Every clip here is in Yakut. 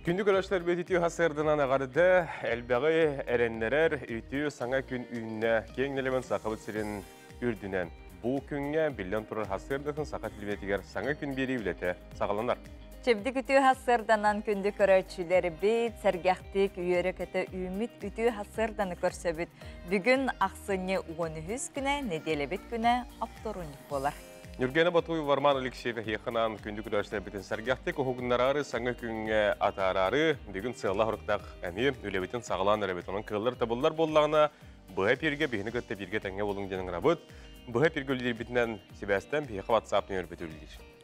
Күндү көрөөччүлэрбит үтүө сарсыарданан эҕэрдэ, элбэҕи эрэннэрэр үтүө саҥа күн үүннэ. Киэҥ нэлэмэн Сахабыт сирин үрдүнэн. Бу күҥҥэ биллэн турар сарсыардатын саха телевидениетигэр саҥа күн биэрии үлэтэ саҕаланар. Чэбдик үтүө сарсыарданан күндү көрөөччүлэрбит, сэргэхтик үөрэ-көтө үүммүт үтүө сарсыарданы көрсөбүт. Бүгүн ахсынньы 13 күнэ, нэдиэлэбит күнэ оптуорунньук буолар. Ньургена Батуева, Роман Алексеев эһиэхэ күндү көрөөччүлэрбитин сэргэхтик уһугуннараары, саҥа күҥҥэ атаараары, бүгүн сыаллаах-соруктаах эмиэ үлэбитин саҕалаан эрэбит. Онон кыаллар табыллар буоллаҕына, быһа эпииргэ биһини кытта бииргэ тэҥҥэ буолуҥ диэн ыҥырабыт. Быһа эпииргэ үлэлиирбитинэн сибээстэн биһиэхэ WhatsApp нөҥүөрбүт үлэлиир.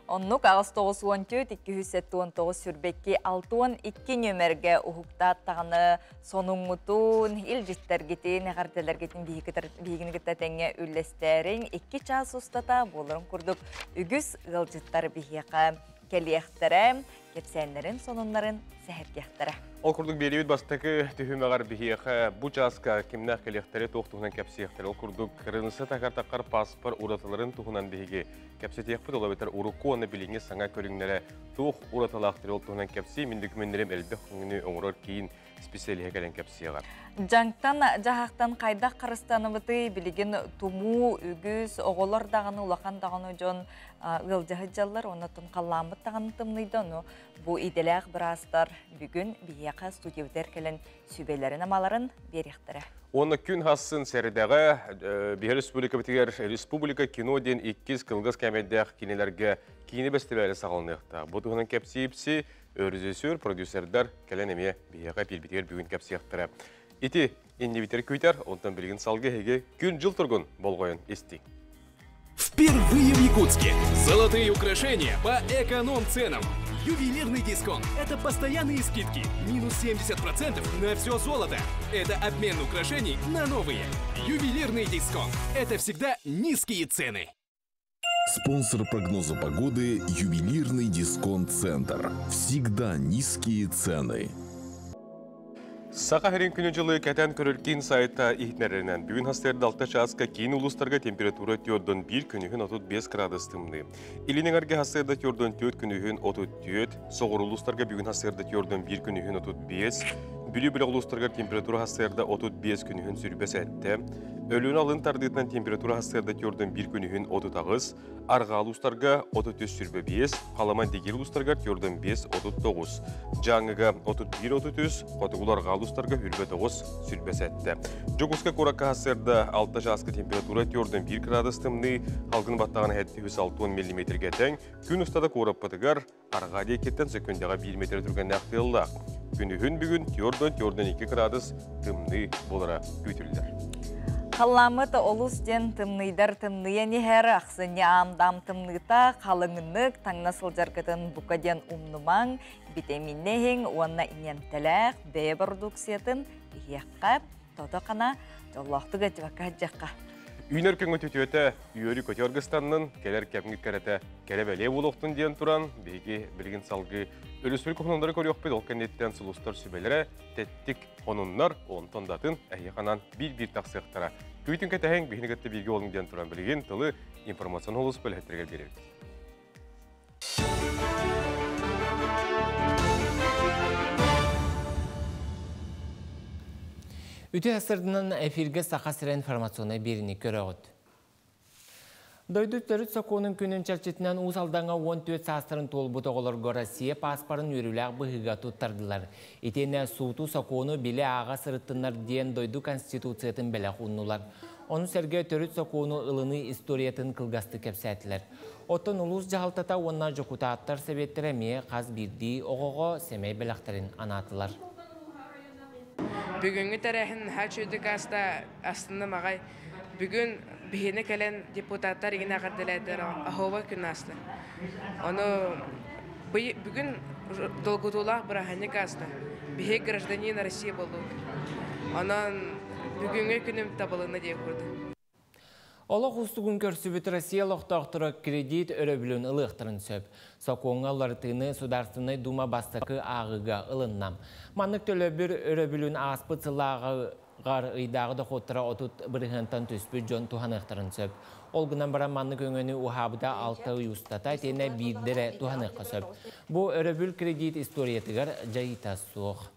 Оннук 894 279 сүрбэкки 62 нөмерге уһуктаат даҕаны сонуҥҥутун, илдьиттэргитин, эҕэрдэлэргитин биһигини кытта тэҥҥэ үллэстээриҥ. 2 чаас устата буоларын курдук үгүс ыалдьыттар биһиэхэ кэлиэхтэрэ, кэпсээннэрин, сонуннарын сэһэргиэхтэрэ. Ол курдук биэриибит бастакы түһүмэҕэр биһиэхэ бу чааска кимнээх кэлиэхтэрэ, туох туһунан кэпсиэхтэрэ. Ол курдук кырыынса такар-такар паспор уратыларын туһунан биһиги кэпсэтиэхпит, ол эбэтэр урукку уонна билиҥҥи саҥа көрүҥнэрэ туох уратылаахтары ол туһунан кэпсии, мин дөкүмүөннэрим элбэх көҥүнү оҥорор киин специалиһа кэлэн кэпсиэҕэ. Дьаҥтан дьаһахтан хайдах харыстаныбытый билигин тумуу үгүс оҕолор даҕаны улахан даҕаны дьон ыалдьаһыт дьаллар оннотон халлааммыт даҕаны тымныйда ону бу идэлээх быраастар бүгүн биһиэхэ студиябытыгар кэлэн сүбэлэрин амаларын биэриэхтэрэ. Уонна күн хассын сэрэдэҕэ биһи республикабытыгар Республика кино диэн иккис кылгас кээмэйдээх кинилэргэ киинэ бэстибээлэ саҕаланыахтаах. Бу туһунан кэпсиипси режиссер, продюсердар кэлэн эмиэ биһиэхэ пиирбитигэр бүгүн кэпсиэхтэрэ. Ити иннибитер күүтэр, онтон билигин салгы эһиги күн-дьыл тургун болҕойон истиҥ. Впервые в Якутске золотые украшения по эконом-ценам. Ювелирный дисконт – это постоянные скидки. Минус 70% на все золото. Это обмен украшений на новые. Ювелирный дисконт – это всегда низкие цены. Спонсор прогноза погоды – ювелирный дисконт-центр. Всегда низкие цены. Саха сирин күнү-дьылы кэтээн көрөр киин сайта иһитиннэрэринэн, бүгүн сарсыарда алта чааска киин улуустарга температура 41 күнүһүн 35 градус тымныы. Илин эҥэргэ сарсыарда 44 күнүһүн 34, соҕуруу улуустарга бүгүн сарсыарда 41 күнүһүн 35, Бүлүү бөлөх улуустарыгар температура сарсыарда 35 күнүһүн 27, Өлүөнэ алын тардыытынан температура сарсыарда 41 күнүһүн 38, Арҕаа улуустарга 33-25, Халыма Дигир улуустарыгар 45-39, Дьааҥыга 31-33, Хотугулуу Арҕаа улуустарга 29-27. Дьокуускай куоракка сарсыарда 6 чааска температура 41 градус тымныы, халгын баттаҕын 760 миллиметргэ тэҥ, күн устата куораппытыгар арҕаа диэкиттэн сөкүндэҕэ 1 метр түргэннээх тыаллаах. Күнүһүн бүгүн 4-4-2 градус тымныы буолара күүтүллэр. Халлааммыт олус диэн тымныйдар тымныйан иһэр, ахсынньы аам-даам тымныыта халыҥнык таҥна сылдьаргытын бука диэн умнумаҥ, битэмииннэ иһиҥ уонна иҥэмтэлээх бэйэ бородууксуйатын иһиэххэ, тото-хана дьоллоохтук этибакка сылдьыахха. Үүнэр күҥҥүт үтүөтэ үөрүү-көтүү аргыстаннын, кэлэр кэмҥит кэрэтэ кэрэ-бэлиэ буолуохтун диэн туран, биһиги билигин салгыы өрөспүүбүлүкэ хонуннары көрүөхпүт, ол кэнниттэн сулустар сүбэлэрэ тэттик хонуннар, онтон да атын эһиэхэ анаан биир-биир тахсыахтара. Күүтүн кэтэһиҥ, биһини кытта бииргэ буолуҥ диэн туран билигин тылы информационный улус бэлэһиттэригэр биэрэбит. Үтүө сырдынан эфиргэ Саха сирэ информационнай биэриини көрөҕүт. Дойду төрүт сокуонун күнүн чэрчитинэн Уус Алдаҥҥа 14 саастарын туолбут оҕолорго Россия пааспарын үөрүүлээх быһыыга туттардылар. Итиэннэ сууту сокуону билэ-ааҕа сырыттыннар диэн дойду Конституциятын бэлэх ууннулар. Ону сэргэ төрүт сокуону ылыныы историятын кылгастык кэпсээтилэр. Оттон улуус дьаһалтата уонна дьокутааттар сэбиэттэрэ эмиэ хас биирдии оҕоҕо сэмэй бэлэхтэрин анаатылар. Бүгүҥҥү тэрээһин наһаа үчүгэйдик ааста, астынным аҕай. Бүгүн биһини кэлэн депутаттар игин эҕэрдэлээтилэр, оһуобай күн ааста. Ону бүгүн долгутуулаах бырааһынньык ааста. Биһи гражданин России буоллубут. Онон бүгүҥҥү күнүм табылынна диэх курдук. Олох уустугун көрсүбүт Россия олохтоохторо кредит өрөбүлүн ылыахтарын сөп. Сокуоҥҥа уларытыыны Судаарственнай Дума бастакы ааҕыыга ылынна. Маннык төлөбүр өрөбүлүн ааспыт сыллааҕы Гар ыйдааҕы дохуоттара 30 бырыһыантан түспүт дьон туһаныахтарын сөп. Ол гынан баран маннык өҥөнү уһаабыта 6 ый устата итиэннэ биирдэ эрэ туһаныахха сөп. Бу өрөбүл кредит историятыгар дьайыыта суох.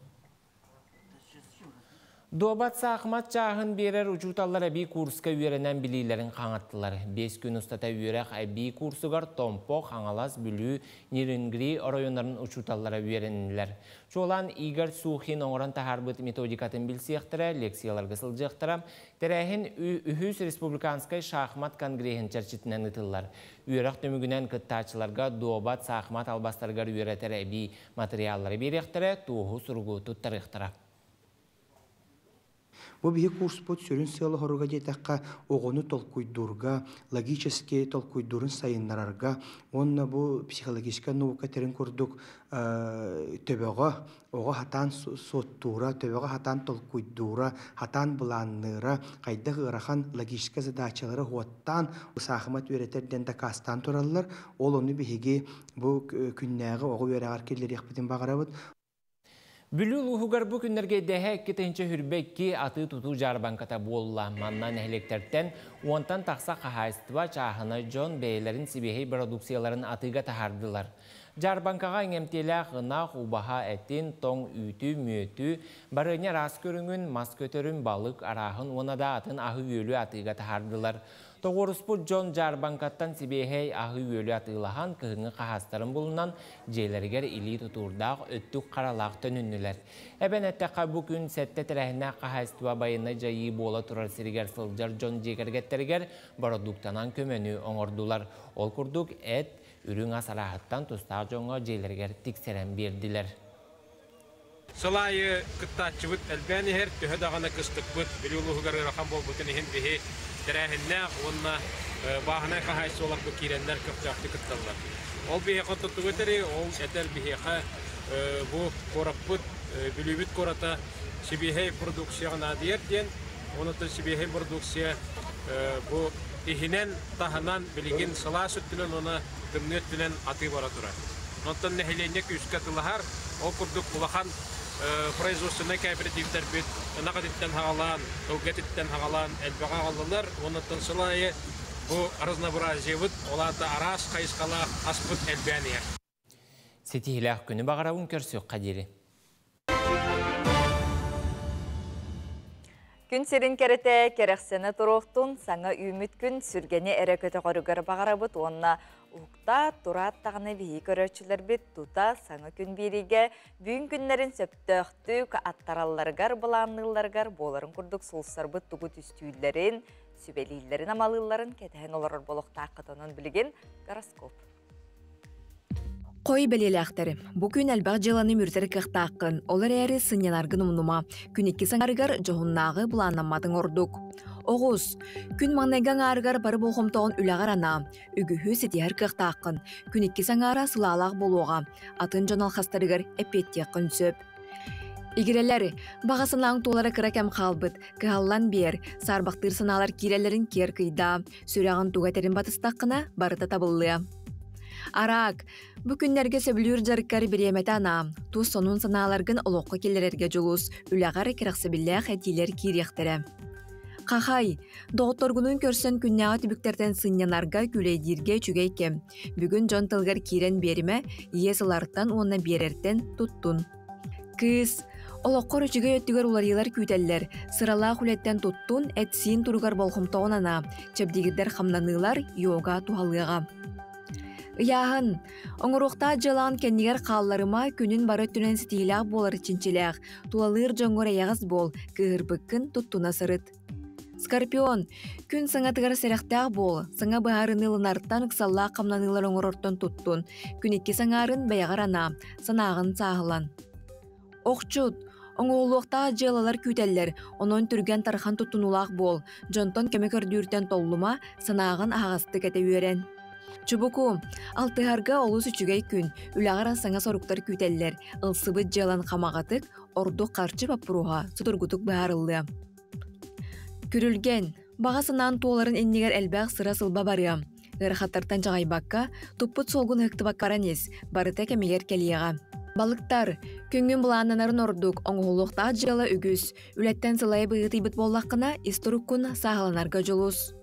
Дуобат саахымат чааһын биэрэр учууталлар эбии курска үөрэнэн билиилэрин хаҥаттылар. 5 күн устата үөрэх эбии курсугар Томпо, Хаҥалас, Бүлүү, Нерюнгри оройуоннарын учууталлара үөрэннилэр. Чуолаан Игорь Сухин оҥорон таһаарбыт методикатын билсиэхтэрэ, лекцияларга сылдьыахтара. Тэрээһин үһүс республиканскай шахмат конгреһын чэрчитинэн ыытыллар. Үөрэх түмүгүнэн кыттааччыларга дуобат саахымат албастарыгар үөрэтэр эбии материаллары биэриэхтэрэ, туоһу суругу туттарыахтара. Бу биһи курспут сүрүн сыала-соруга диэтэххэ, оҕону толкуйдуурга, логически толкуйдуурун сайыннарарга уонна бу психологическай наука этэрин курдук төбөҕө оҕо сатаан суоттуура, төбөҕө сатаан толкуйдуура, сатаан былаанныыра, хайдах ыарахан логическай задачалары суоттаан саахымат үөрэтэр диэн дакаастаан тураллар. Ол ону биһиги бу күннээҕи оҕо үөрэҕэр киллэриэхпитин баҕарабыт. Бүлүү улууһугар бу күннэргэ Идэһэ 2022 атыы-тутуу дьаарбаҥката буолла. Манна нэһилиэктэртэн 10-тан тахса хаһаайыстыба, чааһынай дьон бэйэлэрин сибиэһэй продукцияларын атыыга таһаардылар. Дьаарбаҥкаҕа иҥэмтиэлээх ынах, убаһа этин, тоҥ үүтү, мүөтү, барыанньа араас көрүҥүн, мас көтөрүн, балык арааһын уонна да атын аһы-үөлү атыыга таһаардылар. Тоҕуоруспут дьон дьаарбаҥкаттан сибиэһэй аһы-үөлү атыылаһан, кыһыҥҥы хаһаастарын булунан, дьиэлэригэр илии тутуурдаах, өттүк харалаах төнүннүлэр. Эбэн эттэххэ, бу күн сэттэ тэрээһиннээх хаһаайыстыба байыаннай дьайыы буола турар сиригэр сылдьар дьон дьиэ кэргэттэригэр бородууктанан көмөнү оҥордулар. Ол курдук, эт, үрүҥ ас арааһыттан тустаах дьоҥҥо дьиэлэригэр тиксэрэн биэрдилэр. Сыл аайы кыттааччыбыт элбээн иһэр, төһө даҕаны кыстыкпыт Бүлүү улууһугар ыарахан буолбутун иһин биһи тэрээһиннээх уонна бааһынай хаһаайыстыбаларбыт киирэннэр көхтөөхтүк кытталлар. Ол биһиэхэ тугу этэрий, ол этэр биһиэхэ бу куораппыт, Бүлүүбүт куората сибиэһэй продукцияҕа наадыйар диэн, онон сибиэһэй продукция бу иһинэн, таһынан билигин сылаас өттүнэн уонна тымныы өттүнэн атыы бара турар. Онтон нэһилиэнньэ күүскэ атыылаһар, ол курдук улахан производственнай кооперативтэрбит ынах этиттэн саҕалаан, сылгы этиттэн саҕалаан элбэҕи аҕаллылар. Оннуттан сыл аайы бу разнообразиебыт, ол аата араас хайысхалаах аспыт элбээн иһэр. Ситиһиилээх күнү баҕарабын, көрсүөххэ диэри. Күн сирин кэрэтэ кэрэхсэнэ туруохтун, саҥа үүммүт күн сүргэни эрэ көтөҕөрүгэр баҕарабыт уонна уһукта тураат даҕаны биһи көрөөччүлэрбит тута саҥа күн биэриигэ бүгүн күннэрин сөптөөхтүк аттаралларыгар, былаанныылларыгар буоларын курдук сулустарбыт тугу түстүүллэрин, сүбэлииллэрин, амалыылларын кэтэһэн олорор буолуохтааххыт. Онон билигин гороскоп. Хой бэлиэлээхтэр. Бу күн элбэх дьыаланы мүрүтэр кыахтааххын, ол эрээри сынньанаргын умнума. Күн иккис аҥарыгар дьоһуннааҕы былааннамматыҥ ордук. Оҕус. Күн маҥнайгы аҥаарыгар бары болҕомтоҕун үлэҕэр анаа. Үгүһү ситиһэр кыахтааххын. Күн иккис аҥаара сылаалаах буолуоҕа. Атын дьон алхастарыгар эппиэттиэххин сөп. Игирэлэр, баҕа санааҥ туолара кыра кэм хаалбыт. Кыһаллан биэр, саарбахтыыр санаалар киирэллэрин киэр кыйдаа. Сүрэҕин туга этэрин батыстаххына, барыта табыллыа. Араак, бу күннэргэ сөбүлүүр дьарыккар бириэмэтэ анаа. Тус сонун санааларгын олоххо киллэрэргэ дьулус, үлэҕэр кэрэхсэбиллээх этиилэр киириэхтэрэ. Хахай, доҕотторгунуун көрсөн күннээҕи түбүктэртэн сынньанарга, күүлэйдииргэ үчүгэй кэм. Бүгүн дьон тылыгар киирэн биэримэ, иэс ылартан уонна биэрэртэн туттун. Кыыс, олоххор үчүгэй өттүгэр уларыйыылар күүтэллэр. Сыралаах үлэттэн туттун, эт-сиин туругар болҕомтоҕун анаа. Чэбдигирдэр хамнаныылар, йога туһалыаҕа. Ыйааһын. Оҥоруохтаах дьыалаҕын кэннигэр хаалларыма, күнүн бары өттүнэн ситиһиилээх буолар чинчилээх. Тулалыыр дьоҥҥор эйэҕэс буол, кыыһырбыккын туттуна сырыт. Скорпион. Күн саҥатыгар сэрэхтээх буол, саҥа быһаарыныы ылынартан, ыксаллаах хамнаныылар оҥорортон туттун. Күн иккис аҥаарын бэйэҕэр анаа, санааҕын сааһылан. Охчут. Оҥоһуллуохтаах дьыалалар күүтэллэр, онон түргэн тархан туттунуулаах буол, дьонтон көмө көрдүүртэн толлума, санааҕын аһаҕастык этэ үөрэн. Чубуку, алтыһарга олус үчүгэй күн, үлэҕэр саҥа соруктар күүтэллэр, ылсыбыт дьыалан хамаҕатык, ордук харчы боппуруоһа судургутук быһаарыллыа. Күрүлгэн, баҕа санаан туоларын иннигэр элбэх сыра-сылба барыа. Ыарахаттартан чаҕыйбакка, туппут суолгун ыһыктыбакка баран ис, барыта кэмигэр кэлиэҕэ. Балыктар, күҥҥүн былааннанарын ордук, оҥоһуллуохтаах дьыала үгүс. Үлэттэн сылайа быһыытыйбыт буоллаххына, ис туруккун сааһыланарга дьулус.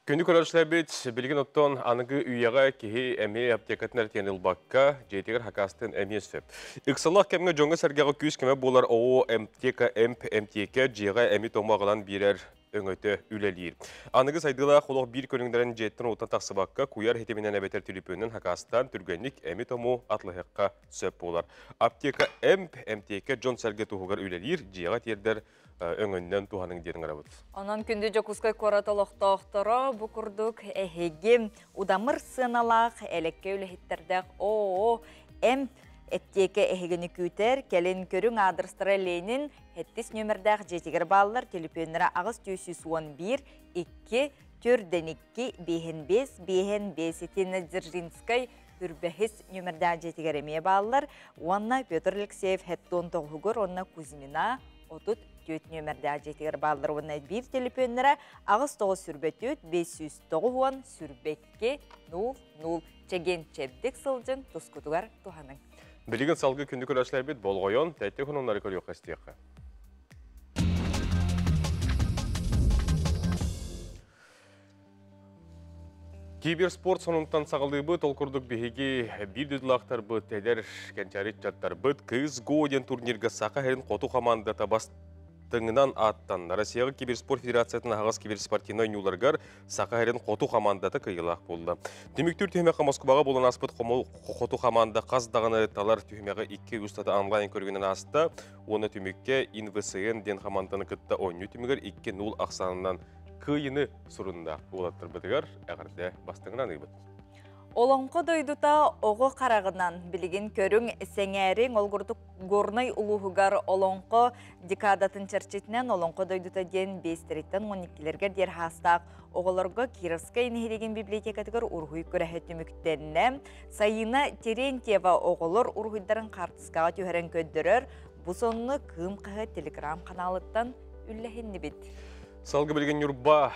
Күндү көрөөччүлэрбит, билигин оттон аныгы үйэҕэ киһи эмиэ аптекатын эртиэн ылбакка, дьиэтигэр хакаастыан эмиэ сөп. Ыксаллаах кэмҥэ дьоҥҥо-сэргэҕэ күүс-көмө буолар ООО «Эмтека эмп» эмтиэкэ дьиэҕэ эми-тому аҕалан биэрэр өҥөтө үлэлиир. Аныгы сайдыылаах олох биир көрүҥнэрин дьиэттэн-уоттан тахсыбакка, куйаар ситиминэн эбэтэр түлүпүөнүнэн хакаастаан түргэнник эми-тому атылаһыахха сөп буолар. Аптека эмп эмтиэкэ дьон-сэргэ туһугар үлэлиир, дьиэҕэ тиэрдэр өҥөннөн туһаныҥ диэн ыҥырабыт. Онон күндү Дьокуускай куорат олохтоохторо бу курдук эһиги удамыр сыаналаах элекке үлэһиттэрдээх ООО эмп эптиэкэ эһигини күүтэр, кэлин көрүҥ аадырыстара Ленин 7 нүөмэрдээх дьиэтигэр бааллар, төлөпүөннэрэ 8 911 2 4 2 5 5 5 итиэннэ Дзержинскай Үрбэһис нүөмэрдээх дьиэтигэр эмиэ бааллар уонна Петр Алексеев хеттуон тоҕуһугар уонна Кузьмина 34 нүөмэрдээх дьиэтигэр бааллар уонна биир төлөпүөннэрэ 8 9 24 590 22 0 0 чэгиэн чэбдик сылдьыҥ, тускутугар туһаныҥ. Билигин салгыы күндү көрөөччүлэрбит болҕойон, тэттик сонуннары көрүөххэ истиэххэ. Киберспорт сонунтан саҕалыыбыт, ол курдук биһиги биир дойдулаахтарбыт, эдэр кэнчээри ыччаттарбыт КСГО диэн турнирга Саха сирин хоту хамаандата бастыҥынан ааттанна. Россияҕа киберспорт федерациятын аһаҕас киберспортивнай оонньууларыгар Саха сирин хоту хамаандата кыайыылаах буолла. Түмүктүүр түһүмэххэ Москваҕа буолан ааспыт хоту хамаанда хас даҕаны талар түһүмэҕи икки устата онлайн көрүҥүнэн ааста. Уонна түмүккэ ИНВСН диэн хамаанданы кытта оонньуу түмүгэр 2-0 ахсаанынан кыайыыны сурунна. Уолаттарбытыгар эҕэрдэ бастыҥынан ыыбыт. Олоҥхо дойдута оҕо хараҕынан билигин көрүҥ сэҥээриҥ. Ол курдук Горнай улууһугар Олоҥхо декадатын чэрчитинэн Олоҥхо дойдута диэн биэстэриттэн 12-лэргэ диэр хаастаах оҕолорго Кировскай нэһилиэгин библиотекатыгар уруһуй күрэһэ түмүктэннэ. Сайына Терентьева оҕолор уруһуйдарын хаартыскаҕа түһэрэн көрдөрөр. Бу сонуну Кыым хаһыат телеграм-ханаалыттан үллэһиннибит. Салгыы билигин Ньурба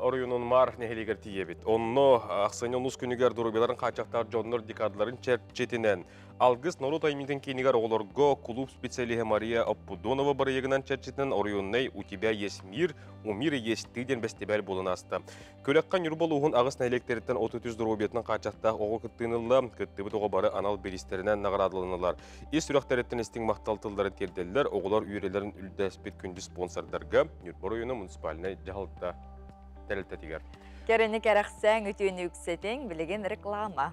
оройуонун Маар нэһилиэгэр тиийэбит. Онно ахсынньы онус күнүгэр доруобуйаларын хааччахтаах дьоннор декадаларын чэрчитинэн Алгыс норуот айымньытын киинигэр оҕолорго кулууп специалиһа Мария Оппудонова бырайыагынан чэрчитинэн оройуоннай «У тебя есть мир, у мира есть ты» диэн бэстибээл буолан ааста. Күрэххэ Ньурба улууһун аҕыс нэһилиэктэриттэн 33 доруобуйатынан хааччахтаах оҕо кыттыыны ылла. Кыттыбыт оҕо бары анал бириистэринэн наҕараадаланылар. Ис сүрэхтэриттэн истиҥ махтал тылларын тиэрдэллэр. Оҕолор үөрэлэрин үллэспит күндү спонсордарга Ньурба оройуона муниципальнай дьаһалта тэрилтэтигэр. Кэрэни кэрэхсээҥ, үтүөнү үксэтиҥ, билигин реклама.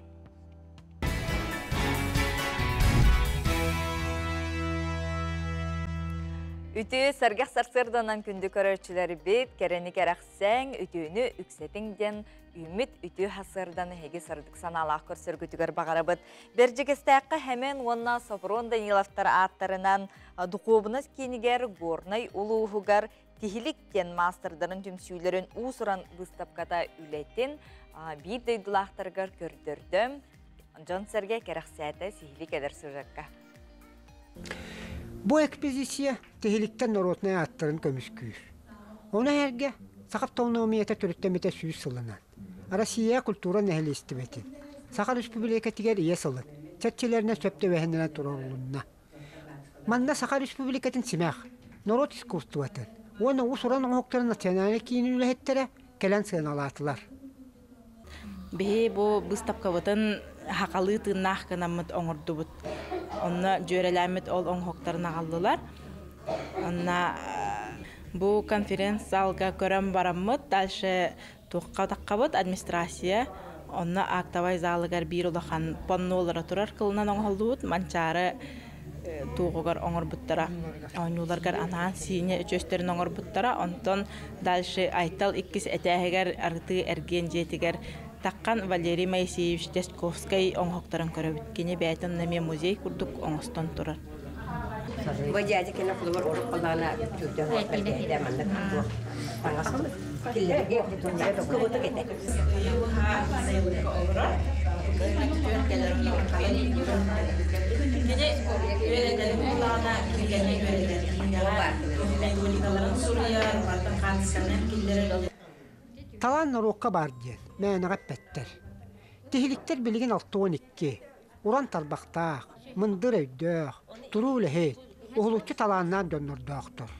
Үтүө сэргэх сарсыарданан күндү көрөөччүлэрбит, кэрэни кэрэхсээҥ, үтүөнү үксэтиҥ диэн үүммүт үтүө сарсыарданы эһиги сырдык санаалаах көрсөргүтүгэр баҕарабыт. Бэрдьигэстээххэ Хэмэн уонна Сопрун Даниловтар ааттарынан Духуобунас киинигэр Горнай улууһугар Тиһилик диэн маастардарын түмсүүлэрин уус-уран быыстапката үлэтин биир дойдулаахтарыгар көрдөрдө. Дьон-сэргэ кэрэхсээтэ сиһили кэлэр сюжекка. Бу экспозиция тиһиликтэн норуотунай ааттарын көмүскүүр. Ону эргэ Саха автономията төрүттэммитэ 100 сылынан Россия культура нэһилиэстибэтин Саха Республикатыгар ийэ сылын чэрчилэринэн сөп түбэһиннэрэн туруорулунна. Манна Саха Республикатын симэх, норуот искусствотын уонна уус-уран оҥоһуктарын национальнай киинин үлэһиттэрэ кэлэн сыаналаатылар. Биһи бу быыстапкабытын хахалыы тыыннаах гынаммыт оҥордубут. Онно дьүөрэлээммит ол оҥоһуктарын аҕаллылар. Онно бу конференц-залга көрөн бараммыт, дальше туохха таххабыт администрация онно актовай залыгар биир улахан паннолара турар кылынан оҥоһуллубут Манчаары туоҕугар оҥорбуттара. Оонньууларгар анаан сиинэ үчүөстэрин оҥорбуттара. Онтон дальше Айтал иккис этээһигэр арытыы эргиэн дьиэтигэр таххан Валерий Моисеевич Дьячковскай оҥоһуктарын көрөбүт. Кини бэйэтин эмиэ музей курдук оҥостон турар. Бу дядя кene холобур уруккалаана түрдөн бэргэһидэ маннык туох таҥас киллэргэ кубутук этэ. Кини үөрэтэрин буллаҕына кинигэни үөрэтэр. Кинигэҕэ методикаларын суруйар, барытын хаартысканан киллэрэр. Талаан норуокка баар диэн мээнэҕэ эппэттэр. Тиһиликтэр билигин 62. Уран тарбахтаах, мындыр өйдөөх, туруу үлэһит, уһулуччу талааннаах дьоннордоохтор.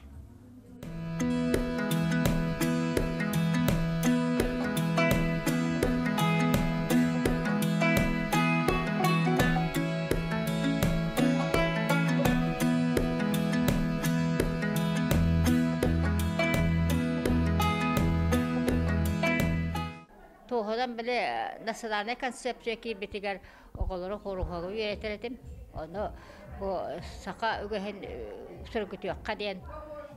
Туоһунан били национальнай концепция киирбитигэр оҕолору хоруһуга үөрэтэр этим. Ону бу саха үгэһин сөргүтүөххэ диэн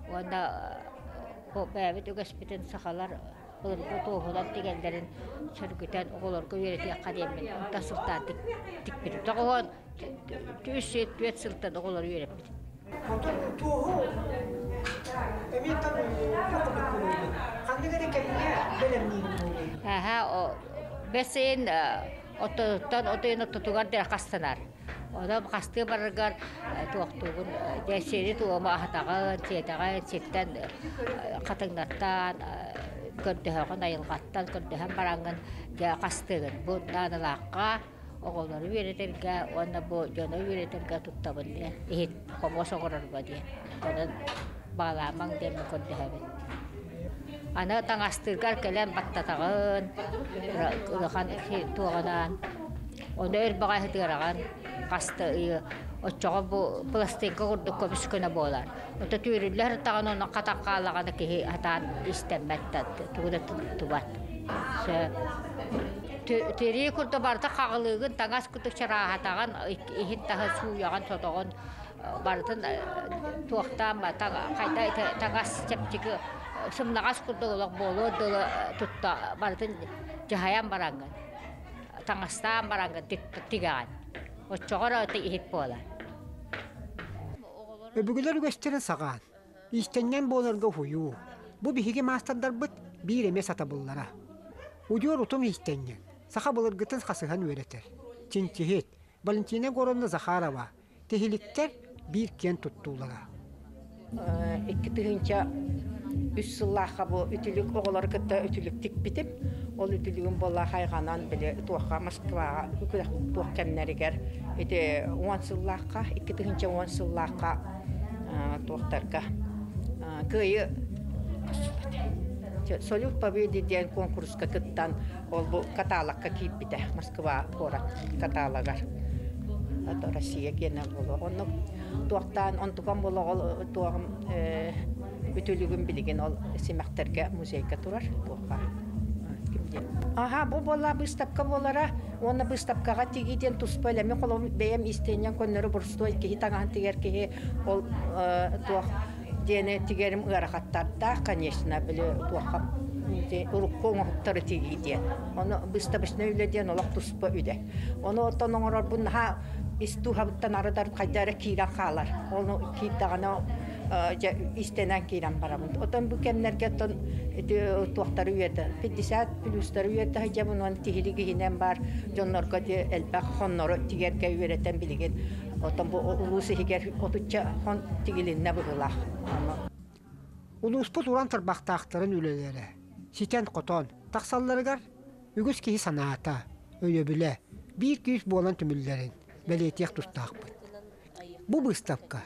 уонна бу бэйэбит үгэспитин сахалар былыргы туоһунан тигэллэрин сөргүтэн оҕолорго үөрэтиэххэ диэммин онтон сылтаан тикпитим. Тоҕуһуон үс түөрт сылтан оҕолору үөрэппитим. Онтон туоһу эмиэ ханнык эрэ кэмҥэ бэлэмниир буолуой? Аха, бэс ыйын оттотуттан от ыйын оттотугар диэри хастанар. Онон хастыы бараргар туохтуугун дьэ сири туому аһатаҕын, сиэтэҕин, сиртэн хатыҥнартан көрдөһөҕүн, айылҕаттан көрдөһөн бараҥҥын дьэ хастыыгын. Бу наадалаахха оҕолору үөрэтэргэ уонна бу дьону үөрэтэргэ туттабын диэн иһит хомуос оҥорорго диэн. Онон баалаамаҥ диэммин көрдөһөбүн. Аны таҥастыыргар кэлэн баттатаҕын, улахан туоҕунаан, ону өр баҕайы сытыараҕын, хаста ыйы оччоҕо бу пластинка курдук көмүс көнө буолар. Ото түүрүллэ сырыттаҕына онно хатан хааллаҕына киһи сатаан истэммэт да тугу да туттубат. Сөп. Тирии курдук барыта хаҕылыыгын, таҥас курдук чарааһатаҕын, иһин таһын сууйаҕын, сотоҕун барытын туохтаан хайда таҥас чэпчэки сымнаҕас курдук олох буолуор дылы тутта барытын дьаһайан бараҥҥын таҥастаан бараҥҥын тигэҕин оччоҕо эрэ иһит буолар. Өбүгэлэр үгэстэрин саҕаан, иистэнньэҥ буоларга уһуйуу. Бу биһиги маастардарбыт биир эмэ сатабыллара. Удьуор утум иистэнньэҥ, саха былыргытын хасыһан үөрэтэр. Чинчиһит Валентина Егоровна Захарова тиһиликтэр биир киэн туттуулара. 2003 сыллаахха бу үтүлүк оҕолору кытта үтүлүк тикпитим. Ол үтүлүгүм буолла хайҕанан били туохха Москваҕа туох кэмнэригэр ити 10 сыллаахха 2010 сыллаахха туохтарга кыайы Салют Победы диэн куонкуруска кыттан ол бу каталогка киирбитэ Москва куорат каталогар Россия киэнэ буолуо. Оннук туохтаан онтукам буолоҕол туоҕум үтүлүгүм билигин ол симэхтэргэ музейга турар туохха ким диэн. Аха бу буолла быыстапка буолара уонна быыстапкаҕа тигии диэн туспа элэми холом бэйэм истиэнньэн көннөрү боростуой киһи таҥаһын тигэр киһи ол туох диэни тигэрим ыарахаттардаах конечно били туохха урукку оҥоһуктары тигии диэн. Ону быыстапочнай үлэ диэн олох туспа үлэ. Ону оттон оҥорорбун наһаа ис дууһабыттан арыдар хайда эрэ киирэн хаалар. Ону киирдэҕинэ дьэ истэнэн киирэн барабын. Отон бу кэмнэргэ оттон ити туохтары үөтэ 50 плюстары үөтэ сылдьабын уон тиһилик иһинэн баар дьоннорго ити элбэх хоннору тигэргэ үөрэтэн билигин отон бу улуус иһигэр отучча хон тигилиннэ быһыылаах. Улууспут уран тарбахтаахтарын үлэлэрэ ситэн-хотон тахсалларыгар үгүс киһи санаата, өйөбүлэ биир күүс буолан түмүллэрин бэлиэтиэх тустаахпыт. Бу быыстапка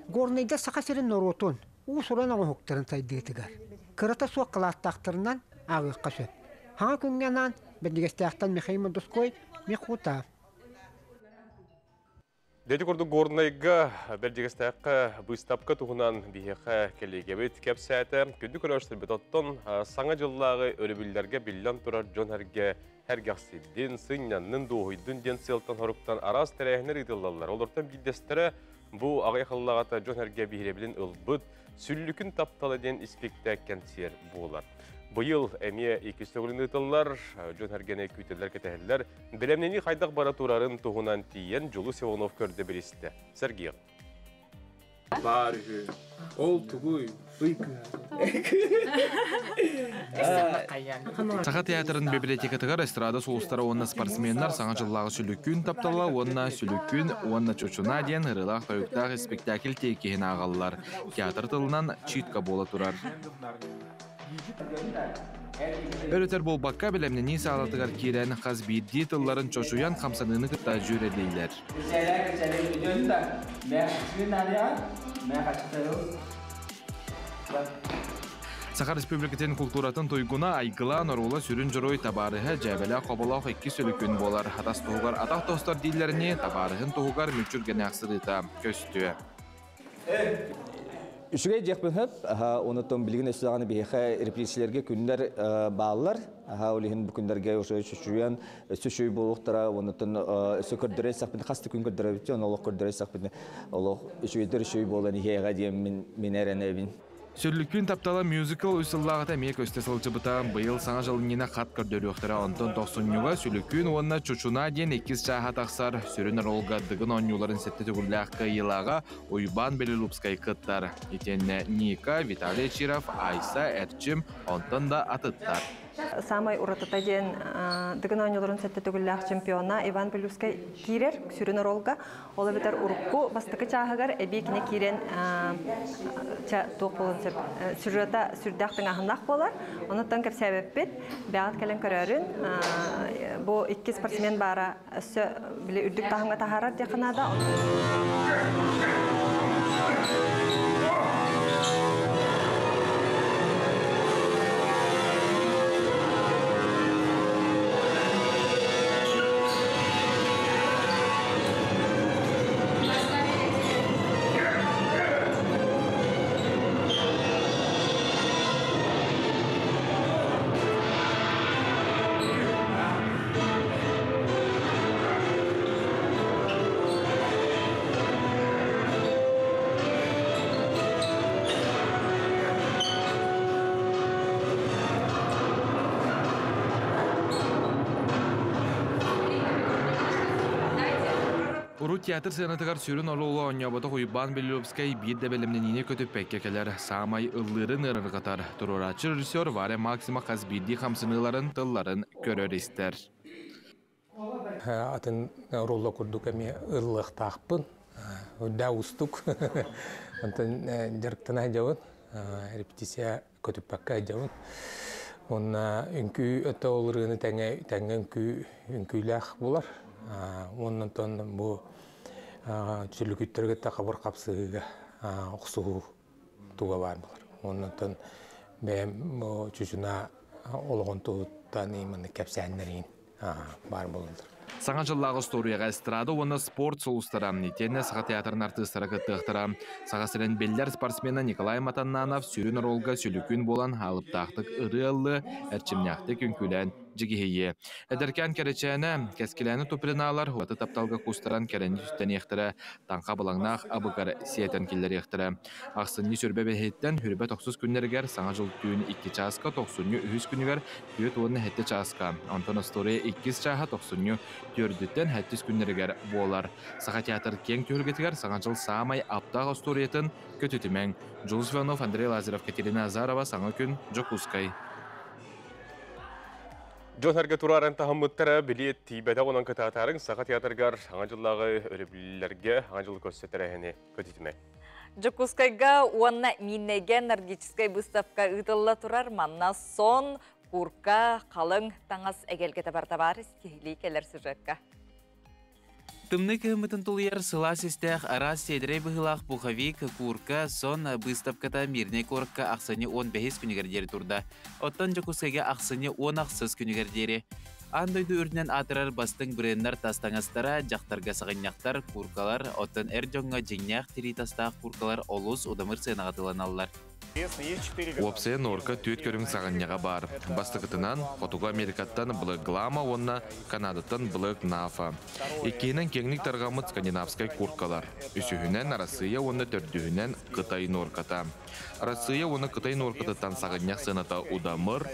Горнайга Саха сирин норуотун уус-уран оҥоһуктарын сайдыытыгар кырата суох кылааттаахтарынан ааҕыахха сөп. Хаҥа күҥҥэ анаан Бэрдигэстээхтэн Михаил Мордовской, Михута. Ити курдук Горнайга Бэрдьигэстээххэ быыстапка туһунан биһиэхэ кэлиэгэбит кэпсээтэ. Күндү көрөөччүлэрбит оттон Саҥа дьыллааҕы өрөбүллэргэ биллэн турар дьон эргэ сэргэхсийдин, сынньаннын, дуоһуйдун диэн сыалтан-соруктан араас тэрээһиннэр ыытыллаллар. Олортон биирдэстэрэ бу аҕыйах ыллаҕата дьон эргэ биһирэбилин ылбыт Сүллүкүн таптала диэн испиктээк кэнсиэр буолар. Быйыл эмиэ иккис төгүлүн ыытыллар, дьон эргэни күүтэллэр-кэтэһэллэр. Бэлэмнэнии хайдах бара турарын туһунан тиийэн Дьулус Иванов көрдө билистэ. Сергей. Баар үһү. Ол тугуй? Ый кыһа. Саха театрын библиотекатыгар эстрада сулустара уонна спортсменнар Саҥа дьыллааҕы Сүлүккүүн таптала уонна Сүлүккүүн уонна Чочуна диэн ырыалаах-тойуктаах испиктээкил тиэкиһин ааҕаллар. Театр тылынан читка буола турар. Өрөтөр буолбакка бэлэмнэнии саалатыгар киирэн хас биирдии тылларын чочуйан хамсаныыны кытта дьүөрэлииллэр. Саха Республикатын култууратын туйгуна Айгылаан оруола сүрүн дьоруой табаарыһа дьээбэлээх хоболоох иккис өлүкүн буолар. Хатас туһугар атах тостор дииллэринии табаарыһын туһугар мүччүргэнээх сырыыта көстүө. Үчүгэй диэхпин сөп. Онутон билигин өссө даҕаны биһиэхэ репетициялэргэ күннэр бааллар. Ол иһин бу күннэргэ уже чочуйан өссө үчүгэй буолуохтара. Онутон өссө көрдөрө сахпын хас да күн көрдөрөбүт, оны олох көрдөрө сахпын олох үчүгэйдэр үчүгэй буолан иһиэҕэ диэн мин мин эрэнэбин. Сүллүккүн таптала мюзикл үс сыллааҕыта эмиэ көстө сылдьыбыта. Быйыл Саҥа дьыл иннинэ хат көрдөрүөхтэрэ. Онтон тохсунньуга Сүлүккүн уонна Чучуна диэн иккис чааһа тахсар. Сүрүн оруолга Дыгын оонньууларын сэттэ төгүллээх кыайыылааҕа Уйбаан Белолюбскай кыттар. Итиэннэ Ника, Виталий Чиров, Айса, Эрчим, онтон да атыттар. Саамай уратыта диэн Дыгын оонньууларын сэттэ төгүллээх чемпиона Иван Белюскай киирэр сүрүн оруолга. Ол эбэтэр урукку бастакы чааһыгар эбии кини киирэн туох буолуон сөп сюжета сүрдээх тыҥааһыннаах буолар. Онуттан кэпсээбэппит. Бэҕэт кэлэн көрөөрүн. Бу икки спортсмен баара өссө били үрдүк таһымҥа таһаарар диэххэ наада. Урут театр сыанатыгар сүрүн оруолу оонньооботох Уйбаан Белолюбскай биир да бэлэмнэниини көтүппэккэ кэлэр. Саамай ыллыырын ыарырҕатар. Туруорааччы режиссер Варя Максима хас биирдии хамсаныыларын, тылларын көрөр-истэр. Атын оруолла курдук эмиэ ыллыахтаахпын. Үрдээ уустук. Онтон дьарыктана сылдьабын. Репетиция көтүппэккэ сылдьабын. Уонна үҥкүү өттө ол ырыаны тэҥэ тэҥҥэ үҥкүү үҥкүүлээх буолар. Уонна онтон бу сүлүкүттэргэ кытта хабыр хапсыһыыга охсуһуу туга баар буолар. Уонна онтон бэйэм бу чучуна олоҕун туһуттан маннык кэпсээннэриин баар буолаллар. Саҥа дьыллааҕы остуоруйаҕа эстрада уонна спорт сулустара, итиэннэ Саха театрын артыыстара кыттыахтара. Саха сирин биллэр спортсмена Николай Матаннанов сүрүн оруолга сүлүкүн буолан хаалыптаахтык ырыа ыллыы, эрчимнээхтик үҥкүүлээн дьигиһийиэ. Эдэркээн кэрэчээнэ, кэскилээни туприналар ураты тапталга кустаран кэрэни түстэниэхтэрэ, таҥха былаҥнаах абыгар сиэтэн киллэриэхтэрэ. Ахсынньы сүрбэ бэһиттэн хүрбэ тохсус күннэригэр Саҥа дьыл түүн икки чааска, тохсунньу үһүс күнүгэр 47 чааска, онтон остуоруйа иккис чааһа тохсунньу төрдүттэн сэттис күннэригэр буолар. Саха театр киэҥ түһүлгэтигэр Саҥа дьыл саамай аптаах остуоруйатын көтүтүмэҥ. Дьулус Иванов, Андрей Лазарев, Катерина Азарова, Саҥа күн, Дьокуускай. Дьон-сэргэ турааран таһыммыттара билиэт тиийбэтэх онон кытаатаарыҥ Саха театрыгар Саҥа дьыллааҕы өрөбүллэргэ Саҥа дьылы көрсө тэрээһини көтүтүмэҥ. Дьокуускайга уонна Мииннэйгэ энергетическай выставка ыытылла турар. Манна сон, курка, халыҥ таҥас эгэлгэтэ барыта баар киһилии кэлэр сюжекка. Тымныы кыһыммытын тулуйар сылаас истээх араас сиэдэрэй быһыылаах пуховик, куурка, сон быыстапката Мирнэй куоракка ахсынньы 15 күнүгэр диэри турда. Оттон Дьокуускайга ахсынньы 16 күнүгэр диэри. Аан дойду үрдүнэн аатырар бастыҥ бренднэр тас таҥастара, дьахтарга саҕынньахтар, кууркалар, оттон эр дьоҥҥо дьиҥнээх тирии тастаах кууркалар олус удамыр сыанаҕа атыыланаллар. Уопсайа норка түөрт көрүҥ саҕынньаҕа баар. Бастакытынан, Хотугу Америкаттан Black Glama уонна Канадаттан Black Nafa. Иккиһинэн киэҥник тарҕаммыт скандинавскай курткалар. Үсүһүнэн, Арассыыйа уонна төрдүһүнэн Кытай норката. Арассыыйа уонна Кытай нуоркатыттан саҕынньах сыаната удамыр,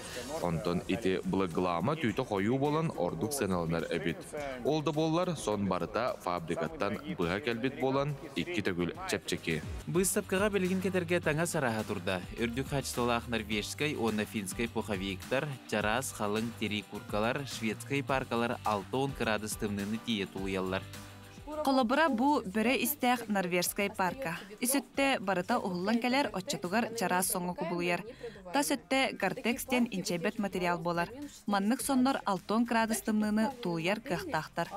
онтон ити былыгылаама түүтэ хойуу буолан ордук сыаналанар эбит. Ол да буоллар, сон барыта фабрикаттан быһа кэлбит буолан, икки төгүл чэпчэки. Быыстапкаҕа билигин кэтэргэ таҥас арааһа турда. Үрдүк хаачыстыбалаах норвежскай уонна финскэй пуховиктар, чараас халыҥ тирии куркалар, шведскай паркалар 60 кыраадыс тымныыны тиийэ тулуйаллар. Холобура бу бөрө истээх Норвежскай парка. Ис өттө барыта уһуллан кэлэр, оччотугар чараас соҥҥо кубулуйар. Тас өттө гортекс диэн инчэйбэт материал буолар. Маннык соннор 60 градус тымныыны тулуйар кыахтаахтар.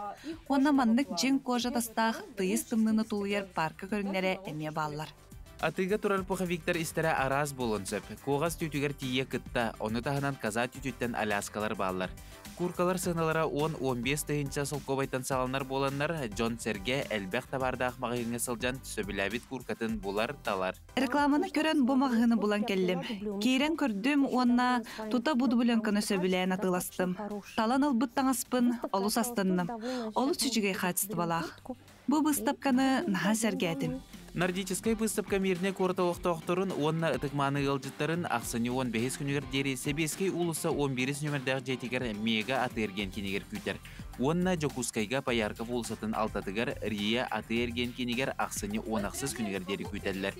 Уонна маннык дьиҥ кожа тастаах тыйыс тымныыны тулуйар парка көрүҥнэрэ эмиэ бааллар. Атыыга турар пуховиктар истэрэ араас буолуон сөп. Куоҕас түүтүгэр тиийэ кытта, ону таһынан каза түүтүттэн аляскалар бааллар. Кууркалар сыаналара 10-15 тыһыынча солкуобайтан саҕаланар буоланнар, дьон-сэргэ элбэх табаардаах маҕаһыыҥҥа сылдьан сөбүлээбит кууркатын булар-талар. Рекламаны көрөн бу маҕаһыыны булан кэллим. Киирэн көрдүм уонна тута бу дубленканы сөбүлээн атыыластым. Талан ылбыт таҥаспын олус астынным. Олус үчүгэй хаачыстыбалаах. Бу быыстапканы наһаа сэргээтим. Нордическай быыстапка Мирнэй куорат олохтоохторун уонна ытык-мааны ыалдьыттарын ахсынньы 15 күнүгэр диэри Сэбиэскэй уулусса 11 нүмердээх дьиэтигэр Мега атыы-эргиэн киинигэр күүтэр уонна Дьокуускайга Поярков уулуссатын алтатыгар Рия атыы-эргиэн киинигэр ахсынньы 16 күнүгэр диэри күүтэллэр.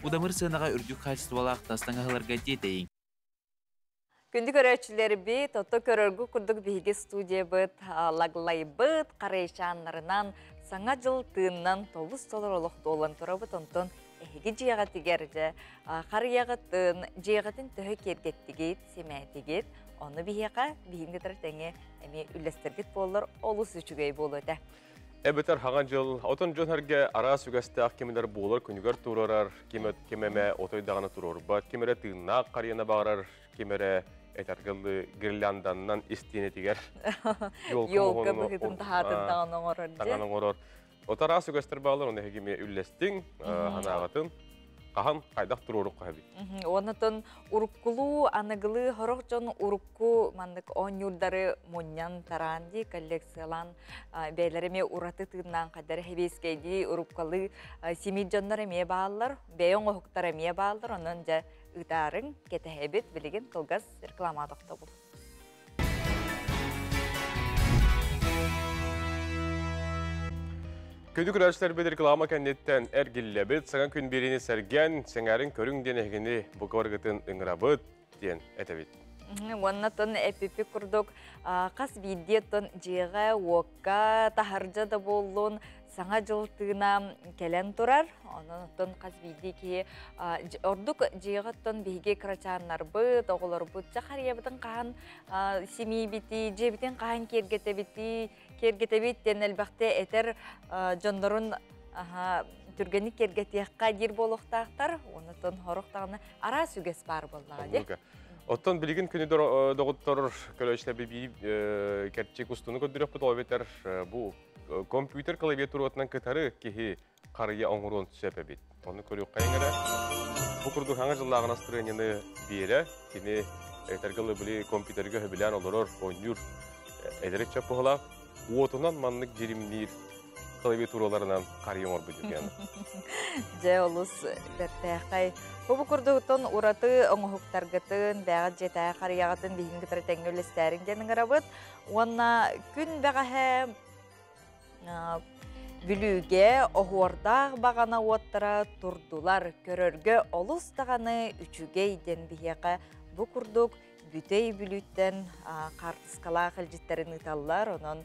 Удамыр сыанаҕа үрдүк хаачыстыбалаах тас таҥаһыларга тиэтэйиҥ. Күндү көрөөччүлэрбит, ото көрөргү курдук биһиги студиябыт лаглайбыт харайчааннарынан саҥа дьыл тыыннан толус толор олох туолан турабыт. Онтон эһиги дьиэҕитигэр дьэ харыйаҕытын, дьиэҕитин төһө киэргэттигит, симээтигит, ону биһиэхэ биһиги кытары тэҥэ эмиэ үллэстэргит буоллар олус үчүгэй буолуо этэ. Эбэтэр хаҥа дьыл, отон дьон эргэ араас үгэстээх кимилэр буолар күнүгэр туруорар, ким, ким эмэ отой даҕаны туруорбат, ким эрэ тыыннаах харыйаны баҕарар, ким эрэ этэргэлы гирлянданнан истиэнэтигэр елка быһыытын таһаатын таҥан оҥорор таҥан оҥорор. От араас үгэстэр баалар, оны эһиги үллэстиҥ, ханаағытын хаһан хайдах туруорукка эбит. Онотон уруккулуу, аныгылыы хорох дьон урукку маннык оонньуурдары мунньан тараан дии коллекциялаан бэйэлэрэ эмиэ ураты тыыннаан хайдары хэбиэскэйдии уруккалыы симиир дьоннор эмиэ бааллар, бэйэ оҥоһуктар эмиэ бааллар, онон дьэ ыытаарыҥ, кэтэһэбит, билигин кылгас реклама тохтобул. Күндү көрөөччүлэрбит реклама кэнниттэн эргиллэбит, саҥа күн биэриини сэргэн, сэҥээрин көрүҥ диэн эһигини бука барыгытын ыҥырабыт диэн этэбит. Уонна тон эпипи курдук хас биирдии тон дьиэҕэ, уокка, таһырдьа да буоллун саҥа дьыл тыына кэлэн турар. Онон оттон хас биирдии киһи ордук дьиэҕэ оттон биһиги кырачааннарбыт, оҕолорбут дьэ харыйабытын хаһан симиибитий, дьиэбитин хаһан киэргэтэбитий, киэргэтэбит диэн элбэхтэ этэр дьоннорун түргэнник киэргэтиэххэ диир буолуохтаахтар. Онтон хорох даҕаны араас үгэс баар буоллаҕа дии. Оттон билигин күнү доҕоттор көрөөччүлэр биир кэрчик устуну көрдөрүөхпүт, ол эбэтэр бу компьютер клавиатуратынан кытары киһи харыйа оҥоруон сөп эбит. Ону көрүөххэйиҥ эрэ. Бу курдук хаҥа дьыллааҕы настырыанньаны биэрэ, кини этэргэ били компьютерга хөбүлээн олорор, оонньуур эдэр ыччат уотунан маннык дьиримниир клавиатураларынан харыйа оҥорбут дьүкээн. Дьэ, олус бэртээхэй. Бу курдуктан ураты оҥоһуктаргытын, бэҕэ дьиэтээҕи харыйаҕытын биһигин кытары тэҥҥэ үллэстээриҥ диэн ыҥырабыт. Уонна күн бэҕэһээ Бүлүүгэ оһуордаах баҕана уоттара турдулар. Көрөргө олус даҕаны үчүгэй диэн биһиэхэ бу курдук Бүтэй Бүлүүттэн хаартыскалаах илдьиттэрин ыыталлар. Онон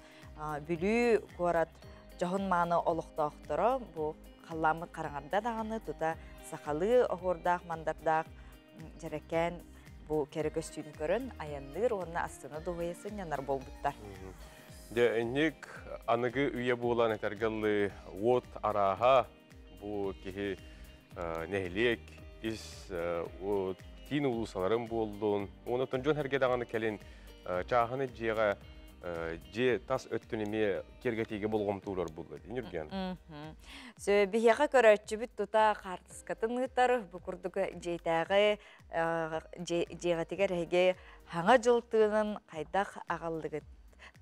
Бүлүү куорат дьоһун-мааны олохтоохторо бу халлааммыт хараҥарда даҕаны тута сахалыы оһуордаах мандардаах дьэрэкээн бу кэрэ көстүүнү көрөн айанныыр уонна астына дуһуйа сынньанар буолбуттар. Дьэ, инник аныгы үйэ буолан этэргэллы уот арааһа бу киһи нэһилиэк ис киин улуусаларын буоллун, онон дьон эргэ даҕаны кэлин чааһыны дьиэҕэ дьиэ тас өттүн эмиэ киэргэтиигэ болҕомтуулар булла Нүрген. Сө биһиэхэ көрөөччүбүт тута хаартыскатын ыытар, бу курдук дьиэтээҕи дьиэҕитигэр эһиги хаҥа дьыл тыынын хайдах аҕаллыгыт,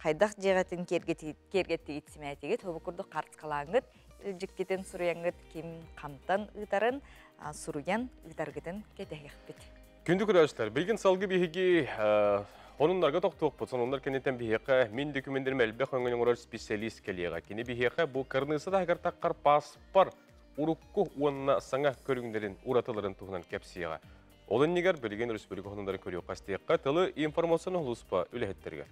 хайдах дьиэҕитин киэргэттигит симээтигит, бу курдук хаартыскалааҥҥыт, илдьиккитин суруйаҥҥыт ким хантан ыытарын суруйан ыытаргытын кэтэһиэхпит. Күндү көрөөччүлэр, билигин салгы биһиги Онуннарга тохтуохпут, сонуннар кэнниттэн биһиэхэ мин дөкүмендерим элбэх өҥөнү оҥорор специалист кэлиэҕэ. Кини биһиэхэ бу кырныыса таһыгар таххар паспор урукку уонна саҥа көрүҥнэрин уратыларын туһунан кэпсиэҕэ. Ол иннигэр билигин республика хонуннарын көрүөххэ истиэххэ тылы информационный улууспа үлэһиттэригэр.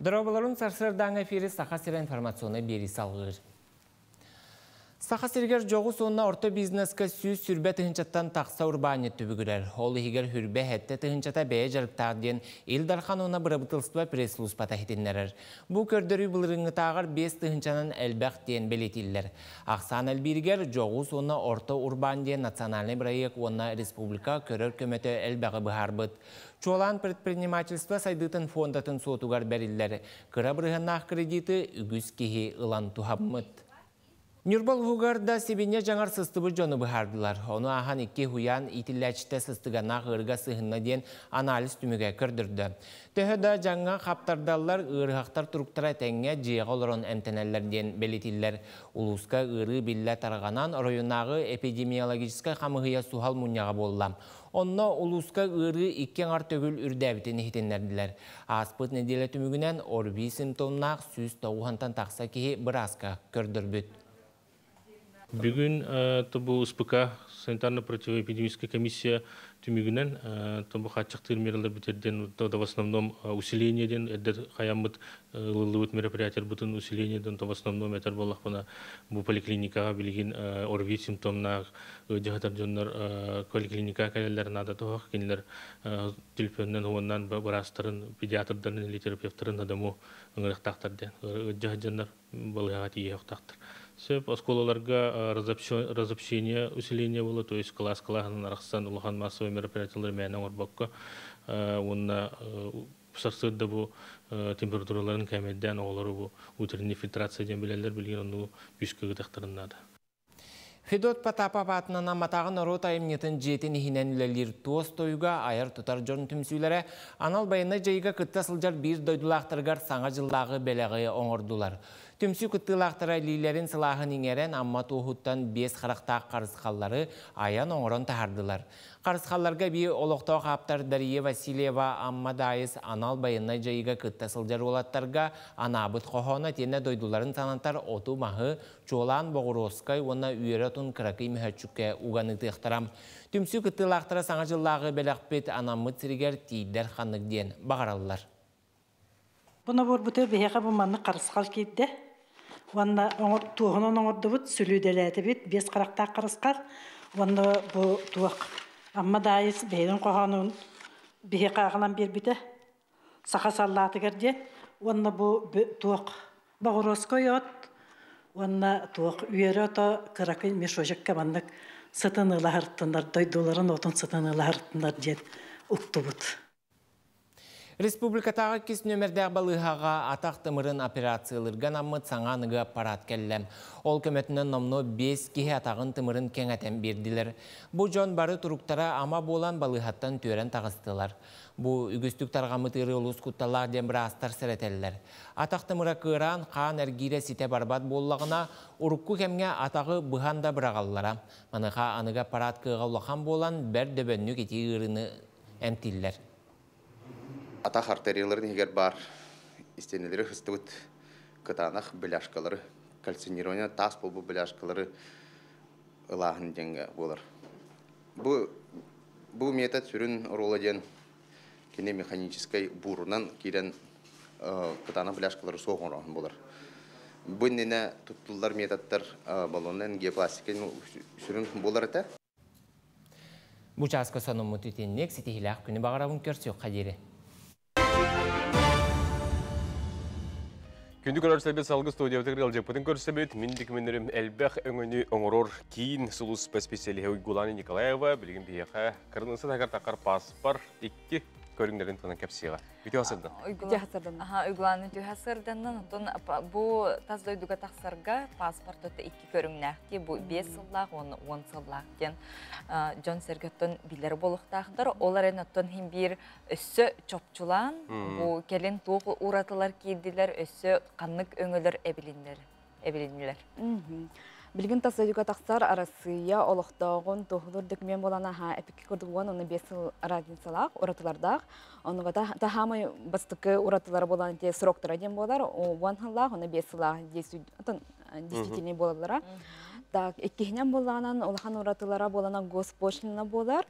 Дорооболорун сарсыардааҥы эфири Саха сирэ информационнай биэрии салгыыр. Саха сиригэр дьоҕус уонна орто бизнеска 120 тыһыынчаттан тахса урбаанньыт түбүгүрэр. Ол иһигэр хүрбэ 7 тыһыынчата бэйэ дьарыктаах диэн Ил Дархан уонна бырабыыталыстыба пресс-службата иһитиннэрэр. Бу көрдөрүү былырыыҥҥытааҕар 5 тыһыынчанан элбэх диэн бэлиэтииллэр. Ахсаан элбииригэр дьоҕус уонна орто урбаан диэн национальнай бырайыак уонна республика көрөр көмөтө элбэҕи быһаарбыт. Чуолаан предпринимательство сайдыытын фондатын суотугар бэриллэр кыра бырыһыаннаах кредиты үгүс киһи ылан туһаммыт. Ньурба улууһугар да сибинньэ дьаҥар сыстыбыт дьону быһаардылар. Ону ааһан икки уһуйаан иитиллээччитэ сыстыганнаах ыарыыга сыһынна диэн анализ түмүгэ көрдөрдө. Төһө да дьаҥҥа хаптардаллар, ыарыһахтар туруктара этэҥҥэ дьиэҕэ олорон эмтэнэллэр диэн бэлиэтииллэр. Улууска ыарыы биллэ тарҕанан, оройуоннааҕы эпидемиологическай хамыыһыйа суһал мунньаҕа буолла. Онно улууска ыарыы икки аҥар төгүл үрдээбитин иһитиннэрдилэр. Ааспыт нэдиэлэ түмүгүнэн ОРВИ симптомнаах 190-тан тахса киһи бырааска көрдөрбүт. Бүгүн бу СПК санитарно-противоэпидемическая комиссия түмүгүнэн бу хааччахтыыр мералар бүтэрден в основном усиление диэн эрдэ хаяммыт ылыллыбыт мероприятияларбытын усиление диэн в основном этэр буоллахпына бу поликлиникаҕа билигин ОРВИ симптомнаах ыалдьыһытар дьоннор поликлиникаҕа кэлэллэр наада туһах кинилэр телефонунан уоннан быраастарын педиатрдарын или терапевтарын на дому ыҥырыахтаахтар диэн ыалдьыһыт дьоннор балыыһаҕа тиийиэхтаахтар. Сөп оскуолаларга разобщение усиление буола, то есть класс клаһынан арахсан улахан массовый мероприятиялар мээнэ оҥорбокко уонна сарсыарда бу температураларын кээмэйдээн оҕолору бу утренний фильтрация диэн билэллэр билигин оннугу күүскэ ыытыахтарын наада. Федот Потапов аатынан Амматааҕы норуот айымньытын дьиэтин иһинэн үлэлиир туос тойуга айар-тутар дьон түмсүүлэрэ анал байыаннай дьайыыга кытта сылдьар биир дойдулаахтарыгар Саҥа дьыллааҕы бэлэҕи оҥордулар. Түмсүү кыттыылаахтара илиилэрин сылааһын иҥэрэн Амма туоһуттан биэс харахтаах харысхаллары айан оҥорон таһаардылар. Харысхалларга эбии олохтоох ааптар Дария Васильева Амма Даайыс анал байыаннай дьайыыга кытта сылдьар уолаттарга анаабыт хоһооно итиэннэ дойдуларын санатар оту-маһы, чуолаан Боҕуруоскай уонна үөрэ отун кыракый мөһөөччүккэ уган ыытыахтара. Түмсүү кыттыылаахтара Саҥа дьыллааҕы бэлэхпит анаммыт сиригэр тиийдэр ханнык диэн баҕараллар. Бу наборбутугар биһиэхэ бу маннык харысхал киирдэ. Уонна оҥор, туоһунан оҥордубут, сүлүүдэлээтибит, биэс харахтаах харысхал. Уонна бу туох Амма Даайыс бэйэтин хоһоонун биһиэхэ аҕалан биэрбитэ. Саха саллаатыгар диэн. Уонна бу туох боҕуруоскай от уонна туох үөрэ ото кыракый мешочекка маннык сытын ылаһыртынар, дойдуларын отун сытын ылаһыртынар диэн уктубут. Республикатааҕы иккис нүөмэрдээх балыыһаҕа атах тымырын операциялыырга анаммыт саҥа аныгы аппарат кэллэ. Ол көмөтүнэн номнуо биэс киһи атаҕын тымырын кэҥэтэн биэрдилэр. Бу дьон бары туруктара ама буолан балыыһаттан түөрэн таҕыстылар. Бу үгүстүк тарҕаммыт ыарыы олус кутталлаах диэн быраастар сэрэтэллэр. Атах тымыра кыараан, хаан эргиирэ ситэ барбат буоллаҕына, урукку кэмҥэ атаҕы быһан да быраҕаллара. Маныаха аныгы аппарат кыаҕа улахан буолан, бэрт дөбөннүк ити ыарыыны эмтииллэр. Атах артерияларын иһигэр баар истиэнэлэри сыстыбыт кытаанах бляшкалары, кальцинирование таас буолбут бляшкалары ылааһын диэҥҥэ буолар. Бу, бу метод сүрүн оруола диэн кини механическай буурунан киирэн кытаанах бляшкалары суох оҥорооһун буолар. Бу иннинэ туттуллар методтар баллоннан геопластика сүрүн буолар этэ. Бу чааска сонуммут итинник ситиһилээх күнү баҕарабын көрсүөххэ диэри. Күндү көрөр салгы студиябытыгар ыалдьыппытын көрсөбүт. Мин документарым элбэх өҥөнү оҥорор киин сулууспа специалиһэ Уйгулана Николаева билигин биһиэхэ кырныысы тагар тақар паспор икки көрүҥнэрин туһунан кэпсиэҕэ. Үтүө сырдан. Уйгулана үтүө сырданнан, онтон бу тас дойдуга тахсарга паспорт икки көрүҥнээх дии бу 5 сыллаах уонна 10 сыллаах диэн дьон сэргэттэн билэр буолуохтаахтар. Ол эрэн оттон хин биир өссө чопчулаан бу кэлин туох уратылар киирдилэр, өссө ханнык өҥөлөр эбилиннилэр эбилиннилэр. Билигин тас дойдуга тахсар Арассыыйа олохтооҕун туоһулуур документ буолан аһа эпикки курдук уон уонна биэс сыл разницалаах уратылардаах. Онуга таһаамай бастакы уратылара буолан те сроктара диэн буолар уон сыллаах уонна биэс сыллаах действительный буолаллара. Так, иккиһинэн буоллаҕынан улахан уратылара буоланан госпошлина буолар.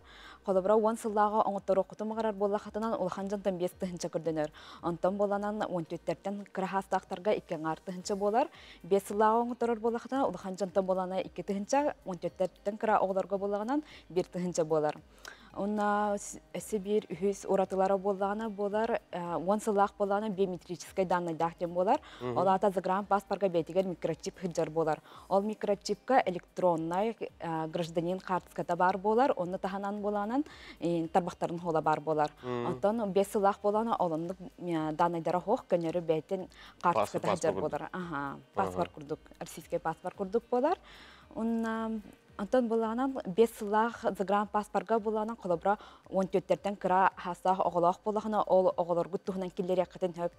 Холобура, 10 сыллааҕы оҥотторуоххутун баҕарар буоллаххытынан улахан дьонтон 5000 көрдөнөр. Онтон буоланан 14-тэн кыра саастаахтарга 2,5 тыһыынча буолар. 5 сыллааҕы оҥотторор буоллаххытына улахан дьонтон буолана 2000, 14-тэн кыра оҕолорго буоллаҕынан 1000 буолар. Онна өссө биир үһүс уратылара буоллаҕына буолар, 10 сыллаах буоллаҕына биометрическай данныйдаах диэн буолар. Ол аата загран паспорга бэйэтигэр микрочип сылдьар буолар. Ол микрочипка электроннай гражданин карточката баар буолар, онно таһынан буолаанан тарбахтарын хола баар буолар. Оттон 5 сыллаах буолаана олоннук данныйдара хоох көнөрү бэйтин карточката сылдьар буолар. Аха, паспорт курдук, российский паспорт курдук буолар. Онна Онтон булаанан 5 сыллаах загран паспорга булаанан холобура 14-тэн кыра саастаах оҕолоох буоллахына ол оҕолоргут туһунан киллэриэххитин сөп.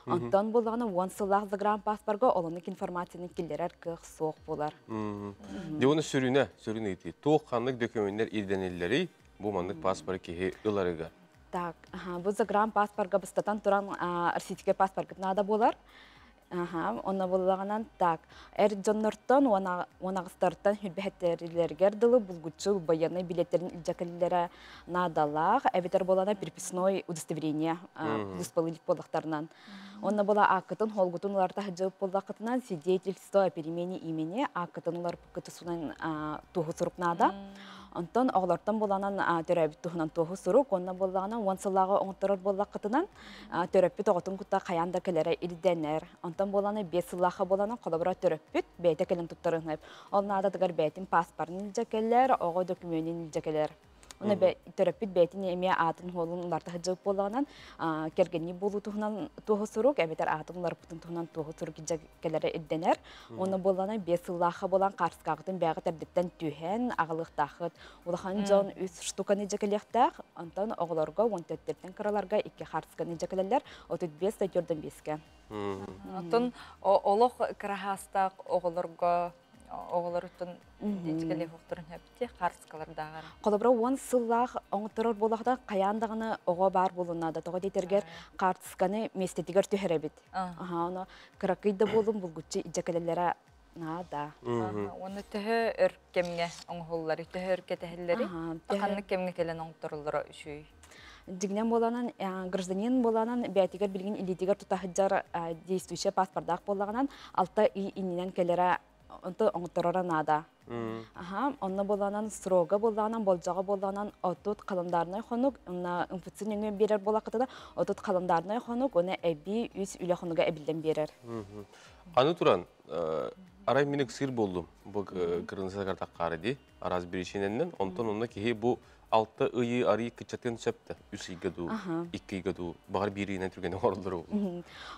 Онтон булаана 10 сыллаах загран паспорга олонук информацияны киллэрэр кыах суох буолар. Дьэ оны сүрүнэ, сүрүн ыйытыы. Туох ханнык дөкүмүннэр ирдэниллэрий бу маннык паспоры киһи ыларыгар? Так, бу загран паспорга бастатан туран российский паспорт надо буолар. Аха, онно буллаҕынан так, эр дьоннортон 18-тартан хүрбэхэттерилэргэр дылы булгуччу военный билеттерин илдьэкэллэрэ наадалаах, эбэтэр буолана переписной удостоверение плюс буоллахтарынан. Онно була ааккытын холгутун уларта сылдьыбыт буоллаххытынан свидетельство о перемене имени, ааккытын уларпыккытысунан туоһу сурук наада. Онтон оҕолортон буланан төрөөбүт туһунан туоһу сурук, онно буоллаҕына 10 сыллааҕы оҥотторор буоллаххытынан төрөппүт оҕотун кутта хайаан да кэлэрэ ирдэнэр. Онтон буоланы 5 сыллааха буоланан холобура төрөппүт бэйэтэ кэлэн туттарыһынап. Ол наадатыгар бэйэтин паспорын илдьэ кэлэр, оҕо документин илдьэ кэлэр. Уна төрөппүт бэйэтин эмиэ аатын хуолун уларта сылдьыбыт буоллаҕынан кэргэнни буолуу туһунан туоһу сурук, эбэтэр аатын уларпытын туһунан туоһу сурук илдьэ кэлэрэ ирдэнэр. Уонна буоллана 5 сыллааха буолан хаарыскаҕытын бэҕэ тэрдиттэн түһэн аҕалыахтаахыт. Улахан дьон үс штуканы илдьэ кэлиэхтээх, онтон оҕолорго 14-тэн кыраларга икки хаарысканы илдьэ кэлэллэр, 35 45-ке. Оттон олох кыра саастаах оҕолорго оҕолоруттан дичкэлиэхтэрин хөпти хаарыскалардааҕар. Холобура 10 сыллаах оҥотторор буоллахта хайаан даҕаны оҕо баар буолунаада. Тоҕо диэтэргэр хаартысканы миэстэтигэр түһэрэбит. Аха, ону кыракый да буолун булгуччу илдьэ кэлэллэрэ наада. Уонна төһө өр кэмҥэ оҥоһуллары, төһө өр кэтэһэллэри, ханнык кэмҥэ кэлэн оҥотторуллара үчүгэй? Дьиҥинэн буоланан гражданин буоланан бээтигэр билигин илиитигэр тута сылдьар действующий паспордаах буоллаҕынан 6 ый иннинэн кэлэрэ онто оҥоттороро наада. Аха, онно буоланан срога буоллаҕынан, болдьоҕо буоллаҕынан 30 календарный хонук, онно МФЦ нөҥүө биэрэр буоллаххытына 30 календарный хонук, уонна эбии үс үлэ хонуга эбиллэн биэрэр. Аны туран, арай мин ыксыыр буоллум бу кырынса картаккаары ди араас биричиинэннэн, онтон онно киһи бу 6 ыйы арый кыччатын сөптө 3 ыйга дуу, 2 ыйга дуу, баҕар 1 ыйынан түргэн оҥороллор.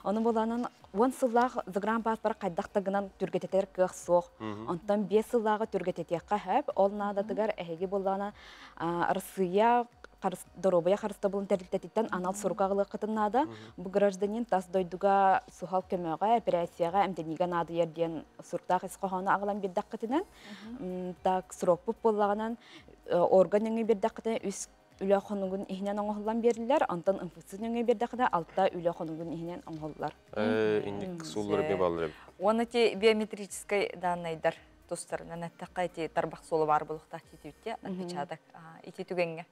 Ону буоланан 10 сыллаах загранпаспорт хайдах да гынан түргэтэтэр кыах суох. Онтон 5 сыллааҕы түргэтэтиэххэ сөп. Ол наадатыгар эһиги буоллаҕына Россия доруобуйа харыстабылын тэрилтэтиттэн анал сурук аҕалыаххытын наада. Бу гражданин тас дойдуга суһал көмөҕө, операцияҕа, эмтэниигэ наадыйар диэн суруктаах ис хоһоону аҕалан биэрдэххитинэн, так срокпут буоллаҕынан орган нөҥүө биэрдэххитинэ үс үлэ хонугун иһинэн оҥоһуллан берилер, онтон МФЦ нөҥүө биэрдэххитинэ алта үлэ хонугун иһинэн оҥоһуллар. Инник сууллар бе баллар. Уонна ти биометрическай данныйдар тустарынан эттэххэ ити тарбах суола баар буолуохтаах тиитибитте отпечаток ити түгэҥҥэ.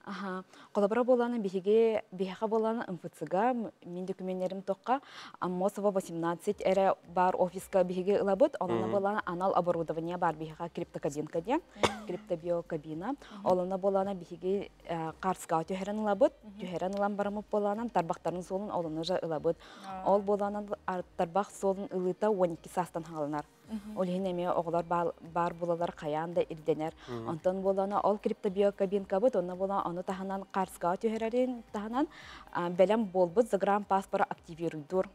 Аха. Холобура буолана биһиги биһиэхэ буолана МФЦга мин документтерим тоққа Аммосова 18 эрэ бар офиска биһиги ылабыт. Онона буолана анал оборудование бар биһиэхэ криптокабинка диэн, криптобиокабина. Олона буолана биһиги картскаҕа түһэрэн ылабыт. Түһэрэн ылан барамыт буоланан тарбахтарын суолун олону же ылабыт. Ол буоланан тарбах суолун ылыыта 12 саастан хааланар. Ол иһин эмиэ оҕолор баар булалар хайаан да ирдэнэр. Онтон буолана ол криптобиокабинкабыт, онно буолан ону таһынан картскаҕа түһэрэрин таһынан бэлэм буолбут загранпаспора активируйдуур.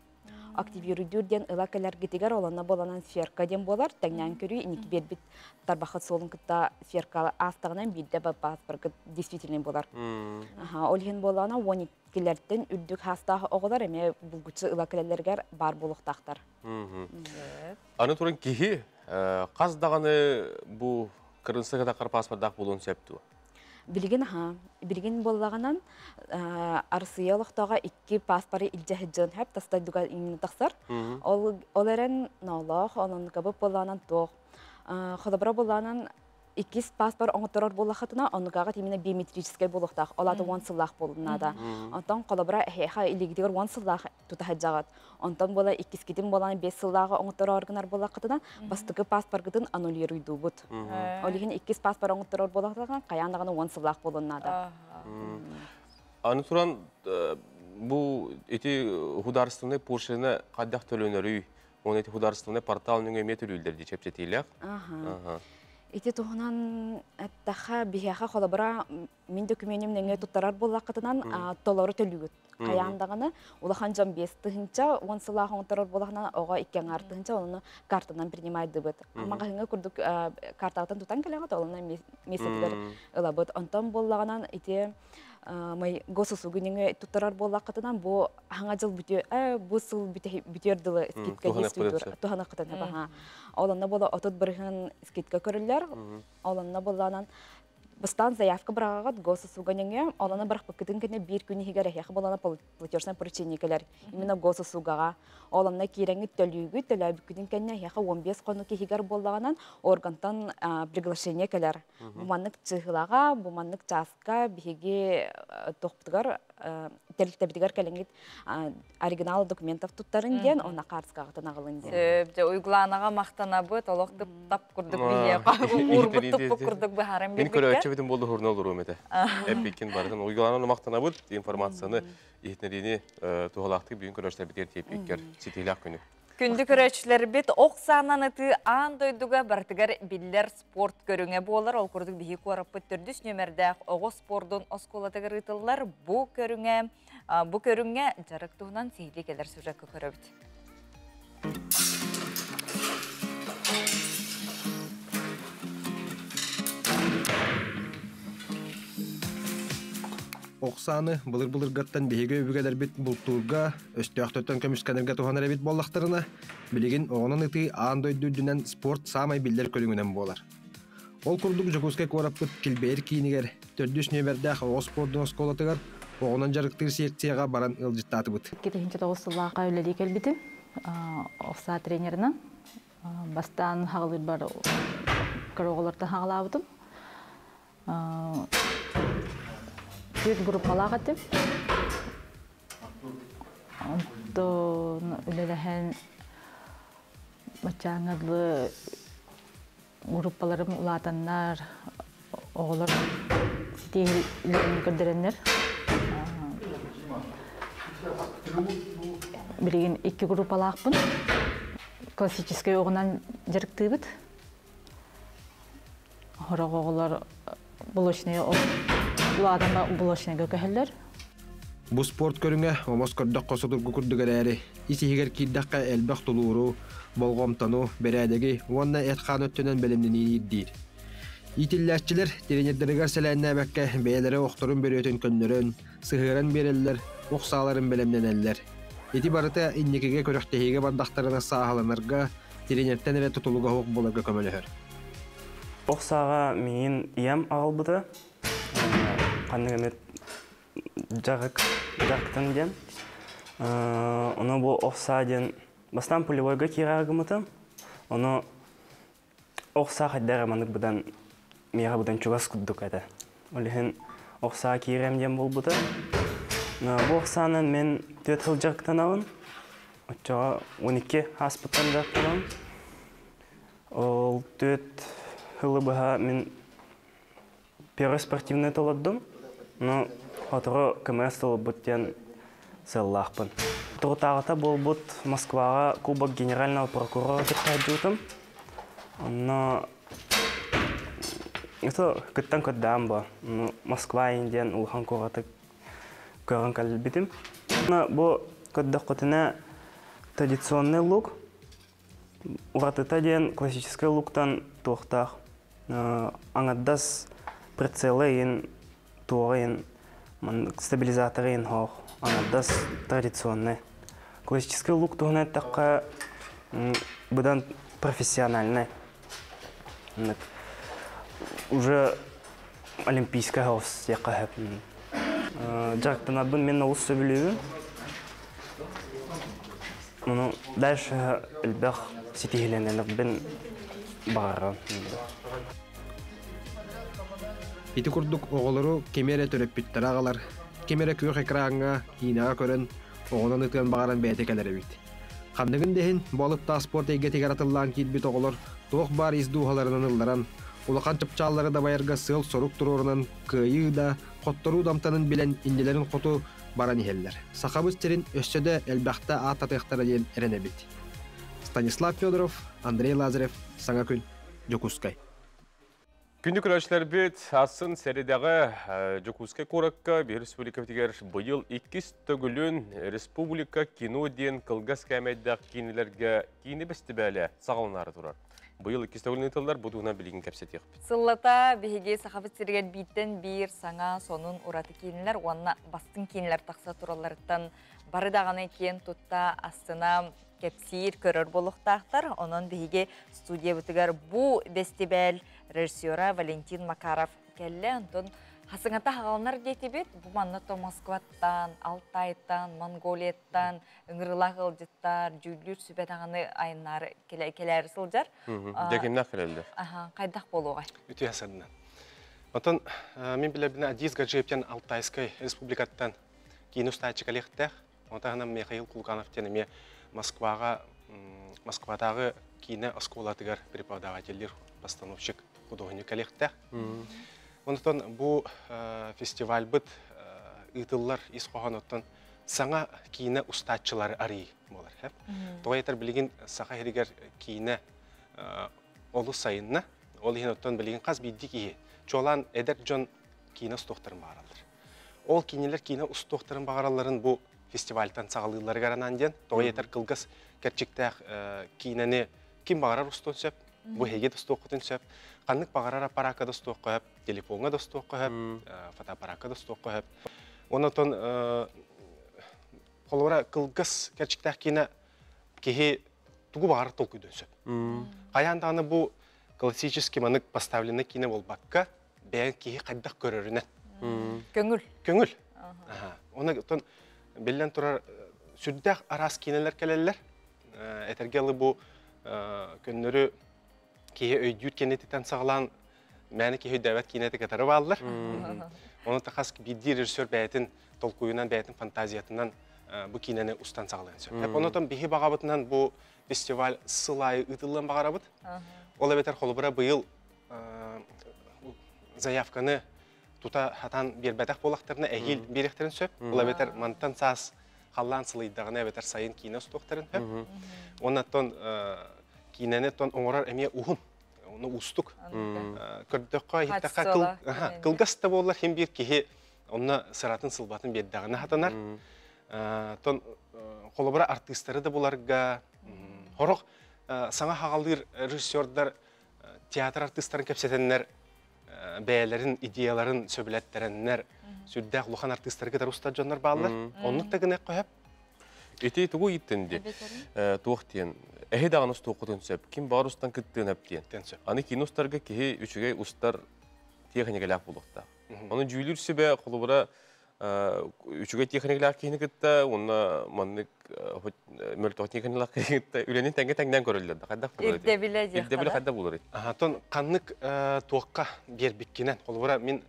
Активируйдуур диэн ыла кэлэргитигэр олонно буоланан сверка диэн буолар, тэҥнээн көрүү иники биэрбит тарбахыт суолун кытта сверка аастаҕынан биирдэ паспоргыт действительный буолар. Аха, ол иһин буолана 12-лэртэн үрдүк саастаах оҕолор эмиэ булгуччу ыла кэлэллэригэр баар буолуохтаахтар. Аны туран киһи хас даҕаны бу кырынса кытакар паспордаах буолуон сөп дуо? Билигин аха, билигин буоллаҕынан Арсыя олохтооҕо икки паспоры илдьэ сылдьыан сөп, тас дойдуга иҥнэ тахсар. Ол эрэн ноолоох, онон кабып буоллаҕынан туох. Холобура буллаанан иккис паспорт оҥотторор буоллаххытына, оннугааҕы именно биометрическай буолуохтаах, ол аата 10 сыллаах буолунаада. Онтон холобура эһиэхэ илиигитигэр 10 сыллаах тутаһыдьаҕыт. Онтон буола иккискитин буолан 5 сыллааҕы оҥоттороор гынар буоллаххытына, бастакы паспоргытын аннулируйдуубут. Ол иһин иккис паспорт оҥотторор буоллаххытына, хайаан даҕаны 10 сыллаах буолуон наада. Аны туран бу ити художественный пошлина хайдах төлөнөрүй? Оны ити художественный портал нөҥүө эмиэ төлүүллэр дии чэпчэтиилээх. Ити туһунан эттэхэ, биһиэхэ холобура мин документим нөҥүө туттарар буоллаххытынан толору төлүүгүт. Хайаан даҕаны улахан дьон 5 тыһыынча, 10 сылаах оҥотторор буоллахына оҕо 2,5 тыһыынча, онуну картанан принимайдыбыт. Маҕаһыыҥҥа курдук картаҕытын тутан кэлэҕит, олуна месяцигэр ылабыт. Онтон буоллаҕынан ити май госуслуги нөҥүө туттарар буоллаххытынан бу хаҥа жыл бүтүө, бу сыл бүтүөр дылы скидка действует, туһанаххытын баха. Олонно буола 30% скидка көрүллэр. Олонно буоллаанан бастаан заявка быраҕаҕыт госуслуга нөҥүө, олоно бырахпыккытын кэннэ биир күн иһигэр эһиэхэ буолана платежное поручение кэлэр. Именно госуслугаҕа. Олонно киирэҥҥит төлүүгүт, төлөөбүккүтүн кэннэ эһиэхэ 15 хонук иһигэр буоллаҕынан органтан приглашение кэлэр. Бу маннык чыһылаҕа, бу маннык чааска биһиги тохпутугар тэрилтэбитигэр кэлиҥҥит оригинал документов туттарын диэн, онно карточкаҕытын аҕалын диэн. Сөп, дьэ Уйгулаанаҕа махтанабыт, олох тып-тап курдук биһиэхэ уурбут туппут курдук быһааран Мин көрөөччү битин болду хурна олоруом этэ. Эппиккин барытын Уйгулаана махтанабыт, информацияны иһитинэриини туһалаахтык бүгүн көрөөччүлэрбитигэр тиэппиккэр ситиилээх күнү. Күндү көрөөччүлэрбит, ох саанан ытыы аан дойдуга барытыгар биллэр спорт көрүҥэ буолар. Ол курдук биһи куораппыт төрдүс нүөмэрдээх оҕо спордун оскуолатыгар ыытыллар. Бу көрүҥҥэ дьарык туһунан сиһилии кэлэр сюжекка көрөбүт. Ох сааны былыр-былыргаттан биһиги өбүгэлэрбит бултуурга, өстөөхтөртөн көмүскэнэргэ туһанар эбит буоллахтарына, билигин оҕунан ытыы аан дойду үрдүнэн спорт саамай биллэр көрүҥүнэн буолар. Ол курдук Дьокуускай куораппыт килбэйэр киинигэр төрдүс нүөмэрдээх оҕо спордун оскуолатыгар оҕунан дьарыктыыр секцияҕа баран ыалдьыттаатыбыт. 2009 сыллааҕа үлэлии кэлбитим. Ох саа тренеринэн. Бастаан хаҕылыыр кыра оҕолортон хаҕылаабытым. Түөрт группалаах этим. Онтон үлэлэһэн баччааҥҥа группаларым улаатаннар, оҕолор ситиһиилэрин көрдөрөннөр. Билигин икки группалаахпын. Классическай оҕунан дьарыктыыбыт. Сорох оҕолор блочный улаатан блочныйга көһөллөр. Бу спорт көрүҥэ омос көрдөххө судургу курдук эрээри, ис иһигэр киирдэххэ элбэх тулууру, болҕомтону, бэрээдэги уонна эт-хаан өттүнэн бэлэмнэниини ирдиир. Иитиллээччилэр тренердэригэр сэлээннээбэккэ бэйэлэрэ охторун бөрүөтүн көннөрөн, сыһыаран биэрэллэр, ох сааларын бэлэмнэнэллэр. Ити барыта инникигэ күрэхтэһиигэ бардахтарына сааһыланарга, тренертэн эрэ тутулуга суох буоларга көмөлөһөр. Ох сааҕа миигин ийэм аҕалбыта. Ханнык эмит дьарык дьарыктан диэн. Ону бу ох саа диэн бастаан пулевойга киирэр гыммытым. Ону ох саа хайдах эрэ маннык быдан миэхэ быдан чугас курдук этэ. Ол иһин ох саа киирэм диэн буолбута. Бу ох саанан мин 4 сыл дьарыктанабын. Оччоҕо 12 ааспыттан дьарыктанабын. Ол 4 сылы быһа мин первый спортивный толордум. Но сотору КМС толорбут диэн сыаллаахпын. Турутааҕыта буолбут Москваҕа Кубок генерального прокурора кыттаһдьуутум. Онно это кыттан көрдөөн бу. Москва диэн улахан куораты көрөн кэлбитим. Бу көрдөххүтүнэ традиционный лук. Уратыта диэн классический луктан туохтаах. Аҥардас прицелы туоҕын стабилизаторын хоох аҥардас традиционный. Классический лук туһунан эттэххэ быдан профессиональный. Уже олимпийскай хаус диэххэ сөп. Дьарыктанарбын мен олус сөбүлүүбүн. Ну, дальше элбэх ситиһиилэнэрбин. Бағаран. Ити курдук оҕолору кими эрэ төрөппүттэрэ аҕалар, ким эрэ күөх экраҥҥа, киинэҕэ көрөн, оҕонон ытыан баҕаран бэйэтэ кэлэр эбит. Ханныгын да иһин, бу алыптаах спорт эйгэтигэр атыллаан киирбит оҕолор туох баар ис дууһаларынан ылларан, улахан чыпчааллары дабайарга сыал-сорук туруорунан кыайыы да, хотторуу да амтанын билэн иннилэрин хоту баран иһэллэр. Сахабыт сирин өссө да элбэхтэ ааттатыахтара диэн эрэнэбит. Станислав Федоров, Андрей Лазарев, Саҥа күн, Дьокуускай. Күндү көрөөччүлэрбит, атын сэрэдэҕэ Дьокуускай куоракка биир республикабытыгар быйыл иккис төгүлүн Республика кино диэн кылгас кээмэйдээх киинэлэргэ киинэ бэстибээлэ саҕаланаары турар. Быйыл иккис төгүлүн ыытыллар, бу туһунан билигин кэпсэтиэхпит. Сыллата биһиги Сахабыт сиригэр бииртэн биир саҥа сонун ураты киинэлэр уонна бастыҥ киинэлэр тахса туралларыттан бары даҕаны киэн тутта астына кэпсиир, көрөр буолуохтаахтар. Онон биһиги студиябытыгар бу бэстибээл режиссера Валентин Макаров кэллэ. Онтон хасыҥата хаҕаланар диэтибит. Бу манна то Москваттан, Алтайтан, Монголияттан ыҥырылаах ыалдьыттар, дьүүллүүр сүбэ даҕаны айаннаары кэлээри сылдьар. Дьэкимнэх кэлэллэр. Хайдах буолуоҕай? Үтүө сарынан. Отон мин билэбинэ Адис Гаджиевтен Алтайскай республикаттан киин устааччы кэлиэхтээх. Онтон Михаил Кулуканов диэн эмиэ Москваҕа Москватааҕы киинэ оскуолатыгар преподавателлир, постановщик, художник кэлиэхтээх. Онтон бу фестивальбыт ыытыллар ис хоһоонуттан саҥа киинэ устааччылары арыйыы буолар. Тоҕо этэр билигин Саха сиригэр киинэ олус сайынна. Ол иһин оттон билигин хас биирдии киһи чуолаан эдэр дьон киинэ устуохтарын баҕараллар. Ол кинилэр киинэ устуохтарын баҕаралларын бу фестивальтан саҕалыылларыгар анаан диэн, тоҕо этэр кылгас кэрчиктээх киинэни ким баҕарар устуон сөп, бу эһиги да устуоххутун сөп, ханнык баҕарар аппараакка да устуохха сөп, телефоҥҥа да устуохха сөп, фотоаппараакка да устуохха сөп. Онон холобура кылгас кэрчиктээх киинэ киһи тугу баҕарар толкуйдуон сөп. Хайаан даҕаны бу классический маннык поставленный киинэ буолбакка, бэйэн киһи хайдах көрөрүнэн. Көҥүл. Көҥүл. Оны оттон биллэн турар сүрдээх араас киинэлэр кэлэллэр. Этэргэ ылы бу көннөрү киһи өйдүүр киинэтиттэн саҕалаан мээнэ киһи өйдөөбөт киинэтэ кытары бааллар. Оны хас биирдии режиссер бэйэтин толкуйунан, бэйэтин фантазиятынан бу киинэни устан саҕалыан сөп. Онотон биһи баҕабытынан бу фестиваль сыл аайы ыытыллыан баҕарабыт. Ол эбэтэр холобура быйыл заявканы тута хатан биэрбэтэх буолахтарына эһиил биэриэхтэрин сөп. Ол эбэтэр мантан саас халлаан сылыйдаҕына эбэтэр сайын киинэ устуохтарын сөп. Оннаттан киинэни тон оҥорор эмиэ уһун, ону уустук. Көрдөххө, иһиттэххэ кылгас да буоллар хим биир киһи онно сыратын сылбатын биэрдэҕинэ хатанар. Тон холобура артыыстары да буларга хорох саҥа хаҕалыыр режиссердар театр артыыстарын кэпсэтэннэр бэйэлэрин идеяларын сөбүлэттэрэннэр сүрдээх улахан артыыстары кытары устар дьоннор бааллар. Оннук да гыныах хөп. Ити тугу иттин ди? Туох диэн? Эһи даҕаны устуоххутун сөп. Ким баар устан кыттыан өп диэн. Аны киин устарга киһи үчүгэй устар техникалаах буолуохтаах. Оны дьүүлүр сүбэ холобура үчүгэй техникалаах киһини кытта уонна маннык мөлтөх техникалаах киһини кытта үлэни тэҥҥэ тэҥнээн көрөллөр да хайдах буолар? Ирдэбилэ диэх. Ирдэбилэ хайдах буолар? Антон ханнык туохха биэрбиккинэн холобура мин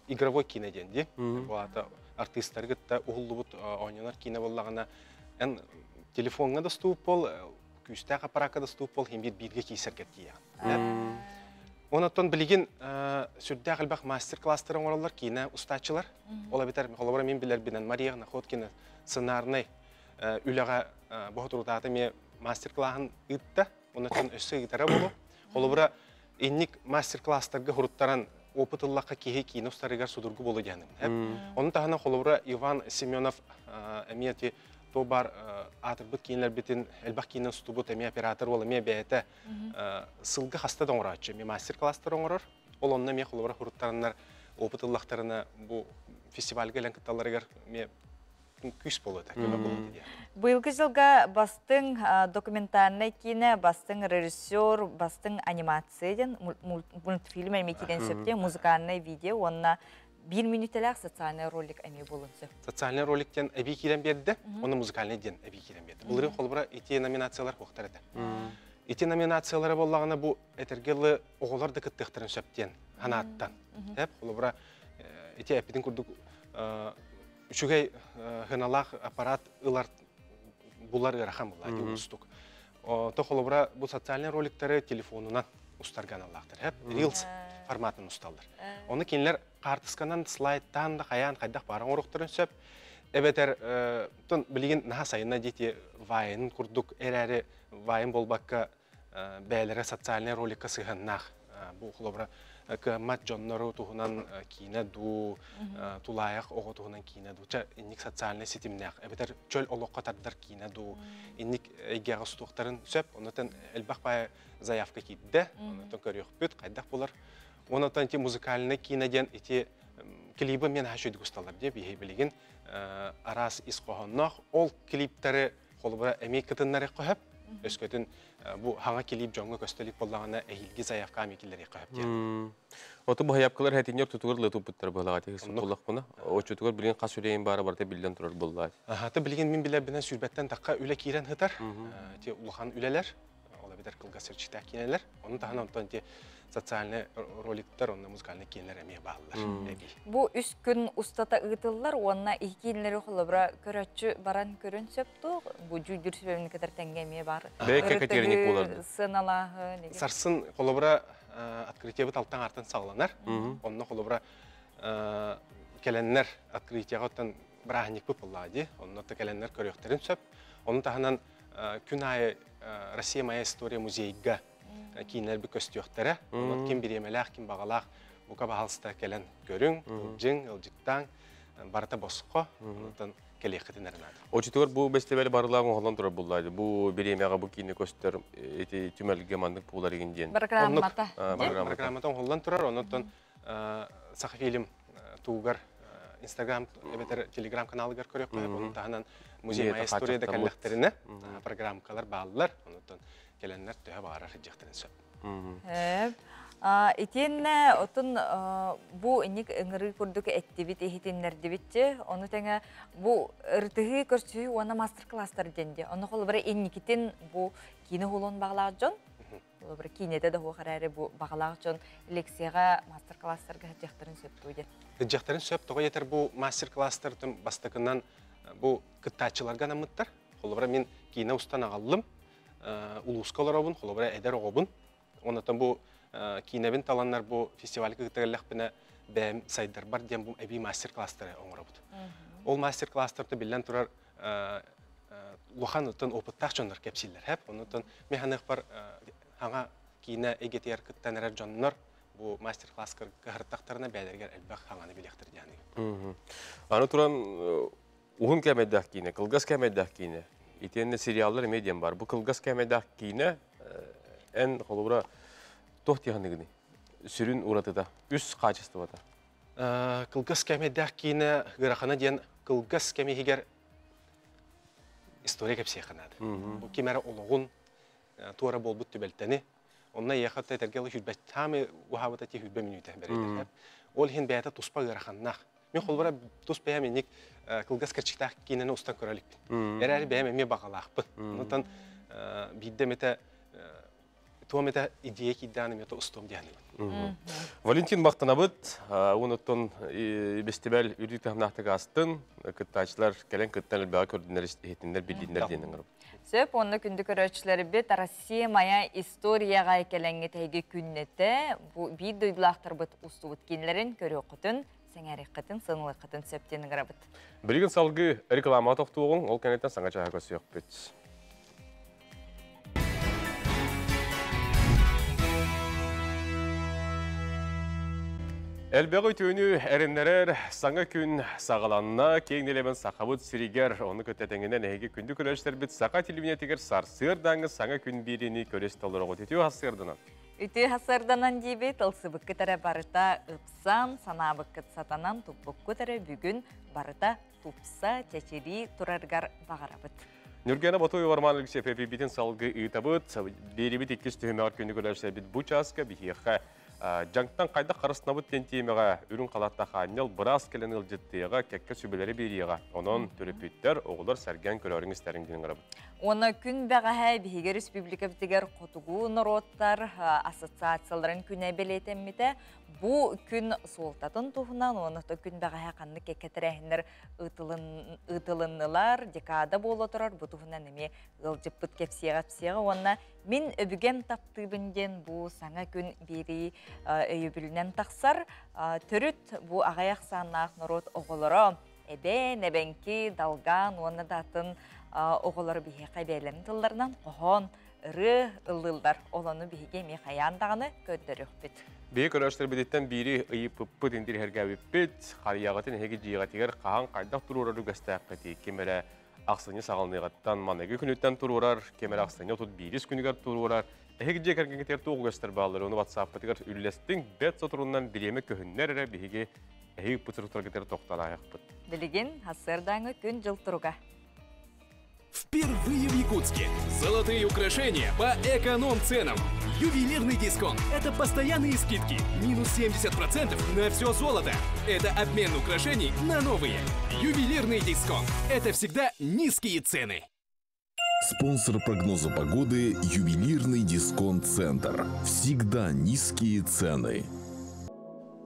игровой киинэ диэн дии. Бу аата артыыстары кытта уһуллубут оонньонор киинэ буоллаҕына эн телефоҥҥа да устубут буол, күүстээх аппараакка да устубут буол, хин биир бииргэ киисэргэ тиийэҕин. Онон билигин сүрдээх элбэх мастер-класстар оҥороллор киинэ устааччылар. Ол эбэтэр холобура мин билэрбинэн Мария Находкина сценарнай үлэҕэ боһотурутаата эмиэ мастер-классын ыытта. Онон өссө ыытара болу. Холобура инник мастер-класстарга хуруттаран опыт ыллахха киһи киинэ устарыгар судургу болу диэным. Onun таһынан холобура Иван Семенов эмиэ ти то бар аатырбыт киинэлэрбитин элбэх киинэн устубут эмиэ оператор ол эмиэ бэйэтэ сылга хаста да оҥорооччу эмиэ мастер-класстар оҥорор. Ол онно эмиэ холобура хуруттараннар опыт ыллахтарына бу фестивальга элэн кытталларыгар эмиэ күүс болуота, көмө болуота диэн. Быйылгы жылга бастыҥ документальнай киинэ, бастыҥ режиссер, бастыҥ анимация диэн мультфильм эмиэ киирэн сөптө, музыкальный видео уонна биир мүнүүтэлээх социальный ролик эмиэ буолун сөп. Социальный ролик диэн эбии киирэн биэрдэ, уонна музыкальный диэн эбии киирэн биэрдэ. Былырыын холобура ити номинациялар хуохтар этэ. Ити номинациялары боллағына бу этергелі оғолар да кыттыхтарын сөптен ханаттан. Тәп, холобура ити эппитин курдук үчүгэй хыналаах аппарат ылар булар ыарахан була ди устук. То холобура бу социальный роликтары телефонунан устарган аллахтар. Хеп Reels форматын усталлар. Оны кинилер картысканан слайдтан да хаян хайдах баран оруктарын сөп. Эбетер тон билигин наха сайына дети вайн курдук эрэри вайн болбакка бээлере социальный роликка сыһаннах бу холобура кыаммат дьоннору туһунан киинэ дуу, тулаайах оҕо туһунан киинэ дуу, ча инник социальный ситимнээх эбэтэр чөл олоххо тардар киинэ дуу, инник эйгэҕэ устуохтарын сөп. Онотон элбэх баай заявка киирдэ, онотон көрүөхпүт хайдах булар. Онотон ити музыкальный киинэ диэн ити клибы мен хашы усталар диye биһи билигин араас ис хоһонноох ол клиптары холобура эмиэ кытыннары көһөп өскөтүн бу хаҥа клип дьоҥҥо көстөлүк боллаҕына эһиилги заявка амикиллери көһөп диэн. Оту бу хаябкалар хэтинер тутугар лытуппуттар былаға тихи сутуллах буна. Очутугар билин қас үлейін бары барта билден турар буллар. Ата билигин мин билер сүрбеттен таққа үле киирен хытар. Те улахан үлелер, ола битер кылга сырчыта кинелер. Onun таһынан онтон те социальный роликтар, онна музыкальный кинелер эмиэ бааллар. Бу үс күн устата ыытыллар, уонна иккиинлери холобура көрөччү баран көрөн сөпту, бу жүйдүр сүбөбүн кетер теңге эмиэ бар. Бэйкэ катериник буларды. Сыналаһы. Сарсын холобура открытие бит алтан артан саҕаланар. Онно холобура келеннер открытиеға оттан браһынник бу ди. Онно та келеннер көрүөхтерин сөп. Onun таһынан күн айы Россия моя история музейга кииннер би көстүөхтере. Онон ким биремелээх, ким багалаах бука баһалста келен көрүң, ылжың, ылжыктаң, барата босхо, онтон келиэххитинеринады. Очутугар бу бестебели барылаагын холон турар буллайды. Бу биремега бу кийини көстөр эти түмелге мандык пуулар еген диэн. Программата. Программата холлон турар, онтон Саха фильм тугар Инстаграм, эбетер Телеграм каналыгар көрөк қойып, onun таһынан музей моя история да кэллэхтерине программкалар бааллар, онтон келеннер төһө баарар хыджахтарын сөп. Итиэннэ отун бу инник ыңыры курдук эттибит, эхитиннердибитчи, ону тэҥэ бу ыртыһы көрсүһү уонна мастер-класстар денди. Ону холобура инникитин бу киини хулун багалаах дьон, холобура киинете да хуохарары бу багалаах дьон лекцияга мастер-класстарга хыджахтарын сөптүү ден. Хыджахтарын сөп, тоҕо етер бу мастер-класстар бастакынан бу кыттаачыларга намыттар. Холобура мин киинэ устан аҕаллым, улууска олоробун, холобура эдэр оҕобун. Онотон бу киинэбин таланнар бу фестивальга кыттыгаллахпына бэм сайдар бар диэн бу эби мастер-класстары оҥоробут. Ол мастер-класстарда биллэн турар улахан оттон опыттаах дьоннор кэпсииллэр хэп. Онотон механых бар хаҥа киинэ эгетиэр кыттан эрэр дьоннор бу мастер-класс кыһыртахтарына бээлергер элбэх хаҥаны билиэхтэр дианыгы. Аны туран уһун кэмэйдээх киинэ, кылгас кэмэйдээх киинэ. Итиэннэ сериаллар эмиэ диэн бар. Бу кылгас кэмэйдээх киинэ эн холобура туох тиһаныгыны? Сүрүн уратыта, үс качествота. Кылгас кэмэйдээх киинэ гырахана диэн кылгас кэмихигер история кэпсиэханады. Бу кимэрэ олоҕун туора болбут түбэлтэни. Онна яхатта этергел хүрбэт таамы ухабыта ти хүрбэ мүнүтэ берелер. Ол хин бэйэтэ туспа ыараханнаах. Мен холбара тус бэйэм инник кылгас кырчыктаах киинэни устан көрөлүкпүн. Эрээри бэйэм эмиэ багалаахпын. Онтон биирдэ мете туомета идея киддааны мете устуом диэхнибин. Валентин мактанабыт, онуттан фестиваль үрдүк тахмнахтык астын, кыттаачылар кэлэн кыттан элбэҕэ көрдүнэр иһитиннэр билдиннэр диэнин гырып. Сөп, онны күндү көрөчүләри бит Россия моя историяга келеңге теги күннете бу бир дойдулахтар бит устубут кинлерин көрөкөтүн, сеңәреккытын, сынылыккытын сөптен гырабыт. Билигин салгы реклама токтугун, ол кенеттен саңа чаха көсөк бит. Элбэҕи түүнү эриннерер саңа күн саҕаланна киэҥ сахабыт сиригэр ону көтөтөҥүнэн эһиги күндү көрөчтөрбүт саха телевидениетигэр сарсыырдааҥы саҥа күн биирини көрөс толорого түтүү хассыырданан. Үтүү хассыырданан диби тылсыбыккыт эрэ барыта ыпсан, санаабыккыт сатанан туппуккут эрэ бүгүн барыта тупса чэчирии тураргар бағарабыт. Нүргена Батуева Роман Алексеев битин салгы ыытабыт, берибит иккис түһүмэҕэр күндү көрөчтөрбүт бу чааска биһиэхэ Жаңтан қайда қарысынабыт тен темеға үрін қалатта ханнел біраз келен ылжыттыға кәкке сүбелері бериға. Онон төрөпүттер оғылар сәрген көрөрің істерін дейін қарабыт. Уонна күн бэҕэһээ биһиги республикабытыгар хотугу норуоттар ассоциацияларын күнэ бэлиэтэммитэ. Бу күн суолтатын туһунан уонна күн бэҕэһээ ханнык кэккэ тэрээһиннэр ыытылыннылар, декада буола турар бу туһунан эмиэ ыалдьыппыт кэпсиэҕэ уонна мин өбүгэм таптыыбын диэн бу саҥа күн биэрии өйөбүлүнэн тахсар. Төрүт бу аҕыйах сааннаах норуот оҕолоро эбээн, эбэҥки, далгаан уонна да атын оҕолоро биһиэхэ бэйэлэрин тылларынан хоһоон, ырыа ыллыыллар. Ол ону биһиги эмиэ хайаан даҕаны көрдөрүөхпүт. Биһи көрөөччүлэрбититтэн биири ыйыппыппыт, интириэһиргээбиппит, харыйаҕытын эһиги дьиэҕитигэр хаһан хайдах туруорар үгэстээххитий? Ким эрэ ахсынньы саҕаланыаҕыттан маныгы күнүттэн туруорар, ким эрэ ахсынньы 31 күнүгэр туруорар. Эһиги дьиэ кэргэҥҥитигэр туох үгэстэр бааллар, ону WhatsApp-пытыгар үллэстиҥ, бэрт соторунан бириэмэ көһүннэр эрэ биһиги эһиги ыппыт суруктаргытыгар тохтолоохпут. Билигин сарсыардааҥы күн-дьыл туруга. Впервые в Якутске. Золотые украшения по эконом-ценам. Ювелирный дисконт. Это постоянные скидки. Минус 70% на все золото. Это обмен украшений на новые. Ювелирный дисконт. Это всегда низкие цены. Спонсор прогноза погоды – ювелирный дисконт-центр. Всегда низкие цены.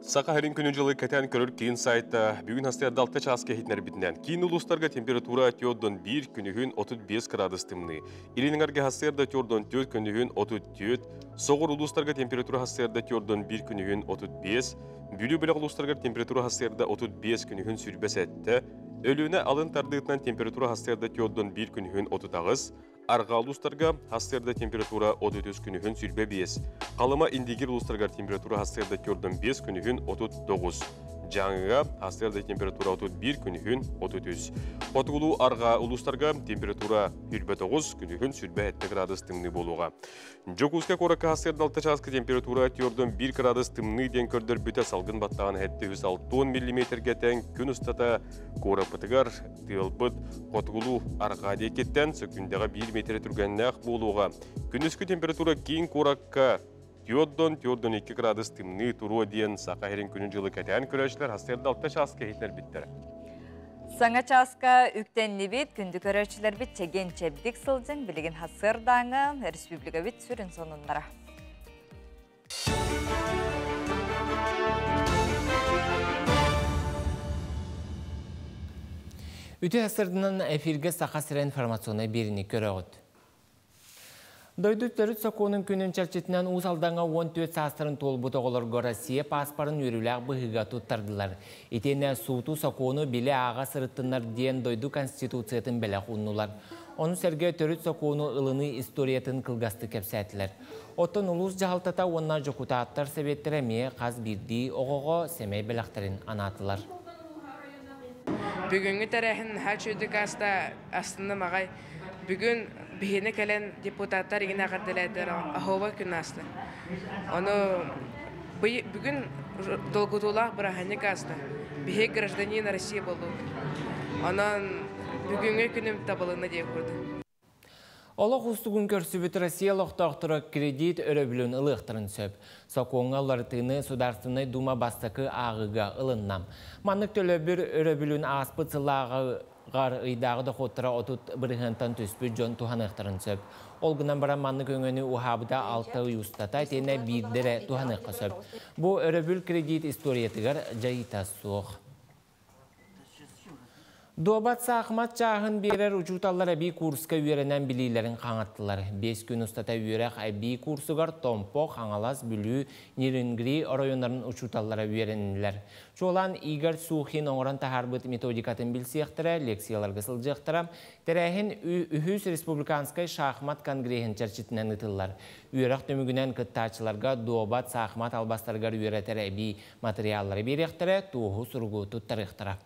Саха сирин күнү-дьылы кэтээн көрөр киин сайта бүгүн сарсыарда 6 чааска иһитиннэрбитинэн киин улуустарга температура 41 күнүһүн 35 градус тымныы. Илин эҥэргэ сарсыарда 44 күнүһүн 34, соҕуруу улуустарга температура сарсыарда 41 күнүһүн 35, Бүлүү бөлөх улуустарыгар температура сарсыарда 35 күнүһүн 27, Өлүөнэ алын тардыытынан температура сарсыарда 41 күнүһүн 38, Арҕаа улуустарга сарсыарда температура 33 күнүһүн 25, Халыма Индигир улуустарыгар температура сарсыарда 45 күнүһүн 39, Дьааҥыга сарсыарда температура 31 күнүһүн 33. Хотугулуу арҕаа улуустарга температура 29 күнүһүн 27 градус тымныы буолуоҕа. Дьокуускай куоракка сарсыарда 6 чааска температура 41 градус тымныы диэн көрдөрбүтэ салгын баттаҕын 760 миллиметргэ тэҥ күн устата куораппытыгар тыалбыт хотугулуу арҕаа диэкиттэн сөкүүндэҕэ 1 метр түргэннээх буолуоҕа. Күнүскү температура киин куоракка 4-4-2 градус тымныы туруо диэн Саха сирин күнүн-дьылы кэтээн көрөөччүлэр сарсыарда 6 чааска иһитиннэрбиттэрэ. Саҥа чааска үктэннибит, күндү көрөөччүлэрбит чэгиэн-чэбдик сылдьыҥ, билигин сарсыардааҥы республикабыт сүрүн сонуннара. Үтүө сарсыарданан эфиргэ Саха сирэ информационнай биэриини көрөҕүт. Дойду төрүт сокуонун күнүн чэрчитинэн Уус Алдаҥҥа 14 саастарын туолбут оҕолорго Россия пааспарын үөрүүлээх быһыыга туттардылар. Итиэннэ сууту сокуону билэ-ааҕа сырыттыннар диэн дойду Конституциятын бэлэх ууннулар. Ону сэргэ төрүт сокуону ылыныы историятын кылгастык кэпсээтилэр. Оттон улуус дьаһалтата уонна дьокутааттар сэбиэттэрэ эмиэ хас биирдии оҕоҕо сэмэй бэлэхтэрин анаатылар. Бүгүҥҥү тэрээһин наһаа үчүгэйдик ааста, астынным аҕай. Бүгүн биһини кэлэн депутаттар игин эҕэрдэлээтилэр, оһуобай күн ааста. Ону бүгүн долгутуулаах бырааһынньык ааста. Биһи гражданин России буоллубут. Онон бүгүҥҥү күнүм табылынна диэн курдук. Олох уустугун көрсүбүт Россия олохтоохторо кредит өрөбүлүн ылыахтарын сөп. Сокуоҥҥа уларытыыны Судаарыстыбаннай Дума бастакы ааҕыыга ылынна. Маннык төлөбүр өрөбүлүн ааспыт сыллааҕы ыйдааҕы дохуоттара 30 бырыһыантан түспүт дьон туһаныахтарын сөп. Ол гынан баран маннык өҥөнү уһаабыта 6 ый устата итиэннэ биирдэ эрэ туһаныахха сөп. Бу өрөбүл кредит историятыгар дьайыыта суох. Дуобат саахымат чааһын биэрэр учууталлар эбии курска үөрэнэн билиилэрин хаҥаттылар. 5 күн устата үөрэх эбии курсугар Томпо, Хаҥалас, Бүлүү, Нерюнгри оройуоннарын учууталлара үөрэннилэр. Чуолаан Игорь Сухин оҥорон таһаарбыт методикатын билсиэхтэрэ, лекцияларга сылдьыахтара. Тэрээһин үһүс республиканскай шахмат конгреһин чэрчитинэн ыытыллар. Үөрэх түмүгүнэн кыттааччыларга дуобат саахымат албастарыгар үөрэтэр эбии материаллары биэриэхтэрэ, туоһу суругу туттарыахтара.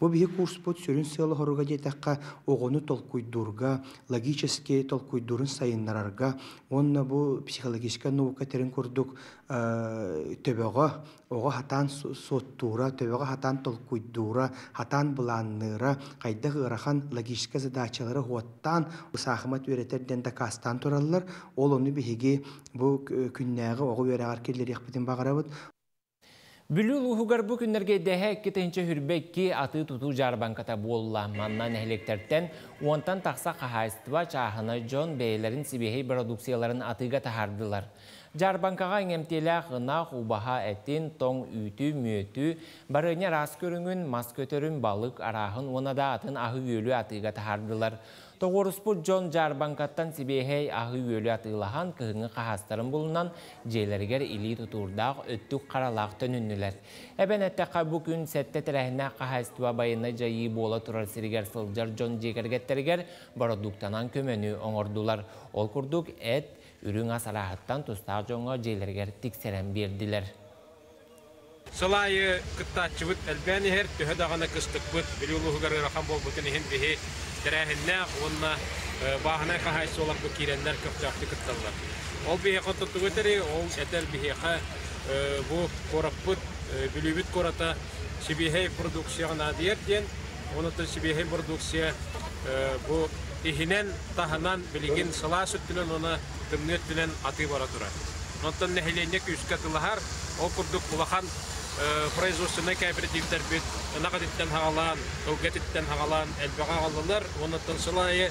Бу биһи курспут сүрүн сыала-соруга диэтэххэ оҕону толкуйдуурга, логически толкуйдуурун сайыннарарга уонна бу психологическай наука этэрин курдук төбөҕө оҕо сатаан суоттуура, төбөҕө сатаан толкуйдуура, сатаан былаанныыра, хайдах ыарахан логическай задачалары суоттаан саахымат үөрэтэр диэн дакаастаан тураллар. Ол ону биһиги бу күннээҕи оҕо үөрэҕэр киллэриэхпитин баҕарабыт. Бүлүү улууһугар бу күннэргэ Идэһэ 2022 атыы-тутуу дьаарбаҥката буолла. Манна нэһилиэктэртэн уонтан тахса хаһаайыстыба, чааһынай дьон бэйэлэрин сибиэһэй бородууксуйаларын атыыга таһаардылар. Дьаарбаҥкаҕа иҥэмтиэлээх ынах, убаһа этин, тоҥ үүтү, мүөтү, барыанньа араас көрүҥүн, мас көтөрүн, балык арааһын уонна да атын аһы-үөлү атыыга таһаардылар. Тоҕуоруспут дьон дьаарбаҥкаттан сибиэһэй аһы-үөлү атыылаһан, кыһыҥҥы хаһаастарын булунан, дьиэлэригэр илии тутуурдаах, өттүк харалаах төнүннүлэр. Эбэн эттэххэ, бу күн сэттэ тэрээһиннээх хаһаайыстыба байыаннай дьайыы буола турар сиригэр сылдьар дьон дьиэ кэргэттэригэр бородууктанан көмөнү оҥордулар. Ол курдук, эт, үрүҥ ас арааһыттан тустаах дьоҥҥо дьиэлэригэр тиксэрэн биэрдилэр. Сыл аайы кыттааччыбыт элбээн иһэр, төһө даҕаны кыстыкпыт Бүлүү улууһугар ыарахан буолбутун иһин биһи тэрээһиннээх уонна бааһынай хаһаайыстыбаларбыт киирэннэр көхтөөхтүк кытталлар. Ол биһиэхэ тугу этэрий? Ол этэр биһиэхэ бу куораппыт, Бүлүүбүт куората сибиэһэй продукцияҕа наадыйар диэн, онон сибиэһэй продукция бу иһинэн, таһынан билигин сылаас өттүнэн уонна тымныы өттүнэн атыы бара турар. Онтон нэһилиэнньэ күүскэ атыылаһар. Ол курдук улахан производственнай кооперативтэрбит ынах этиттэн хаҕалаан, ылга этиттэн хаҕалаан элбэҕи аҕаллылар. Уоннаттан сыл аайы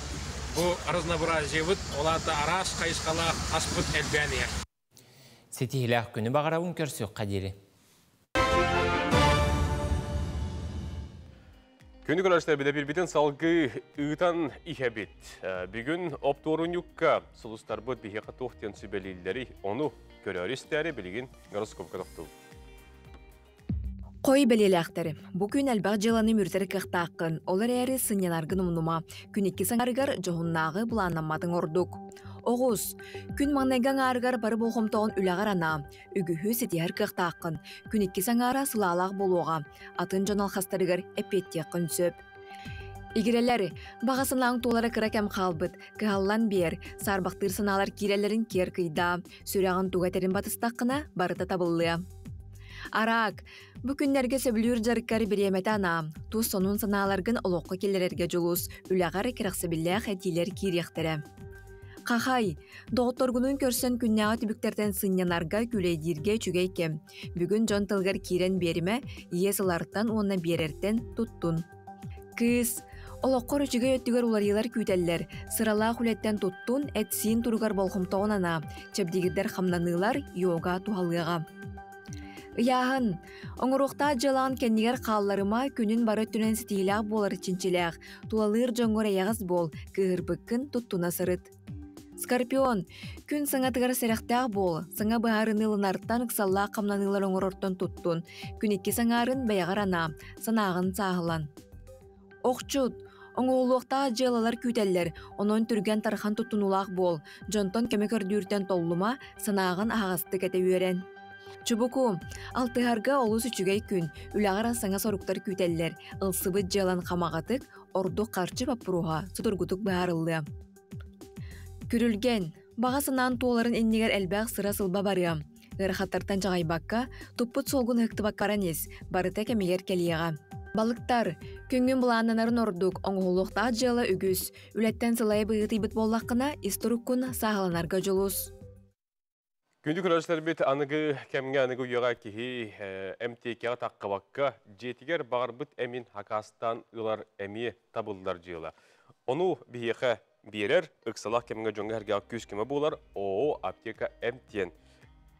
бу разнообразиебыт, ол аата араас хайысхалаах аспыт элбээн иһэр. Ситиһилээх күнү баҕарабын көрсүөххэ диэри. Күнү көрөштөр билэ салгыы ыытан иһэбит. Бүгүн оптуорунньукка сулустарбыт биһиэхэ туох диэн сүбэлииллэри, ону көрөөрү истээри билигин гороскопка тохтуу. Қой бэлиэлээхтэри. Бу күн элбэх дьыаланы мүрүтэр кыахтааххын, ол эрээри сынньанаргын умнума. Күн икки саҥарыгар дьоһуннааҕы былааннамматыҥ ордук. Оҕус. Күн маҥнайгы аҥаарыгар бары болҕомтоҕун үлэҕэр анаа. Үгүһү ситиһэр кыахтааххын. Күн икки саҥаара сылаалаах буолуоҕа. Атын дьон алхастарыгар эппиэттиэххин сөп. Игирэлэр, баҕа санааҥ туолара кыра кэм хаалбыт. Кыһаллан биэр, саарбахтыыр санаалар киирэллэрин киэр кыйдаа. Сүрэҕин туга этэрин батыстаххына, барыта табыллыа. Араак, бу күннэргэ сөбүлүүр дьарыккар бириэмэтэ анаа. Тус сонун санааларгын олоххо киллэрэргэ дьулус, үлэҕэр кэрэхсэбиллээх этиилэр киириэхтэрэ. Хахай, доҕотторгунуун көрсөн күннээҕи түбүктэртэн сынньанарга, күүлэйдииргэ үчүгэй кэм. Бүгүн дьон тылыгар киирэн биэримэ, иэс ылартан уонна биэрэртэн туттун. Кыыс, олоххор үчүгэй өттүгэр уларыйыылар күүтэллэр. Сыралаах үлэттэн туттун, эт-сиин туругар болҕомтоҕун анаа. Чэбдигирдэр хамнаныылар йога туһалыаҕа. Ыйааһын. Оҥоруохтаах дьыалаҕын кэннигэр хаалларыма, күнүн бары өттүнэн ситиһиилээх буолар чинчилээх. Тулалыыр дьоҥҥор эйэҕэс буол, кыыһырбыккын туттуна сырыт. Скорпион. Күн саҥатыгар сэрэхтээх буол, саҥа быһаарыныы ылынартан ыксаллаах хамнаныылар оҥорортон туттун. Күн икки саҥаарын бэйэҕэр анаа, санааҕын сааһылан. Охчут. Оҥоһуллуохтаах дьыалалар күүтэллэр, онон түргэн-тархан туттунуулаах буол, дьонтон көмө көрдүүртэн толлума, санааҕын аһаҕастык этэ үөрэн. Чубуку. Алтыһарга олус үчүгэй күн, үлэҕэр саҥа соруктар күүтэллэр, ылсыбыт дьыалан хамаҕатык, ордук харчы боппуруоһа судургутук быһаарыллыа. Күрүлгэн. Баҕа санаан туоларын иннигэр элбэх сыра-сылба барыа. Ыарахаттартан чаҕыйбакка, туппут суолгун ыһыктыбаккаран ис, барыта кэмигэр кэлиэҕэ. Балыктар, күҥҥүн былааннанарын ордук, оҥоһуллуохтаах дьыала үгүс. Үлэттэн сылайа быһыытыйбыт буоллаххына, ис туруккун сааһыланарга дьулус. Күндү көрөөччүлэрбит аныгы кэмҥэ аныгы үйэҕэ киһи эмтиэкэҕэ таххыбакка дьиэтигэр баҕарбыт эмин хакаастаан ылар эмиэ табыллар дьыала. Ону биһиэхэ биэрэр, ыксалаах кэмҥэ дьоҥҥо-сэргэҕэ күүс-көмө буолар ООО «Аптека М» диэн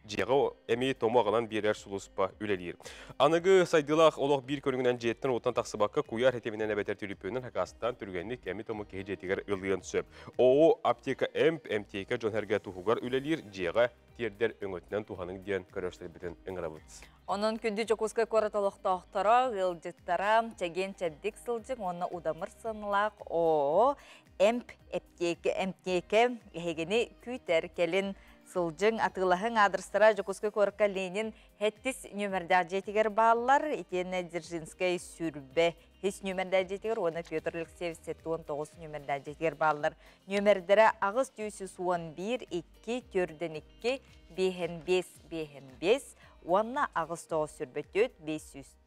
дьиэҕэ эмиэ тому аҕалан биэрэр сулууспа үлэлиир. Аныгы сайдыылаах олох биир көрүҥүнэн дьиэттэн-уоттан тахсыбакка куйаар ситиминэн эбэтэр түлүпүөнүн хакаастаан түргэнник эми-тому киһи дьиэтигэр ылыан сөп. ООО «Аптека М» эмтиэкэ дьон-сэргэ туһугар үлэлиир, дьиэҕэ тиэрдэр өҥөтүнэн туһаныҥ диэн көрөөччүлэрбитин ыҥырабыт. Онон күндү Дьокуускай куорат олохтоохторо, ыалдьыттара чэгиэн-чэбдик сылдьыҥ уонна удамыр сыаналаах ООО эмп эптиэкэ эмтиэкэ эһигини күүтэр кэлин сылдьыҥ атыылаһыҥ аадырыстара Дьокуускай куоракка Ленин сэттис нүөмэрдээх дьиэтигэр бааллар итиэннэ Дзержинскэй сүрбэ һис нүөмэрдээх дьиэтигэр уонна Петр Алексеевич 79 нүөмэрдээх дьиэтигэр бааллар. Нүөмэрдэрэ 8 111 2 4 2 5 5 5 уонна 8 9 24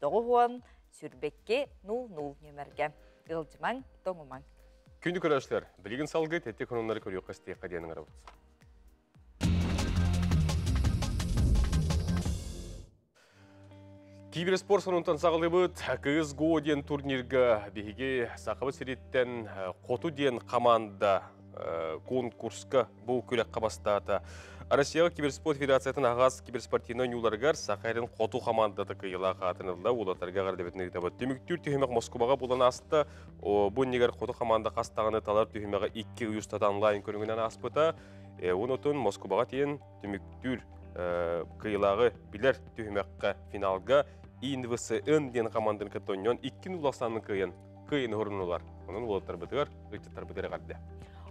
590 22 00 нүөмэргэ. Ыалдьымаҥ, тоҥумаҥ. Күндү көрөөччүлэр, билигин салгыы тэттик сонуннары көрүөххэ истиэххэ диэн ыҥырабыт. Киберспорт сонунтан саҕалыыбыт. КСГО диэн турнирга биһиги Сахабыт сириттэн Хоту диэн команда конкурска бу күрэххэ бастаата. Россияҕа киберспорт федерациятын аһаҕас киберспортивнай оонньууларыгар Саха сирин Хоту командата кыайыылаах аатын ылла. Уолаттарга эҕэрдэбитин ыытабыт. Түмүктүүр түһүмэх Москубаҕа буолан ааста. Бу иннигэр Хоту команда хас даҕаны талар түһүмэҕи 2 ый устата онлайн көрүҥүнэн ааспыта. Онотун Москубаҕа тиийэн түмүктүүр кыайыылааҕы билэр түһүмэххэ финалга ИНВСН диэн команданы кытта оонньоон 2-0 ахсаанын кыайан кыайыыны хорунулар. Онон уолаттарбытыгар, ыччаттарбытыгар эҕэрдэ.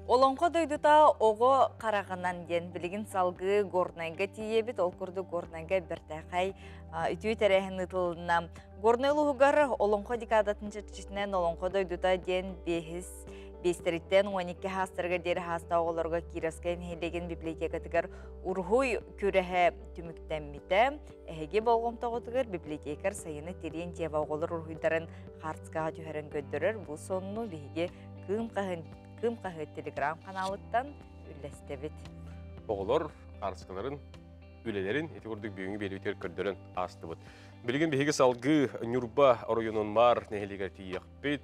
Олоҥхо дойдута оҕо хараҕынан диэн билигин салгыы Горнайга тиийэбит. Ол курдук Горнайга бэртээхэй үтүө тэрээһин ыытылынна. Горнай улууһугар Олоҥхо декадатын чэрчитинэн Олоҥхо дойдута диэн биэһис биэстэриттэн 12 хаастарыгар диэри хаастаах оҕолорго Кировскай нэһилиэгин библиотекатыгар уруһуй күрэһэ түмүктэммитэ. Эһиги болҕомтоҕутугар библиотекарь Сайына Терентьева оҕолор уруһуйдарын хаартыскаҕа түһэрэн көрдөрөр. Бу сонуну биһиги Кыым хаһын Кыым хаһыат телеграм-ханаалыттан үллэстэбит. Оҕолор хаартыскаларын үлэлэрин ити курдук бүгүҥҥү биэриибитигэр көрдөрөн аастыбыт. Билигин биһиги салгыы Ньурба оройуонун Маар нэһилиэгэр тиийиэхпит.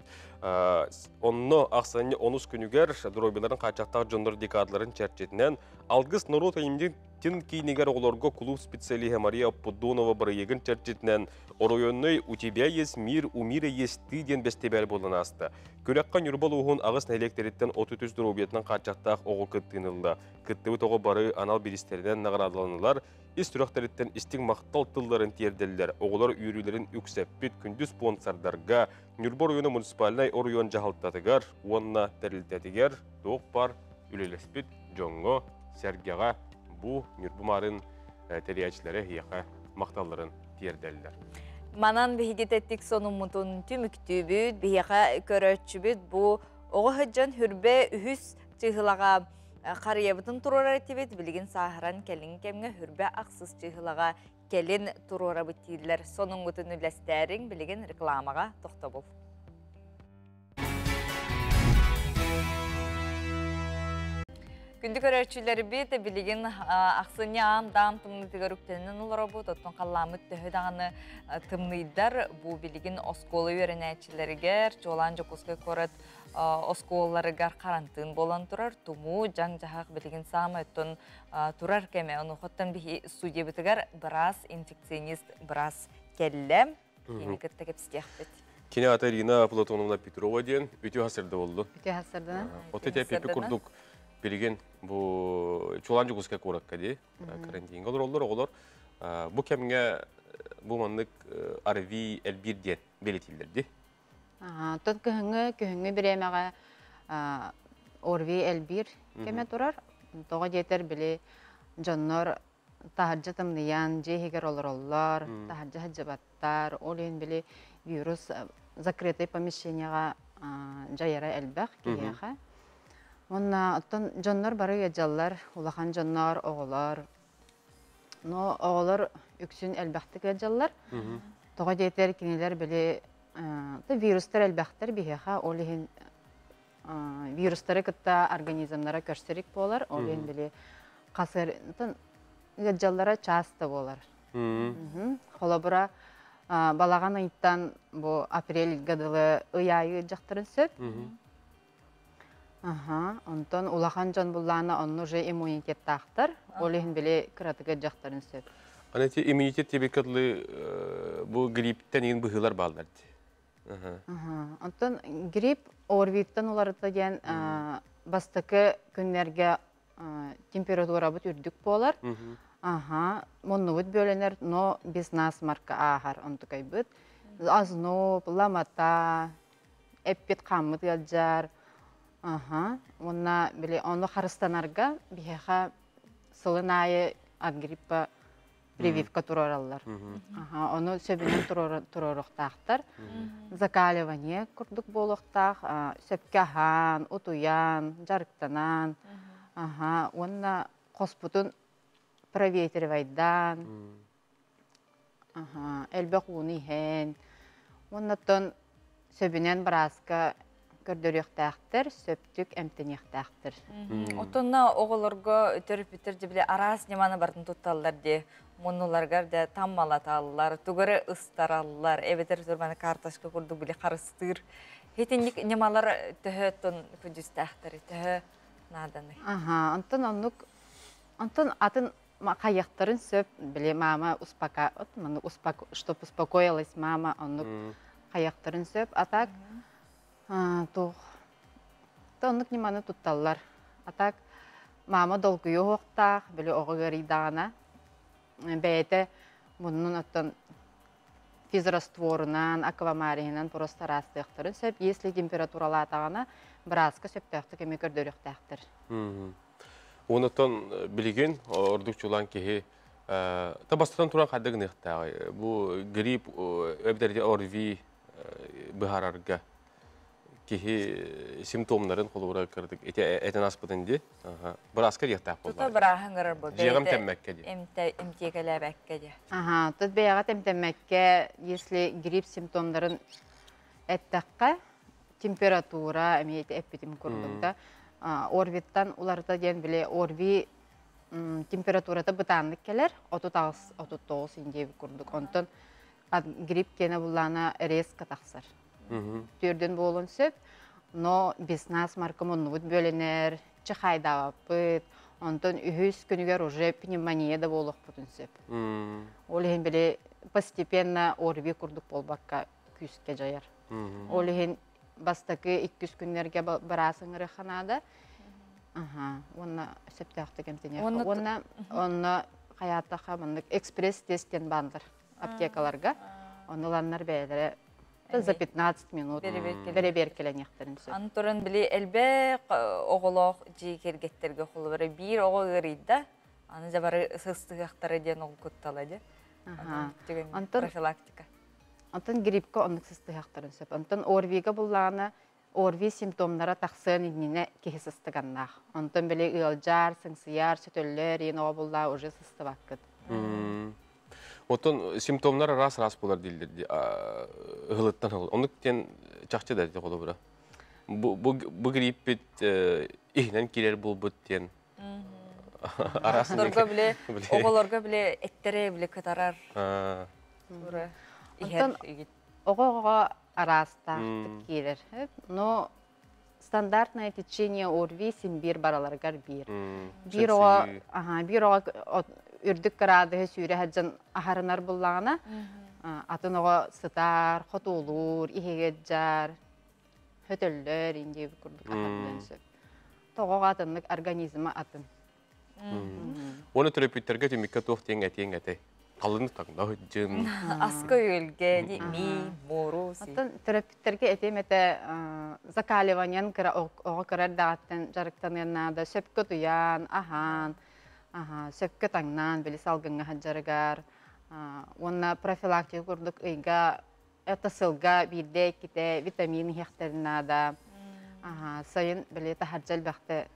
Онно ахсынньы онус күнүгэр доруобуйаларын хааччахтаах дьоннор декадаларын чэрчитинэн Алгыс норуот айымньытын киинигэр оҕолорго кулууп специалиһа Мария Оппудонова бырайыагын чэрчитинэн оройуоннай «У тебя есть мир, у мира есть ты» диэн бэстибээл буолан ааста. Күрэххэ Ньурба улууһун аҕыс нэһилиэктэриттэн 33 доруобуйатынан хааччахтаах оҕо кыттыыны ылла. Кыттыбыт оҕо бары анал бириистэринэн наҕараадаланылар, ис сүрэхтэриттэн истиҥ махтал тылларын тиэрдэллэр. Оҕолор үөрүүлэрин үксэппит күндү спонсордарга, Ньурба оройуона муниципальнай оройуон дьаһалтатыгар уонна тэрилтэтигэр туох баар үлэлэспит дьоҥҥо, сэргэҕэ бу Ньурба Маарын тэрийээччилэрэ эһиэхэ махталларын тиэрдэллэр. Манан биһиги тэттик сонуммутун түмүктүүбүт, биһиэхэ көрөөччүбүт бу оҕо сылдьан хүрбэ үһүс чыыһылаҕа харыйабытын туруорар этибит, билигин сааһыран кэлин кэмҥэ хүрбэ ахсыс чыыһылаҕа кэлин туруорабыт дииллэр. Сонуҥҥутун үллэстээриҥ, билигин рекламаҕа тохтобул. Күндү көрөөччүлэрбит билигин ахсынньы аам-даам тымныытыгар үктэнэн олоробут, оттон халлааммыт төһө даҕаны тымныйдар, бу билигин оскуола үөрэнээччилэригэр, чуолаан Дьокуускай куорат оскуолаларыгар харантыын буолан турар, тумуу, дьаҥ-дьаһах билигин саамай оттон турар кэмэ. Онуохаттан биһи студиябытыгар быраас, инфекционист быраас кэллэ. Кини кытта кэпсэтиэхпит. Кини ата Ирина Платоновна Петрова диэн үтүө хасырда болду. Үтүө хасырдана. Оты те пепи курдук билигин бу Чулан Дьокуускай куоракка дии карантинга олороллор оҕолор бу кэмҥэ бу маннык АРВИ элбиир диэн бэлиэтииллэр дии. Тот кыһыҥҥы күһүҥҥү бириэмэҕэ ОРВИ элбиир кэмэ турар. Тоҕо диэтэр били дьоннор таһырдьа тымныйан, дьиэ иһигэр олороллор, таһырдьа сылдьыбаттар. Ол иһин били вирус закрытый помещениеҕа дьайара элбэх киһиэхэ. Уонна оттон дьоннор бары ыалдьаллар, улахан дьоннор, оҕолор. Но оҕолор үксүн элбэхтик ыалдьаллар. Тоҕо диэтэр кинилэр били вирустар элбэхтэр биһиэхэ, ол иһин вирустары кытта организмнара көрсөрүк буолар, ол иһин били хасыр ыалдьаллара часто буолар. Холобура, балаҕан ыйтан бу апрельга дылы ый аайы ыалдьахтарын сөп. Аха, онтон улахан дьон буллаана онно уже иммунитеттаахтар, ол иһин били кыратык ыалдьахтарын сөп. Аны ити иммунитет диэбиккэ дылы бу грипптэн иин быһыылар бааллар дии. Онтон грипп ОРВИ-ттан уларыта диэн бастакы күннэргэ температурабыт үрдүк буолар. Аха, муннубут бөлөнөр, но без насморка ааһар онтукайбыт. Озноб, ламата, эппит хааммыт ыалдьар. Аха, уонна били ону харыстанарга биһиэхэ сылын аайы от гриппа прививка туруораллар. Ону сөбүнэн туруоруохтаахтар. Закаливание курдук буолуохтаах. Сөпкө аһаан, утуйан, дьарыктанан, уонна хоспутун проветривайдаан, элбэх ууну иһэн, уонна оттон сөбүнэн бырааска Көрдөрүөхтээхтэр, сөптүк эмтэниэхтээхтэр. Отонна оҕолорго төрөппүттэр дьэ араас ньыманы бартын тутталлар дии. Муннуларгар да таммалаталлар, тугары ыстараллар, эбэтэр турманы карточка курдук били харыстыыр. Хитинник ньымалар төһө тон күдүстээхтери, төһө нааданы. Аха, онтон оннук онтон атын хайыахтарын сөп, били мама успока, успок, чтоб успокоилась мама, оннук хайыахтарын сөп. А так туох оннук ньыманы тутталлар. А так мама долгуйуохтаах, били оҕо ыарыйдаҕына бэйэтэ муннун оттон физрастворунан, аквамариһынан просто араастыахтарын сөп. Если температуралаатаҕына, бырааска сөптөөхтүк эми көрдөрүөхтээхтэр. Онотон билигин ордук чулан киһи та бастатан туран хайда гыныахтааҕый? Бу грипп эбэтэр ОРВИ быһаарарга киһи симптомнарын холобура кырдык этен аспытын ди. Бырааска диэхтээх буолла. Тута бырааһын ырар бу. Жиэҕим тэммэккэ ди. Эмтиэкэлээбэккэ ди. Ага, тут бэйэҕэ тэмтэммэккэ, если грипп симптомнарын эттэххэ, температура эмиэ эппитим курдук да, ОРВИттан уларыта диэн били ОРВИ температурата бытааннык кэлэр, 38-39 индиэбит курдук. Онтон грипп киэнэ буллаана резко тахсар. Түрдүн буолун сөп, но без насморка муннубут бөлөнөр, чахайдаабаппыт, онтон үһүс күнүгэр уже пневмония да буолуохпутун сөп. Ол иһин били постепенно ОРВИ курдук буолбакка күүскэ дьайар. Ол иһин бастакы иккис күннэргэ быраас ыҥырыахха наада. Аха, уонна сөптөөхтүк эмтэниэххэ. Уонна онно хайаатаха маннык экспресс-тест диэн баандар аптекаларга. Ону ыланнар бэйэлэрэ за 15 минут бэрэбиэркэлэниэхтэрин сөп. Аны туран били элбэх оҕолоох дьиэ кэргэттерге холобура биир оҕо ыарыйда, аны дьэ бары сыстыһыахтара диэн ол куттала дьэ. Онтон профилактика. Онтон гриппка оннук сыстыһыахтарын сөп. Онтон ОРВИга буллаҕына ОРВИ симптомнара тахсыан иннинэ киһи сыстыганнаах. Онтон били ыалдьар, сыҥсыйар, сөтөллөр, иин оҕо буллаа уже сыстыбаккыт. Оттон симптомнар араас-араас буолар дииллэр ыһылыттан ыһыл. Оннук диэн чахчы да холобура. Бу, бу, бу гриппит иһинэн киирэр буолбут диэн араас Оҕолорго биле оҕолорго биле эттере биле кытарар. Онтон оҕо-оҕоҕо араастаахтык киирэр. Но стандартное течение ОРВИ син биир бараларыгар биир. Биир оҕо биир оҕо үрдүк кыраадыһы сүүрэ сылдьан аһарынар буллаҕына, атын оҕо сытар, хотуулуур, иһигэр хөтөллөр, индиэбит курдук аһарыныан сөп. Тоҕоҕо атыннык организма атын. Уонна төрөппүттэргэ түмүккэ туох диэн этиэҥ этэй? Халыны таҥна сылдьын. Аска үөлгэ, ми, муору. Оттон төрөппүттэргэ этиэм этэ закаливаниен кыра оҕо кыра эрдэҕиттэн дьарыктаныан наада. Сөпкө утуйан, аһаан, сөпкө таҥнаан, били салгыҥҥа сылдьарыгар уонна профилактика курдук ыйга это сылга биирдэ иккитэ витамин иһиэхтэрин наада. Сайын били таһырдьа элбэхтэ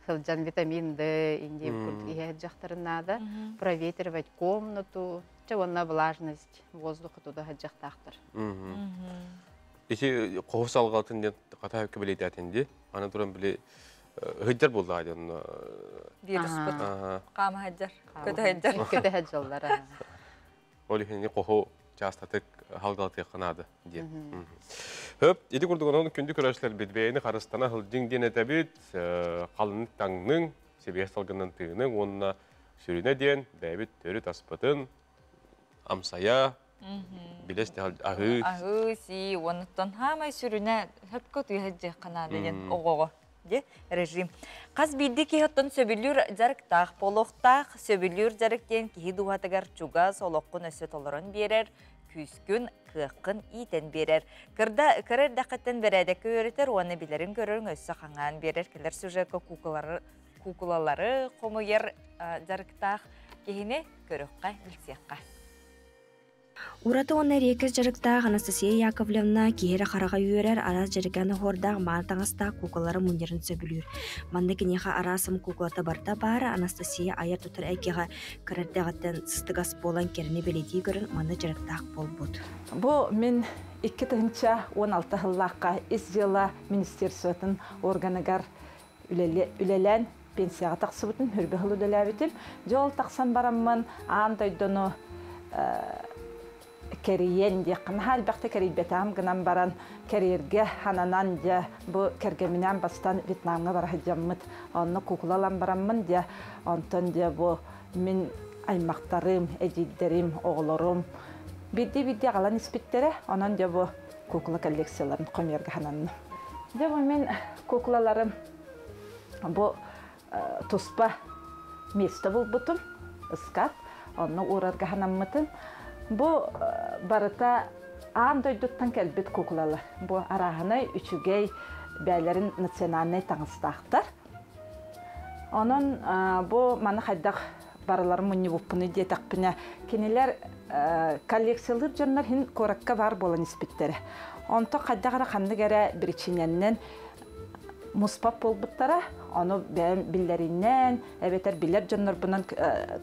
сылдьан витамин Д индиэ курдук иһэ сылдьахтарын наада. Проветривать комнату, чэ уонна влажность воздуха туда сылдьахтаахтар. Ити хоһу салҕатын диэн хата хөккө билиэтээтин ди. Аны туран били ыһыдьар буоллаҕа диэн. Вируспут хаама сылдьар, көтө сылдьар. Көтө сылдьаллар. Ол иһин хоһу чаастатык халгалатыахха наада диэн. Хөп, ити курдук онон күндү көрөөччүлэрбит бэйэни харыстана сылдьыҥ диэн этэбит, халыны таҥныҥ, сибиэс салгынынан тыыныҥ уонна сүрүнэ диэн бэйэбит төрүт аспытын амсайа, билэс аһыы. Аһыы, сии, уонуттан хаамай сүрүнэ хөпкө тыаһыдьыахха наада диэн оҕоҕо Ди режим. Хас биирдии киһи оттон сөбүлүүр дьарыктаах буолуохтаах. Сөбүлүүр дьарык диэн киһи дууһатыгар чугас олоххун өссө толорон биэрэр, күүскүн, кыаххын иитэн биэрэр. Кырда кыра эрдэххиттэн бэрээдэккэ үөрэтэр уонна билэрин көрөрүҥ өссө хаҥаан биэрэр. Кэлэр сюжекка куукулары, куукулалары хомуйар дьарыктаах киһини көрүөххэ, билсиэххэ. Ураты уонна эриэккэс дьарыктаах Анастасия Яковлевна киһи эрэ хараҕа үөрэр, араас дьэргээн оһуордаах мааны таҥастаах куукулалары мунньарын сөбүлүүр. Манна киниэхэ араас омук куукулата барыта баар. Анастасия айар-тутар эйгэҕэ кыра эрдэҕиттэн сыстыгас буолан кэрэни бэлиэтии көрөн манна дьарыктаах буолбут. Бу мин 2016 сыллаахха Ис дьыала министерствотын органыгар үлэлээн пенсияҕа тахсыбытым, хүрбэ сыл үлэлээбитим. Дьэ ол тахсан бараммын аан дойдуну кэрийэн диэххэ наһаа элбэхтэ кэрийбэтэҕим гынан баран кэрийэргэ хананан дьэ бу кэргэминээн бастан Вьетнамҥа бара сылдьаммыт онно куукула ылан бараммын дьэ онтон дьэ бу мин аймахтарым, эдьиийдэрим, оҕолорум биирдии-биирдии аҕалан испиттэрэ онон дьэ бу куукула коллекцияларын хомуйарга хананным. Дьэ бу мин куукулаларым бу туспа место булбутум, ыскаап, онно уурарга ханаммытым. Бу барыта аан дойдуттан кэлбит куукулалар. Бу арааһынай үчүгэй бээлэрин национальнай таҥастаахтар. Онон бу маны хайдах барыларын мунньубуппуну диэтэхпинэ, кинилэр коллекциялыыр дьоннор иһин куоракка баар буолан испиттэрэ. Онтон хайдах эрэ ханнык эрэ биричиинэннэн муспат буолбуттара. Ону бэйэм биллэринэн, эбэтэр билэр дьоннорбунан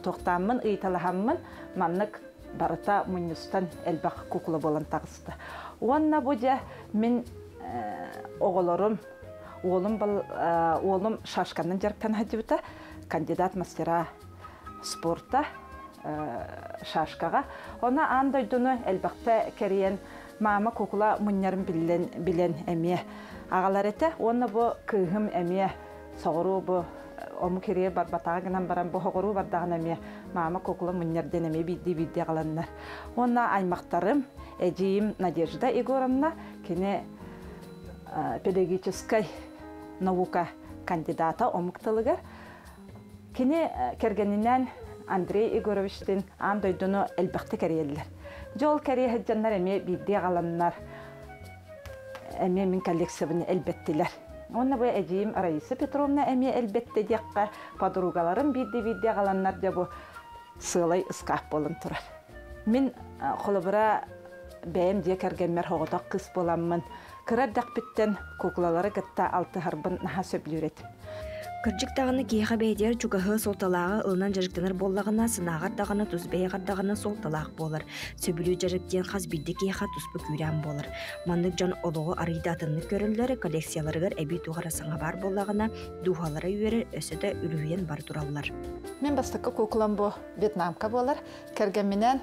туохтааммын, ыйыталаһаммын, маннык барыта мунньустан элбэх куукула буолан таҕыста. Уонна бу дьэ мин оҕолорум, уолум, уолум шашканан дьарыктана сылдьыбыта, кандидат мастера спорта шашкаҕа. Онно аан дойдуну элбэхтэ кэрийэн мама куукула мунньарын билэн, билэн эмиэ аҕалар этэ. Уонна бу кыыһым эмиэ соҕуруу бу омук ирие барбатаҕа гынан баран бу соҕуруу бардаҕына эмиэ мама куукула мунньар диэн эмиэ биирдии-биирдии аҕаланнар. Уонна аймахтарым, эдьиийим Надежда Егоровна, кини педагогическай наука кандидата омук тылыгар. Кини кэргэнинээн Андрей Егоровичтыын аан дойдуну элбэхтик кэрийэллэр. Дьэ ол кэрийэ сылдьаннар эмиэ биирдии аҕаланнар эмиэ мин коллекциябын элбэттилэр. Уонна бу эдьиийим Раиса Петровна эмиэ элбэттэ диэххэ, подругаларым биирдии-биирдии аҕаланнар дьэ бу сыалай ыскаап буолан турар. Мин холобура бэйэм дьиэ кэргэммэр соҕотох кыыс буоламмын, кыра эрдэхпиттэн куукулалары кытта алтыһарбын наһаа сөбүлүүр этим. Кырдьык даҕаны киһиэхэ бэйэтигэр чугаһы суолталааҕы ылынан дьарыктанар буоллаҕына, сынааҕар даҕаны тус бэйэҕэр даҕаны суолталаах буолар. Сөбүлүү дьарык диэн хас биирдии киһиэхэ туспа күүрээн буолар. Маннык дьон олоҕу арыйда атыннык көрөллөр, коллекцияларыгар эбии туох эрэ саҥа баар буоллаҕына, дууһалара үөрэр, өссө да үлүһүйэн бара тураллар. Мин бастакы куукулам бу Вьетнамка буолар. Кэргэмминээн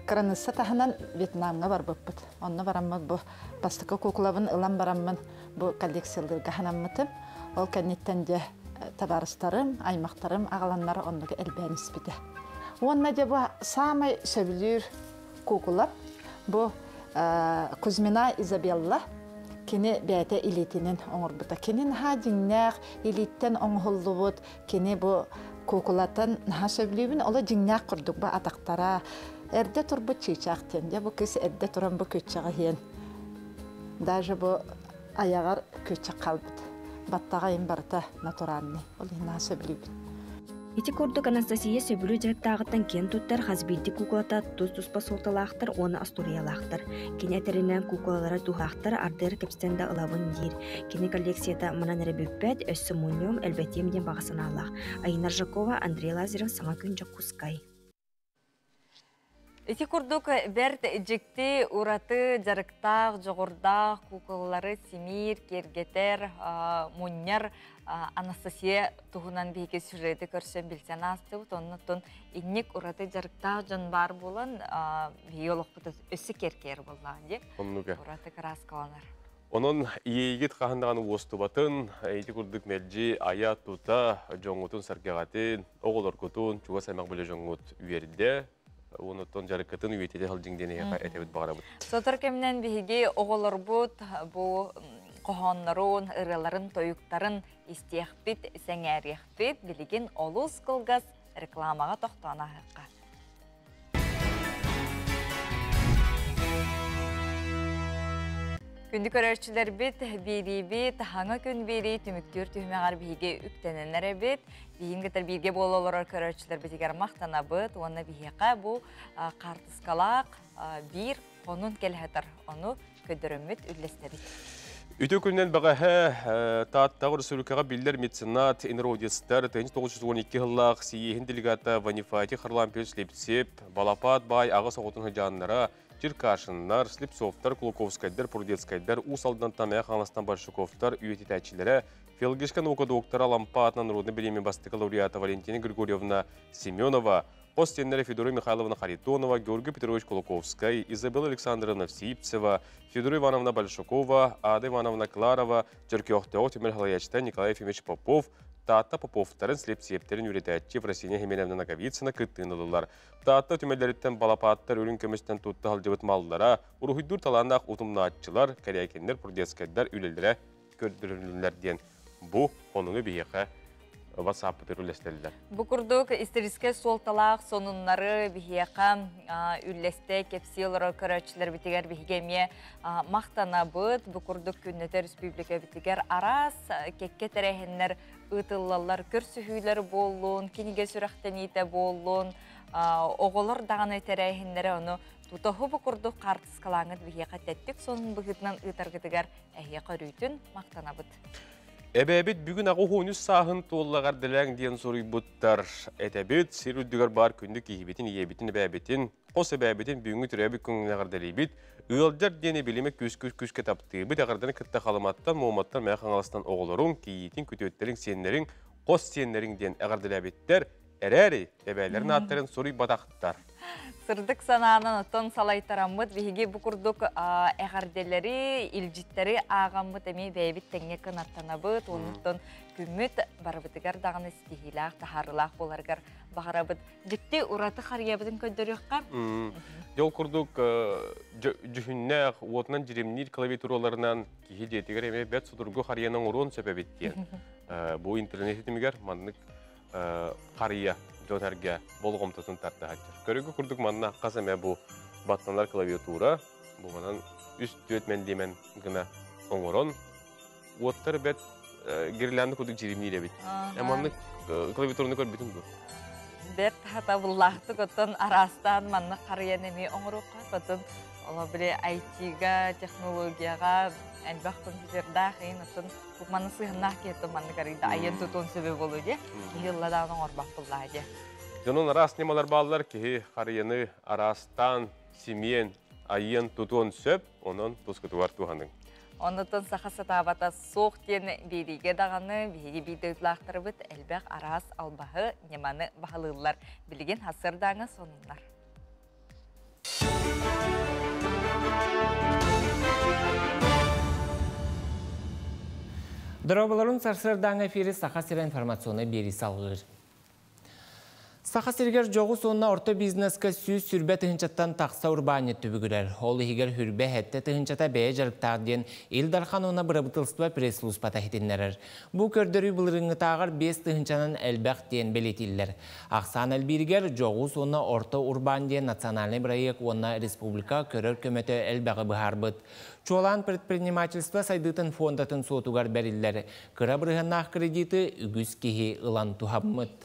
кыраныысса таһынан Вьетнамҥа барбыппыт. Онно бараммыт бу бастакы куукулабын ылан бараммын бу коллекциялыырга санаммытым. Ол кэнниттэн дьэ табаарыстарым, аймахтарым аҕаланнар оннук элбээн испитэ. Уонна дьэ бу саамай сөбүлүүр куукулам бу Кузьмина Изабелла кини бэйэтэ илиитинэн оҥорбута. Кини наһаа дьиҥнээх илииттэн оҥоһуллубут, кини бу куукулатын наһаа сөбүлүүбүн. Оло дьиҥнээх курдук бу атахтара эрдэ турбут чыычаах диэн. Дьэ бу кыыс эрдэ туран бу күччэҕэ иһиэн. Даже бу айаҕар күччэх хаалбыт. Баттаҕа им барыта натуральный. Ол иһин наһаа сөбүлүүбүн. Ити курдук Анастасия сөбүлүү дьарыктааҕыттан киэн туттар хас биирдии куукулата тус-туспа суолталаахтар уонна остуоруйалаахтар. Кини этэринэн куукулалара туһаахтар ардыгар кэпсэтэн да ылабын диир. Кини коллекцията манан эрэ бүппэт, өссө мунньуом, элбэтиэм диэн баҕа санаалаах. Айна Ржакова, Андрей Лазарев, Саҥа күн Дьокуускай. Ити курдук бэрт дьикти ураты дьарыктаах, дьоҕурдаах куукулалары симиир, киэргэтэр, мунньар Анастасия туһунан биһиги сюжеты көрсөн билсэн аастыбыт. Оннуттан инник ураты дьарыктаах дьон баар буолан биһиги олохпут өссө киэркэйэр буоллаҕа дии. Оннуга. Ураты кырааскаланар. Онон иэйигит хаһан даҕаны уостубатын, ити курдук мэлдьи айа-тута дьоҥҥутун-сэргэҕитин, оҕолоргутун, чугас аймах билэ дьоҥҥут үөрдэ, уонуттан дьарыккытын үйэтитэ сылдьыҥ диэн эһиэхэ этэбит баҕарабыт. Сотору кэминэн биһиги оҕолорбут бу хоһооннорун, ырыаларын, тойуктарын истиэхпит, сэҥээриэхпит. Билигин олус кылгас рекламаҕа тохтоон ааһыахха. Күндү көрөөччүлэрбит, биэриибит хаҥа күн биэрии түмүктүүр түһүмэҕэр биһиги үктэнэн эрэбит. Биһиги кытта бииргэ буола олорор көрөөччүлэрбитигэр махтанабыт уонна биһиэхэ бу хаартыскалаах биир хонун кэлэһэтэр ону көрдөрөммүт үллэстэбит. Үтүө күнүнэн бэҕэһээ Тааттаҕа республикаҕа биллэр меценат, инородецтар 1912 сыллаах сийиэһин делегата Ванифатий Харлампьевич Слепцев, Балапаат баай аҕыс оҕотун сыдьааннара, Черкашиннар, Слепцовтар, Кулаковскайдар, Прудецкайдар, Уус Алдантан Мэйэ Хаҥаластан Большаковтар үйэтитээччилэрэ, филологическай наука доктора, Лампа аатынан народнай бириэмийэ бастакы лауреата Валентина Григорьевна Семенова, Хос сиэннэрэ Федора Михайловна Харитонова, Георгий Петрович Кулаковскай, Изабелла Александровна Сивцева, Федора Ивановна Большакова, Ада Ивановна Кларова, Чөркөөхтөөҕү түмэл халайааччыта Николай Ефимович Попов, Таатта Поповтарын слепсиэптэрин үөрэтээччи Ефросинья Хименовна Ноговицына кыттыыны ыллылар. Таатта түмэллэриттэн балапааттар үрүҥ көмүстэн тутта сылдьыбыт маллара, уруһуйдуур талааннаах утумнааччылар, Кэрээкиннэр, Прудецкайдар үлэлэрэ көрдөрүлүннэр диэн бу онуну биһиэхэ WhatsApp-ытыгар үллэстэллэр. Бу курдук историческай суолталаах сонуннары биһиэхэ үллэстэ кэпсии олорор көрөөччүлэрбитигэр биһиги эмиэ махтанабыт. Бу курдук күннэтэ республикабытыгар араас кэккэ тэрээһиннэр ыытыллаллар. Көрсүһүүлэр буоллун, кинигэ сүрэхтэниитэ буоллун, оҕолор даҕаны тэрээһиннэрэ ону тутаһу бу курдук хаартыскалааҥҥыт биһиэхэ тэттик сонун быһыытынан ыытаргытыгар эһиэхэ өрүүтүн махтанабыт. Эбээбит бүгүн 83 сааһын туоллаҕар дэлээҥ диэн суруйбуттар. Этэбит, сир үрдүгэр баар күндү киһибитин, ийэбитин, эбээбитин, хос эбээбитин бүгүҥҥү төрөөбүт күҥҥүн эҕэрдэлиибит. Ыалдьар диэни билимэ күс-күс күскэ таптыыбыт. Эҕэрдэни кытта Халыматтан, Муоматтан, Мэҥэ Хаҥаластан оҕолоруҥ, кийиитин, күтүөттэриҥ, сиэннэриҥ, хос сиэннэриҥ диэн эҕэрдэлээбиттэр. Эрээри, эбээлэрин ааттарын суруйбатахтар. Сырдык санаанан оттон салайтараммыт биһиги бу курдук эҕэрдэлэри, илдьиттэри ааҕаммыт эмиэ бэйэбит тэҥҥэ кынаттанабыт. Оннуттан күммүт барыбытыгар даҕаны ситиһиилээх, таһаарыылаах буоларыгар баҕарабыт. Дьикти ураты харыйабытын көрдөрүөххэ. Дьол курдук дьүһүннээх, уотунан дьиримниир клавиатураларынан киһи дьиэтигэр эмиэ бэрт судургу харыйаны оҥоруон сөп эбит диэн. Бу интернет ситимигэр маннык харыйа дьон-сэргэ болҕомтотун тардаһаччы. Көрүгү курдук манна хас эмэ бу баттанар клавиатура бу манан үс-түөрт мэндиэмэн гына оҥорон уоттар бэт гирлянда курдук дьиримниир эбит. Маннык клавиатураны көрбүтүҥ дуо? Бэрт хатабыллаахтык оттон араастаан маннык харыйан эмиэ оҥоруохха оттон оло били IT-га, технологияҕа элбэх компьютердаах иин оттон Маны сыһыннаах киһиттэн маннык арыйда айан тутуон сөбө буолуо дии. Киһи ылла даҕаны оҥорбох буллаа дии. Дьонун араас ньымалар бааллар. Киһи харыйаны араастаан симиэн, айыан тутуон сөп. Онон тускутугар туһаныҥ. Оннуттан саха сатаабата суох диэн биэриигэ даҕаны биһиги биир дойдулаахтарбыт элбэх араас албаһы, ньыманы баһылыыллар. Билигин сарсыардааҥы сонуннар. Дорооболорун сарсыардааҥы эфири Саха сирэ информационнай биэрии салгыыр. Саха сиригэр дьоҕус уонна орто бизнеска 120 тыһыынчаттан тахса урбаанньыт түбүгүрэр. Ол иһигэр хүрбэ 7 тыһыынчата бэйэ дьарыктаах диэн Ил Дархан уонна бырабыыталыстыба пресс-службата иһитиннэрэр. Бу көрдөрүү былырыыҥҥытааҕар 5 тыһыынчанан элбэх диэн бэлиэтииллэр. Ахсаан элбииригэр дьоҕус уонна орто урбаан диэн национальнай бырайыак уонна республика көрөр көмөтө элбэҕи быһаарбыт. Чуолаан предпринимательство сайдыытын фондатын суотугар бэриллэр кыра бырыһыаннаах кредиты үгүс киһи ылан туһаммыт.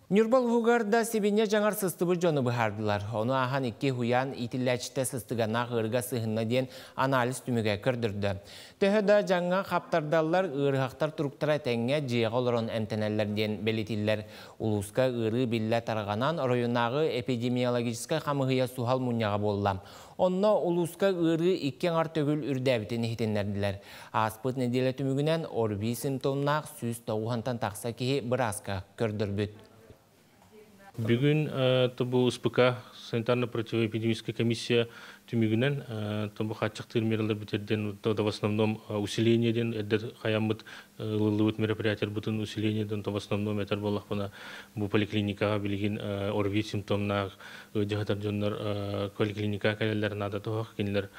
Ньурба улууһугар да сибинньэ дьаҥар сыстыбыт дьону быһаардылар. Ону ааһан икки уһуйаан иитиллээччитэ сыстыганнаах ыарыыга сыһынна диэн анализ түмүгэ көрдөрдө. Төһө да дьаҥҥа хаптардаллар, ыарыһахтар туруктара этэҥҥэ дьиэҕэ олорон эмтэнэллэр диэн бэлиэтииллэр. Улууска ыарыы биллэ тарҕанан, оройуоннааҕы эпидемиологическай хамыыһыйа суһал мунньаҕа буолла. Онно улууска ыарыы икки аҥар төгүл үрдээбитин иһитиннэрдилэр. Ааспыт нэдиэлэ түмүгүнэн ОРВИ симптомнаах 190-тан тахса киһи бырааска көрдөрбүт. Бүгүн бу СПК санитарно-противоэпидемическая комиссия түмүгүнэн бу хааччахтыыр мералар бүтэрден в основном усиление диэн эрдэ хаяммыт ылыллыбыт мероприятиябытын усиление диэн в основном этэр буоллахпына бу поликлиникаҕа билигин ОРВИ симптомнаах ыалдьыһытар дьоннор поликлиникаҕа кэлэллэр наада туһах кинилэр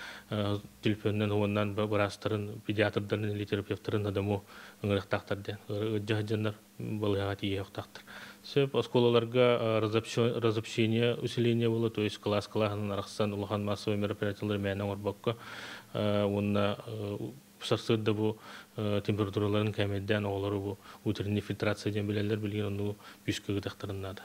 телефонунан уоннан быраастарын педиатрдарын или терапевтарын на дому ыҥырыахтаахтар диэн ыалдьыһыт дьоннор балыыһаҕа тиийиэхтаахтар. Сөп оскуолаларга разобщение усиление буола, то есть класс кылааһынан арахсан улахан массовай мероприятиялары мээнэ оҥорбокко уонна сарсыарда бу температураларын кээмэйдээн оҕолору бу утренний фильтрация диэн билэллэр, билигин онну күүскэ ыытыахтарын наада.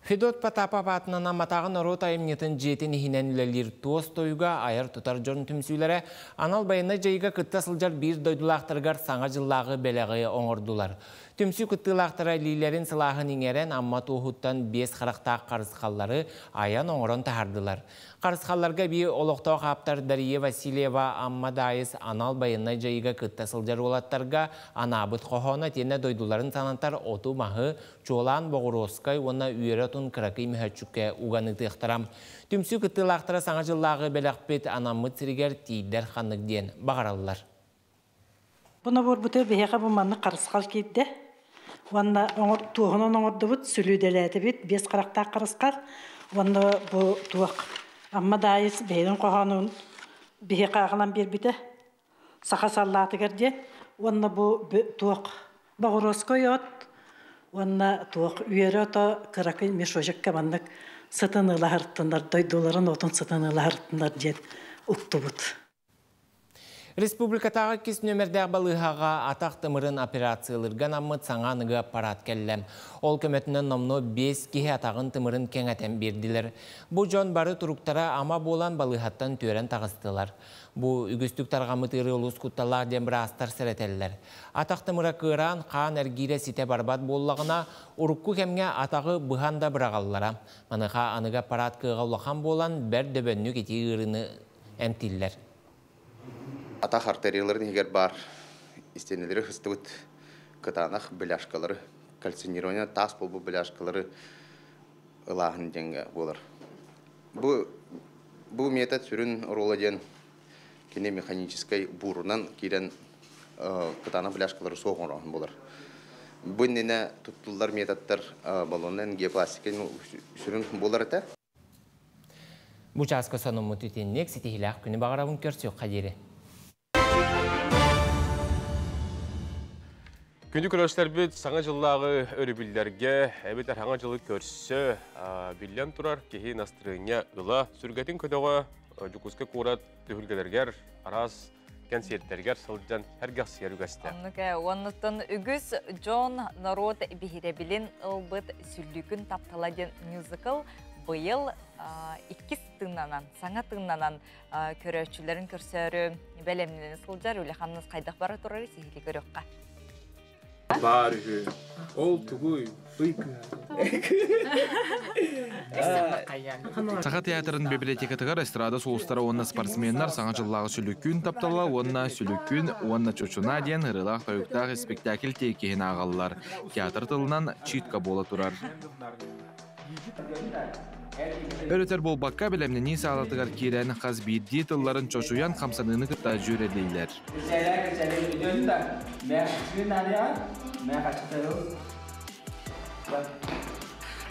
Федот Потапов атынан Амматааҕы норуот айымньытын дьиэтин иһинэн үлэлиир туос тойуга айар тутар дьон түмсүүлэрэ анал байыаннай дьайыыга кытта сылдьар биир дойдулаахтарыгар Саҥа дьыллааҕы бэлэҕи оҥордулар. Түмсүү кыттыылаахтара илиилэрин сылааһын иҥэрэн Амма туоһуттан биэс харахтаах харысхаллары айан оҥорон таһаардылар. Харысхалларга эбии олохтоох ааптар Дария Васильева Амма Даайыс анал байыаннай дьайыыга кытта сылдьар уолаттарга анаабыт хоһооно итиэннэ дойдуларын санатар оту-маһы, чуолаан боҕуруоскай уонна үөрэ отун кыракый мөһөөччүккэ уган ыытыахтара. Түмсүү кыттыылаахтара Саҥа дьыллааҕы бэлэхпит анаммыт сиригэр тиийдэр ханнык диэн баҕараллар. Бу наборбутугар биһиэхэ бу маннык харысхал киирдэ. Уонна туоһунан оҥордубут, сүлүүдэлээтибит, биэс харахтаах харысхал. Уонна бу туох Амма Даайыс бэйэтин хоһоонун биһиэхэ аҕалан биэрбитэ. Саха саллаатыгар диэн. Уонна бу туох боҕуруоскай от уонна туох үөрэ ото кыракый мешочекка маннык сытын ылаһыртынар, дойдуларын отун сытын ылаһыртынар диэн уктубут. Республикатааҕы иккис нүөмэрдээх балыыһаҕа атах тымырын операциялыырга анаммыт саҥа аныгы аппарат кэллэ. Ол көмөтүнэн номнуо биэс киһи атаҕын тымырын кэҥэтэн биэрдилэр. Бу дьон бары туруктара ама буолан балыыһаттан түөрэн таҕыстылар. Бу үгүстүк тарҕаммыт ыарыы олус кутталлаах диэн быраастар сэрэтэллэр. Атах тымыра кыараан, хаан эргиирэ ситэ барбат буоллаҕына, урукку кэмҥэ атаҕы быһан да быраҕаллара. Маныаха аныгы аппарат кыаҕа улахан буолан, бэрт дөбөннүк ити ыарыыны эмтииллэр. Атах артерияларын иһигэр баар истиэнэлэри сыстыбыт кытаанах бляшкалары, кальцинирование таас буолбут бляшкалары ылааһын диэҥҥэ буолар. Бу, бу метод сүрүн оруола диэн кини механическай буурунан киирэн кытаанах бляшкалары суох оҥорооһун буолар. Бу иннинэ туттуллар методтар баллоннан геопластика сүрүн буолар этэ. Бу чааска сонуммут итинник ситиһилээх күнү баҕарабын көрсүөххэ диэри. Күндү көрөөччүлэрбит саҥа дьыллааҕы өрөбүллэргэ эбэтэр саҥа дьылы көрсө биллэн турар киһи настырыанньа ыла сүргэтин көтөҕө Дьокуускай куорат түһүлгэлэригэр араас кэнсиэртэригэр сылдьан сэргэхсийэр үгэстэ. Оннук ээ, уоннуттан үгүс дьон норуот биһирэбилин ылбыт Сүллүүкүн таптала диэн мюзикл быйыл иккис тыыннанан, саҥа тыыннанан көрөөччүлэрин көрсөөрү бэлэмнэнэ сылдьар үлэ-хамнас хайдах бара турарый сиһилии көрүөххэ. Баар үһү. Ол тугуй? Ый Саха театрын библиотекатыгар эстрада сулустара уонна спортсменнар саҥа дьыллааҕы Сүлүкүүн таптала уонна Сүлүкүүн уонна Чочуна диэн ырыалаах-тойуктаах испиктээкил тиэкиһин ааҕаллар. Театр тылынан читка буола турар. Өрөтөр буолбакка, бэлэмнэнии саалатыгар киирэн хас биирдии тылларын чочуйан хамсаныыны кытта дьүөрэлииллэр.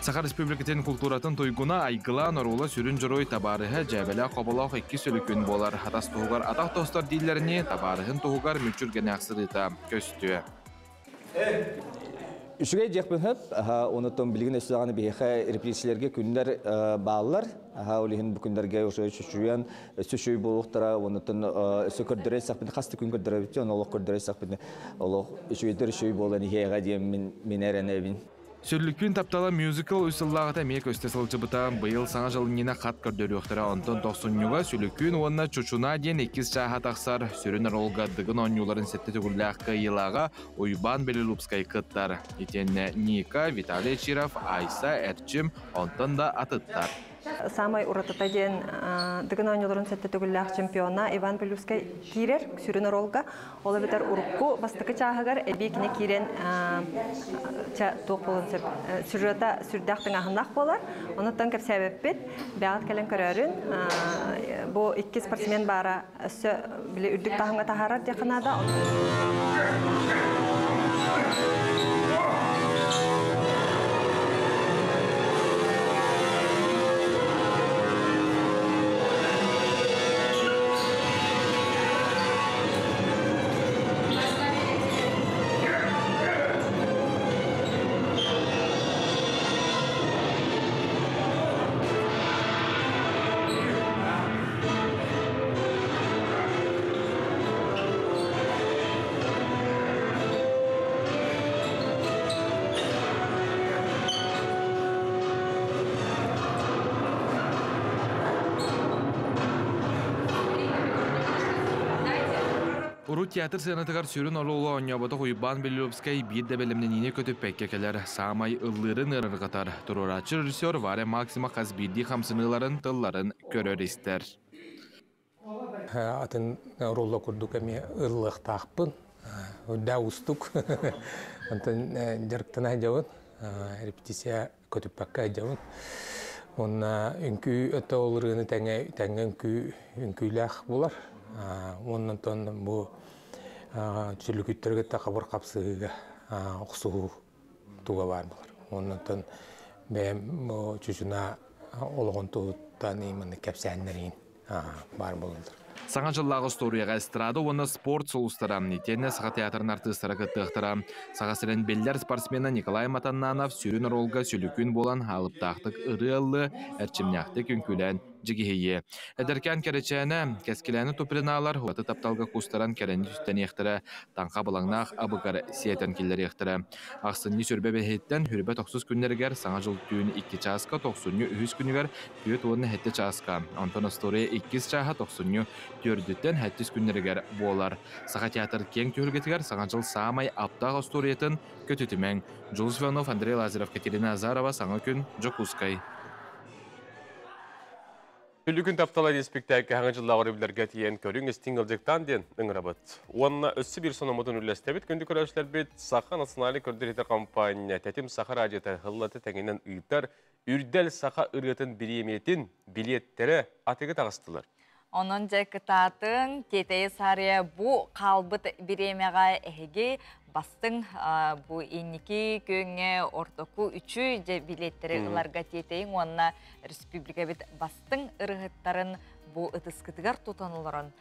Саха Республикатын култууратын туйгуна Айгылаан оруола сүрүн дьоруой табаарыһа дьээбэлээх хоболоох иккис өлүкүн буолар. Хатас туһугар атах тостор дииллэринии, табаарыһын туһугар мүччүргэнээх сырыыта көстүө. Үчүгэй диэхпин сөп. Онотон билигин өссө даҕаны биһиэхэ репрессиялэргэ күннэр бааллар. Ол иһин бу күннэргэ уже чочуйан өссө үчүгэй буолуохтара. Онотон өссө көрдөрө сахпын хас да күн көрдөрөбүт, оны олох көрдөрө сахпын олох үчүгэйдэр үчүгэй буолан иһиэҕэ диэн мин мин эрэнэбин. Сүллүкүүн таптала мюзикл үс сыллааҕыта эмиэ көстө сылдьыбыта. Быйыл Саҥа дьыл иннинэ хат көрдөрүөхтэрэ. Онтон тохсунньуга Сүлүкүүн уонна Чучунаа диэн иккис чааһа тахсар. Сүрүн оруолга Дыгын оонньууларын сэттэ төгүллээх кыайыылааҕа Уйбаан Белолюбскай кыттар. Итиэннэ Ника, Виталий Чиров, Айса, Эрчим, онтон да атыттар. Саамай уратыта диэн Дыгын оонньууларын сэттэ төгүллээх чемпиона Иван Белюскай киирэр сүрүн оруолга. Ол эбэтэр урукку бастакы чааһыгар эбии кини киирэн туох буолуон сөп сюжета сүрдээх тыҥааһыннаах буолар. Онуттан кэпсээбэппит. Бэҕэт кэлэн көрөөрүн. Бу икки спортсмен баара өссө били үрдүк таһымҥа таһаарар диэххэ наада. Урут театр сыанатыгар сүрүн оруолу оонньооботох Уйбаан Белолюбскай биир да бэлэмнэниини көтүппэккэ кэлэр. Саамай ыллыырын ыарырҕатар. Туруорааччы режиссер Варя Максима хас биирдии хамсаныыларын, тылларын көрөр-истэр. Атын оруолла курдук эмиэ ыллыахтаахпын. Үрдээ уустук. Онтон дьарыктана сылдьабын. Репетиция көтүппэккэ сылдьабын. Уонна үҥкүү өтө ол ырыаны тэҥэ тэҥҥэ үҥкүү үҥкүүлээх буолар. Уонна онтон бу сүлүкүттэргэ кытта хабыр хапсыһыыга охсуһуу туга баар буолар. Уонна онтон бэйэм бу чучунаа олоҕун туһуттан маннык кэпсээннэриин баар буолаллар. Саҥа дьыллааҕы остуоруйаҕа эстрада уонна спорт сулустара, итиэннэ Саха театрын артыыстара кыттыахтара. Саха сирин биллэр спортсмена Николай Матаннанов сүрүн оруолга сүлүкүн буолан алыптаахтык ырыа ыллыы, эрчимнээхтик үҥкүүлээн дьигиһийиэ. Эдэркээн кэрэчээнэ, кэскилээни Туприналар ураты тапталга кустаран кэрэни түстэниэхтэрэ, таҥха былаҥнаах абыгар сиэтэн киллэриэхтэрэ. Ахсынньы сүрбэ бэһиттэн хүрбэ тохсус күннэригэр Саҥа дьыл түүн 2 чааска, тохсунньу үһүс күнүгэр 47 чааска, онтон остуоруйа иккис чааһа тохсунньу төрдүттэн сэттис күннэригэр буолар. Саха театр киэҥ түһүлгэтигэр Саҥа дьыл саамай аптаах остуоруйатын көтүтүмэҥ. Дьулус Иванов, Андрей Лазарев, Катерина Азарова, Саҥа күн, Дьокуускай. Күлүкүн таптала диэн спектакль хаҥа дьыллааҕы өрөбүллэргэ тиийэн көрүҥ истиҥ ыалдьыктаан диэн ыҥырабыт. Уонна өссө биир сономмутун үллэстэбит. Күндү көрөөччүлэрбит Саха национальнай көрдөрүүтэ компания Тэтим Саха радиота хыллаты тэҥинэн ыытар Үрдэл саха ырыатын бириэмийэтин билиэттэрэ атыыга таҕыстылар. Онон дьэ кытаатыҥ, тиэтэйи саарыйа бу хаалбыт бириэмэҕэ эһиги бастыҥ бу инники күөҥҥэ ортоку үчү дьэ билиэттэри ыларга тиэтэйиҥ уонна республикабыт бастыҥ ырыһыттарын бу ытыскытыгар тутан олорон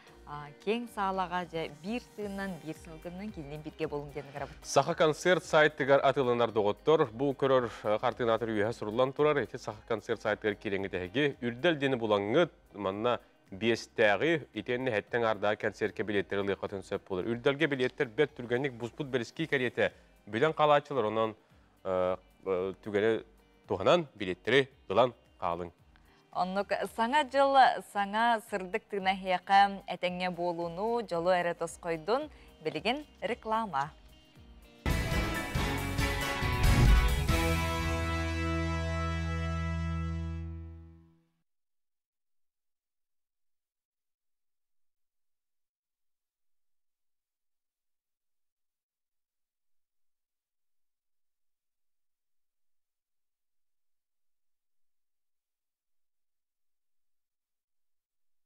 киэҥ саалаҕа дьэ биир тыыннан, биир сылгыннан кинилин бииргэ буолуҥ диэн ыҥырабыт. Саха концерт сайтыгар атыыланар доҕоттор, бу көрөр хартыынаатыр үөһэ суруллан турар. Ити Саха концерт сайтыгар киирэҥҥит эһиги Үрдэл диэни булаҥҥыт, манна биэстээҕи итиэннэ хэттэн аардааҕы концертка билиэттэри ылыаххытын сөп буолар. Үрдэлгэ билиэттэр бэрт түргэнник буспут бэлискии кэриэтэ билэн хаалааччылар, онон түгэни туһанан билиэттэри ылан хаалыҥ. Оннук саҥа дьыл саҥа сырдык тыына эһиэхэ этэҥҥэ буолууну, дьолу эрэ тосхойдун. Билигин реклама.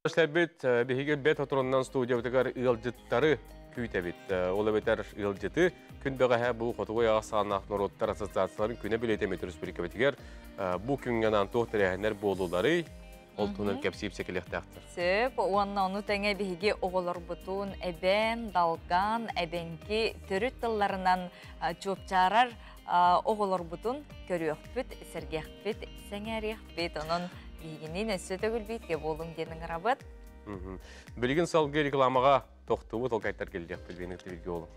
Эбит биһиги бэт отурунан студиябытыгар ыалдьыттары күүтэбит. Ол эбэтэр ыалдьыты күн бэҕэһээ бу Хотугу айаҕа сааннаах норуоттар ассоциацияларын күнэ билиэтэмит республикабытыгар бу күҥҥэ анаан туох тэрээһиннэр буолууларый, ол туһунан кэпсиип сэкилиэхтээхтэр. Сөп, уонна ону тэҥэ биһиги оҕолорбутун эбээн, далган, эбэҥки төрүт тылларынан чуопчаарар оҕолорбутун көрүөхпүт, сэргиэхпит, сэҥээриэхпит. Онон биһигинин өссө төгүл бииргэ буолуҥ диэн ыҥырабыт. Билигин салгыы рекламаҕа тохтуубут, ол кайтар кэллиэхпит, биһигини бииргэ буолуҥ.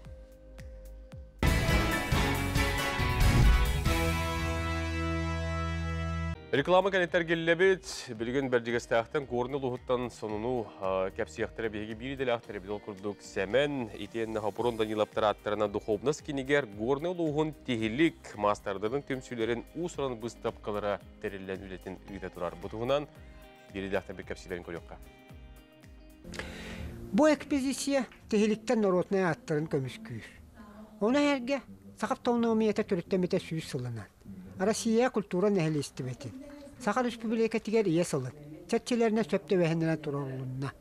Реклама кэнниттэн киллэбит. Билигин Бэрдьигэстээхтэн Горный улууһуттан сонуну кэпсиэхтэрэ биһиги биир идэлээхтэрэ ол курдук Сэмэн итиэннэ Хопурун Даниловтар ааттарынан духовность кинигэр Горный улууһун тиһилик маастардарын түмсүүлэрин уус-уран быыстапкалара тэриллэн үлэтин ыыта турар. Бу туһунан биир идэлээхтэр кэпсиилэрин көрүөххэ. Бу экспедиция тиһиликтэн норуотунай ааттарын көмүскүүр. Ону эргэ саха автономията төрүттэммитэ 100 сылынан Россия культура нэһилиэстибэтин Саха Республикатыгар ийэ сылын чэрчилэринэн сөп түбэһиннэрэн туруорулунна.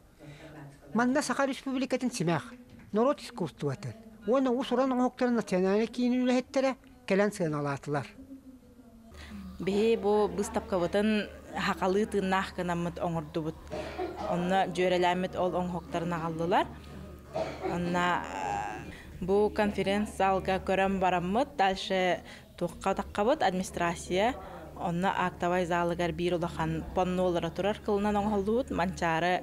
Манна Саха Республикатын симэх, норуот искусствотын уонна уус-уран оҥоһуктарын национальнай киинин үлэһиттэрэ кэлэн сыаналаатылар. Биһи бу быыстапкабытын хахалыы тыыннаах гынаммыт оҥордубут. Онно дьүөрэлээммит ол оҥоһуктарын аҕаллылар. Онно бу конференц-залга көрөн бараммыт, дальше туохха таххабыт администрация онно актовай залыгар биир улахан паннолара турар кылынан оҥоһуллубут Манчаары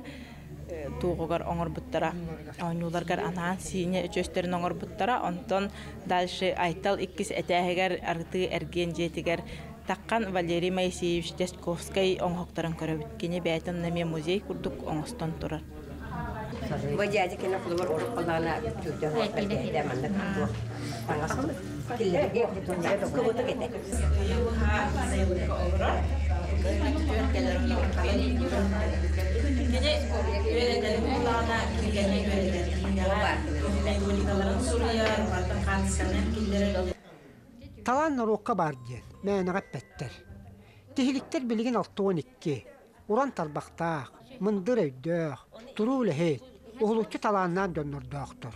туоҕугар оҥорбуттара. Оонньууларгар анаан сиинэ үчүөстэрин оҥорбуттара. Онтон дальше Айтал иккис этээһигэр арытыы эргиэн дьиэтигэр таххан Валерий Моисеевич Дьячковскай оҥоһуктарын көрөбүт. Кини бэйэтин эмиэ музей курдук оҥостон турар. Бу дядя кene кулубар уруккалаана түүтэ бэргэһидэ манна туох таҥас киллэрге кубутук этэ. Талаан норуокка баар диэн мээнэҕэ эппэттэр. Тиһиликтэр билигин 62, уран тарбахтаах, мындыр өйдөөх, туруу үлэһит, уһулуччу талааннаах дьоннордоохтор.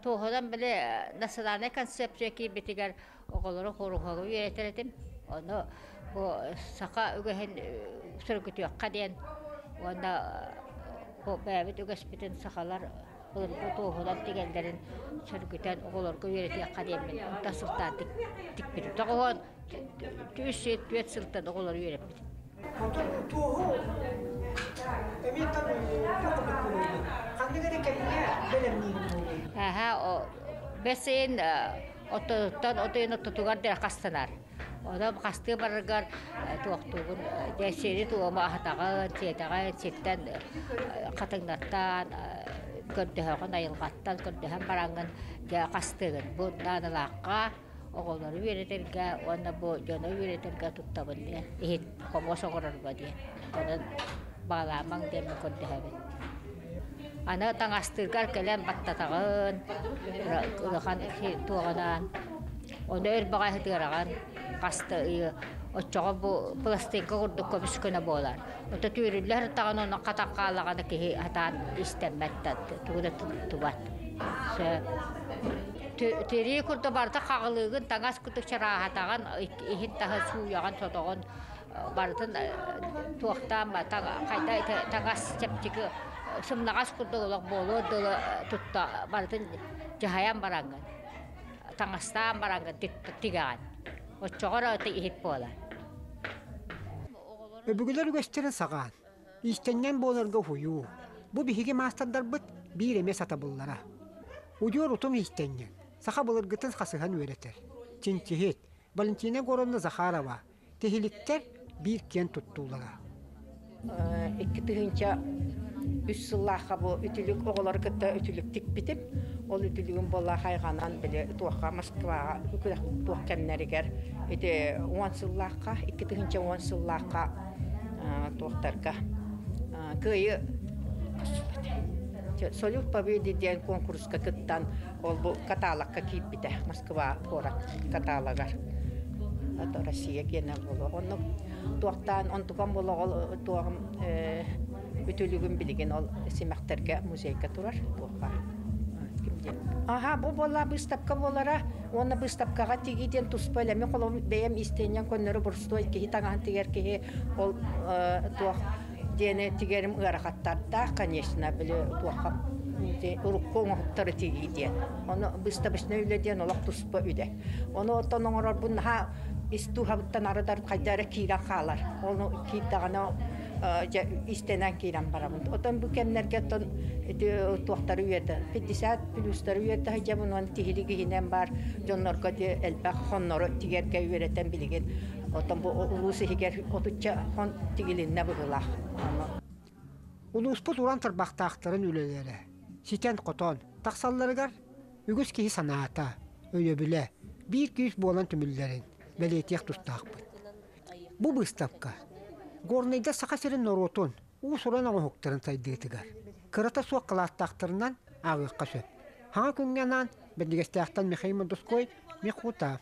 Туоһунан били национальнай концепция киирбитигэр оҕолору хоруһуга үөрэтэр этим. Ону бу саха үгэһин сөргүтүөххэ диэн уонна бу бэйэбит үгэспитин сахалар былыргы туоһунан тигэллэрин сөргүтэн оҕолорго үөрэтиэххэ диэммин онтон сылтаан тикпитим. Тоҕуһуон үс түөрт сылтан оҕолору үөрэппитим. Онтон туоһу эмиэ ханнык эрэ кэмҥэ бэлэмниирин буолуой? Аха, бэс ыйын оттотуттан от ыйын оттотугар диэри хастанар. Онон хастыы бараргар туохтуугун дьэ сири туома аһатаҕын, сиэтэҕин, сиртэн хатыҥнартан көрдөһөҕүн, айылҕаттан көрдөһөн бараҥҥын дьэ хастыыгын. Бу наадалаахха оҕолору үөрэтэргэ уонна бу дьону үөрэтэргэ туттабын диэн иһит хомуос оҥорорго диэн. Онон баалаамаҥ диэммин көрдөһөбүн. Аны таҥастыыргар кэлэн баттатаҕын, улахан туоҕунаан, ону өр баҕайы сытыараҕын, хаста ыйы оччоҕо бу пластинка курдук көмүс көнө буолар. Ото түүрүллэ сырыттаҕына онон хатан хааллаҕына киһи сатаан истэммэт да, тугу да туттубат. Тирии курдук барыта хаҕылыыгын, таҥас курдук чарааһатаҕын, иһин таһын сууйаҕын, сотоҕун, барытын туохтаан хайда таҥас чэпчэки сымнаҕас курдук олох буолуор дылы тутта барытын дьаһайан бараҥҥын таҥастаан бараҥҥын тигэҕин оччоҕо эрэ иһит буолар. Өбүгэлэр үгэстэрин саҕаан, иистэнньэҥ буоларга уһуйуу, бу биһиги маастардарбыт биир эмэ сатабыллара. Удьуор утум иистэнньэҥ, саха былыргытын хасыһан үөрэтэр, чинчиһит Валентина Егоровна Захарова Тиһиликтэр биир киэн туттуулара. 2003 сыллаахха бу үтүлүк оҕолору кытта үтүлүк тикпитим. Ол үтүлүгүм буолла хайҕанан били туохха Москваҕа күрэх туох кэмнэригэр ити 10 сыллаахха 2010 сыллаахха туохтарга кыайы Салют Победы диэн куонкуруска кыттан ол бу каталогка киирбитэ Москва куорат каталогар. Россия киэнэ буолуо. Онно туохтаан онтукам буолоҕол туоҕум үтүлүгүм билигин ол симэхтэргэ музейга турар туохха ким диэн. Аха бу буолла быыстапка буолара уонна быыстапкаҕа тигии диэн туспа элэми холом бэйэм истиэнньэн көннөрү боростуой киһи таҥаһын тигэр киһи ол туох диэни тигэрим ыарахаттардаах, конечно, били туохха урукку оҥоһуктары тигии диэн. Ону выставочнай үлэ диэн олох туспа үлэ. Ону оттон оҥорорбун наһаа ис дууһабыттан арыдар хайда эрэ киирэн хаалар. Ону киирдэҕинэ дьэ истэнэн киирэн барабын. Отон бу кэмнэргэ оттон ити туохтары үөтэ 50 плюстары үөтэ сылдьабын уонна тиһилик иһинэн баар дьоннорго ити элбэх хоннору тигэргэ үөрэтэн билигин Оттон бу улуус иһигэр отучча хон тигилиннэ быһыылаах. Улууспут уран тарбахтаахтарын үлэлэрэ ситэн-хотон тахсалларыгар үгүс киһи санаата, өйөбүлэ биир күүс буолан түмүллэрин бэлиэтиэх тустаахпыт. Бу быыстапка Горнайга Саха сирин норуотун уус-уран оҥоһуктарын сайдыытыгар кырата суох кылааттаахтарынан ааҕыахха сөп. Хаҥа күҥҥэ анаан Бэрдигэстээхтэн Михаил Мордовской, Михута.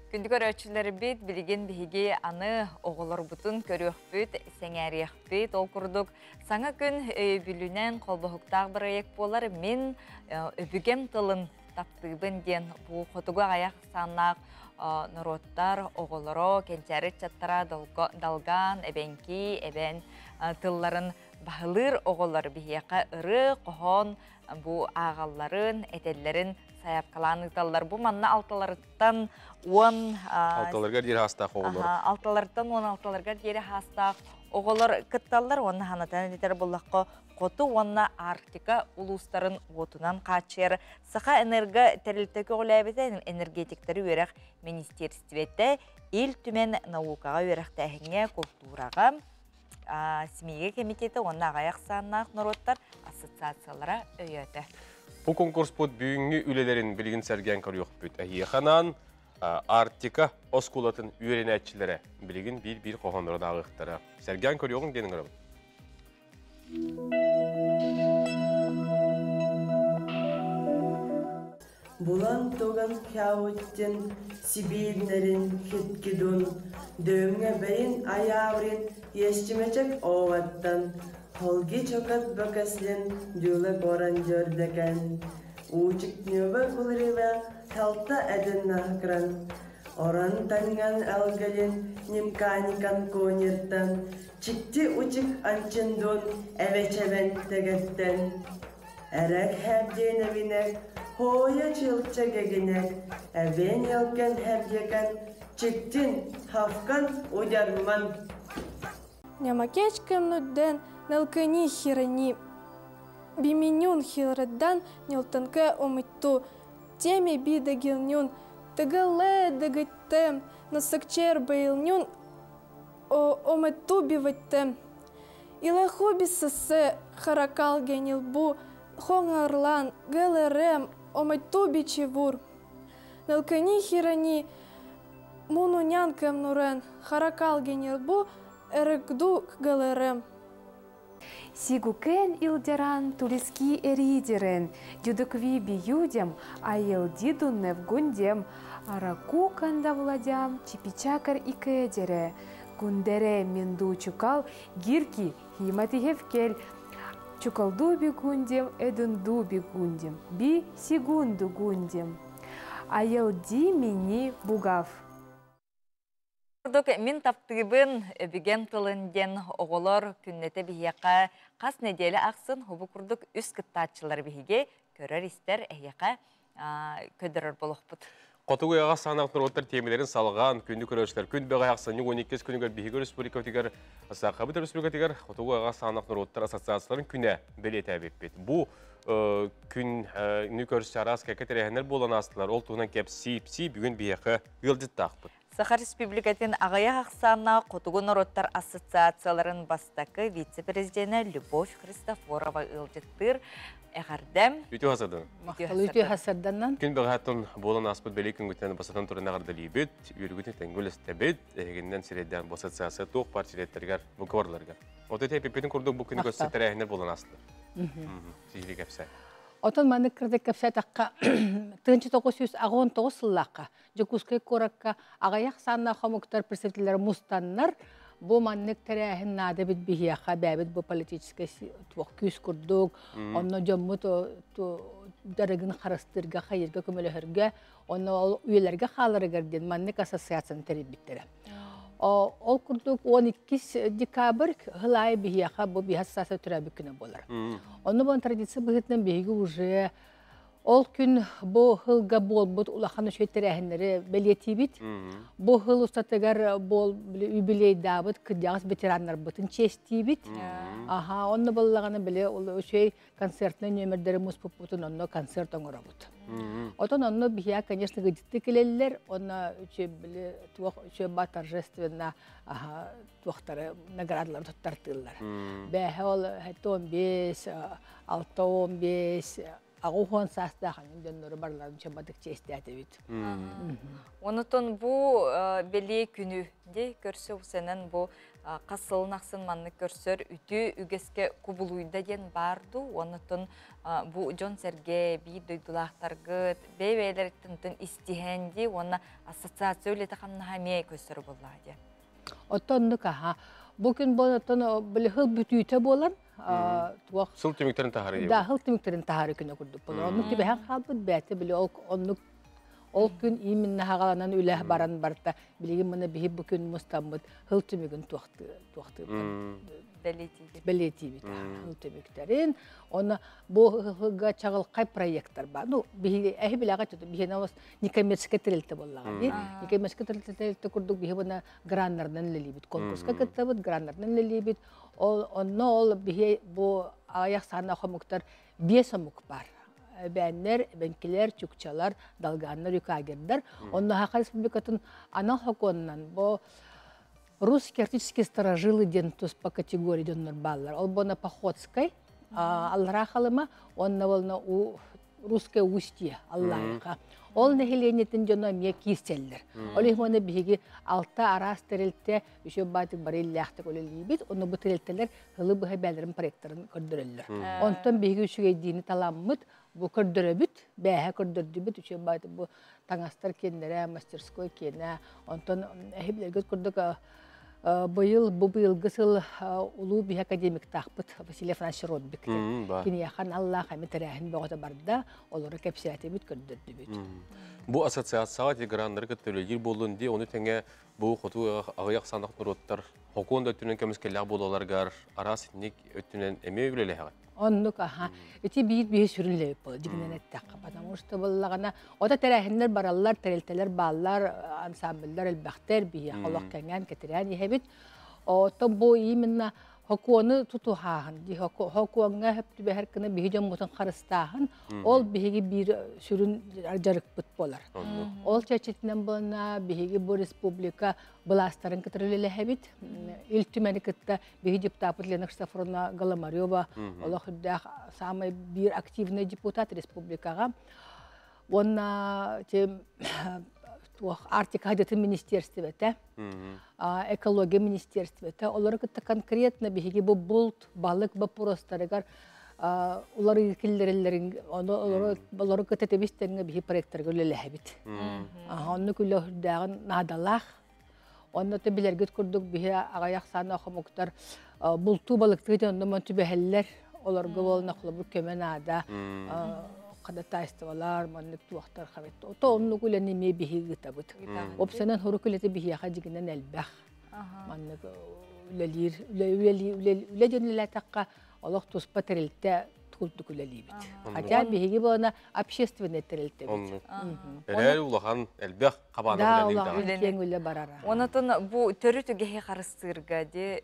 Күндү көрөөччүлэрбит, билигин биһиги аны оҕолорбутун көрүөхпүт, сэҥээриэхпит. Ол курдук, саҥа күн өйөбүлүнэн холбоһуктаах бырайыак буолар Мин өбүгэм тылын таптыыбын диэн бу хотугу аҕыйах ахсааннаах норуоттар оҕолоро, кэнчээри ыччаттара долгаан, эбэҥки, эбээн тылларын баһылыыр оҕолор биһиэхэ ырыа, хоһоон бу ааҕалларын, этэллэрин сайаапкалаан ыыталлар. Бу манна алталарыттан уон Алталарыгар диэри хаастаах оҕолор. Алталарыттан уон алталарыгар диэри хаастаах оҕолор кытталлар уонна ханатан этэр буллахха Хоту уонна Арктика улуустарын уотунан хааччыйар Саха Энерго тэрилтэ көҕүлээбитэ энергетиктары үөрэх министиэристибэтэ Ил Түмэн наукаҕа үөрэхтээһиҥҥэ, култуураҕа, СМИ-гэ кэмитиэтэ уонна аҕай ахсааннаах норуоттар ассоциациялара өйөөтө. Бу конкурспут бүгүҥҥү үлэлэрин билигин сэргээн көрүөхпүт. Эһиэхэ анаан Арктика оскуолатын үөрэнээччилэрэ билигин биир-биир хоһооннорун ааҕыахтара. Сэргээн көрүөҕүҥ диэн ыҥырабын. Булан туган хяуттин сибиирнэрин хиткидун дөҥҥө бэйин аяаврин ешчимечек ооваттан холги чокат бөкөслин дюле горан дьөрдөкөн уучикнёбе кулриве хелта эден нахкран оран танган элгэлин нимканикан кониртан Чикти учик анчындун эвечевен тегеттен. Эрек хэбдиэнэбинек, хоя чылча гегинек, эвен елкен хэбдиэкен, чиктин хавкан удярман. Нямакечкем нудден нелкени хирани, биминюн хилреддан нелтанке омытту, теме бидагилнюн, тыгыле дыгыттем, насакчер бейлнюн ометтубиваттем. Илэхубисасы харакал генилбу, хоңарлан, гелерем, ометтуби чивур. Нелкани хирани, мунунян кемнурен, харакал генилбу, эрекду гелерем. Сигукен илдеран туриски эридерен, дюдукви биюдем, айылдидуннев гундем, араку кандавладям, чипичакар икедере, гундере минду чукал, гирки химатихевкел, чукалду гундем, эдунду гундем, би сигунду гундем. Айылди мини бугав. Курдук мин таптыыбын өбүгэм тылын диэн оҕолор күннэтэ биһиэхэ хас нэдиэлэ ахсын хубу курдук үс кыттааччылар биһиги көрөр-истэр эһиэхэ көдөрөр болохпут. Хотугу аҕа саанах норуоттар тиэмэлэрин салҕаан, күндү көрөөччүлэр күн бөҕө ахсынньы 12 күнүгэр биһиги республикабытыгар Сахабыт республикатыгар Хотугу аҕа саанах норуоттар ассоциацияларын күнэ бэлиэтээбиппит. Бу күн көрсө араас кэккэ тэрээһиннэр буолан аастылар. Ол туһунан кэпсии бүгүн биһиэхэ ыалдьыттаахпыт. Саха Республикатын аҕыйах ахсааннаах Хотугу норуоттар ассоциацияларын бастакы вице-президенэ Любовь Христофорова ыалдьыттыыр. Эҕэрдэм. Үтүө хасардан. Махтал үтүө хасарданнан. Күн бэҕэһээттэн буолан ааспыт бэлиэ күнгүтүнэн басатан туран эҕэрдэлиибит, үөрүүгүтүн тэҥҥэ үлэстэбит, эһигиннэн сирэйдээн бу ассоциация туох баар чилиэттэригэр, бу барыларыгар. Вот эти эпиппитин курдук бу күнү көрсө тэрээһиннэр буолан аастылар. Сиһилии кэпсээ. Отон маннык кырдык кэпсээтахха 1989 сыллаахха Дьокуускай куоракка аҕыйах сааннаах хомуктар представителлэрэ мустаннар бу маннык тэрээһин наада бит биһиэхэ бэйэбит бу политическай туох күүс курдук онно дьоммут дарыгын харыстыырга хайырга көмөлөһөргө онно ол үйэлэргэ хааларыгар диэн маннык ассоциацияны тэрийбиттэрэ. Ол курдук 12 декабрь хыл аайы биһиэхэ бу биһи ассоциация төрөөбүт күнэ буолар. Онно бу традиция быһыытынан биһиги уже ол күн бу хылга буолбут улахан үчүгэй тэрээһиннэри бэлиэтиибит. Бу хыл устатыгар буол юбилейдаабыт кырдьаҕас ветераннарбытын чиэстиибит. Аха, онно буоллаҕына били үчүгэй концертнай нүөмэрдэри муспуппутун онно концерт оҥоробут. Отон онно биһиэхэ, конечно, ыдьытты кэлэллэр, онно үчүгэй били туох үчүгэй ба торжественно аха туохтары наградалары туттартыыллар. Бээһэ ол 15, 6-15, аҕыс саастаах дьоннору барыларын чабадык чиэстээтибит. Онутун бу бэлиэ күнү де көрсө усенен бу хас сылын ахсын маннык көрсөр үтүө үгэскэ кубулуйда диэн баарду. Онутун бу дьон сэргэ биир дойдулаахтаргыт бэйбээлэриттэн истиһэн ди уонна ассоциация үлэтэ хамнаһа эмиэ көстөр буоллаа диэн. Оттон аха бу күн бу оттон били хыл бүтүүтэ буолан туох Сыл түмүктэрин таһары. Да, хыл түмүктэрин таһары күнэ курдук болор. Оннук түбэһэн хаалбыт бэйэтэ били ол оннук Ол күн именно хагаланан үлэ баран барта. Билигин мына биһи бу күн мустаммыт хыл түмүгүн туохты бэлиэтиибит хыл түмүктэрин. Оны бу хылга чагылкай проекттар бар. Ну, биһи эһи билэҕэ чөтө биһи навас некоммерческий тэрилтэ боллаҕа ди. Некоммерческий тэрилтэ курдук биһи буна граннарынан үлэлиибит. Конкурска кыттабыт, граннарынан үлэлиибит. Ол онно ол биһи бу аяқ саана хомуктар биэс омук бар. Бээннэр, бэнкилер, чукчалар, долганнар, юкагердар. Онно Хаха Республикатын анал хокуоннан бу русские арктические старожилы диэн туспа категория дьоннор бааллар. Ол бона Походской, Аллара Халыма, онно болна у русское устье Аллайха. Ол нэһилиэнньэтин дьоно эмиэ киирсэллэр. Ол иһин уонна биһиги алта араас тэрилтэ үчүгэй баайтык бары иллээхтик үлэлиибит. Онно бу тэрилтэлэр сылы быһа бэйэлэрин проекттарын көрдөрөллөр. Онтон биһиги үчүгэйдиини таламмыт, бу көрдөрөбүт, бээһэ көрдөрдүбүт, үчүгэй баайтык бу таҥастар киэннэрэ, мастерской киэнэ. Онтон эһи билэргит курдук быйыл бу быйылгы сыл улуу биһи академиктаахпыт Василий Афанасьевич Родбик киниэхэ аналлаах эми тэрээһин бөҕөтө барда, олору кэпсээтибит, көрдөрдүбүт. Бу ассоциацияҕа ити граннары кытта үлэлиир буоллун дии, ону тэҥэ бу хоту аҕыйах санах норуоттар хокуон да өттүнэн көмүскэллээх буолаларыгар араас итинник өттүнэн эмиэ үлэлэһэҕит. Оннук, аха. Ити биир биһи сүрүн буолар, дьигинэн эттэххэ. Потому что буоллаҕына, ото тэрээһиннэр бараллар, тэрилтэлэр бааллар, ансамбльлар элбэхтэр, биһиэхэ олох кэҥээн, кэтирээн иһэбит. Оттон бу именно хокуону тутуһааһын, ди хокуоҥҥа хөп түбэһэр гына биһи дьоммутун харыстааһын, ол биһиги биир сүрүн дьарыкпыт буолар. Ол чэрчитинэн буолна биһиги бу республика былаастарын кытары үлэлэһэбит. Ил Түмэни кытта биһи депутаппыт Лена Христофоровна Голомарева олох үрдээх самый биир активный депутат республикаҕа. Уонна туох Арктика хайдатын министерствете, экология министерствете, олору кытта конкретно биһиги бу булт, балык боппуруостарыгар уларыы киллэрэллэрин олору кытта тэбистэҥҥэ биһи проекттарга үлэлэһэбит. Онну күлэ үрдээҕин наадалаах. Онно та билэргит курдук биһи аҕыйах саана хомуктар бултуу балыктыы онно мон түбэһэллэр. Олорго буолна холобур көмө наада ходатайстволар, маннык туохтар хабит. То оннук үлэни эмиэ биһи ыытабыт. Опсанан хорук үлэтэ биһиэхэ дьигинэн элбэх. Маннык үлэлиир, үлэ дьон үлэлээтэххэ олох туспа тэрилтэ курдук үлэлиибит. Хотя биһиги буолана общественный тэрилтэбит. Эрэл улахан элбэх хабаана Да, улахан киэҥ үлэ барара. Онотон бу төрүт үгэһи харыстыырга де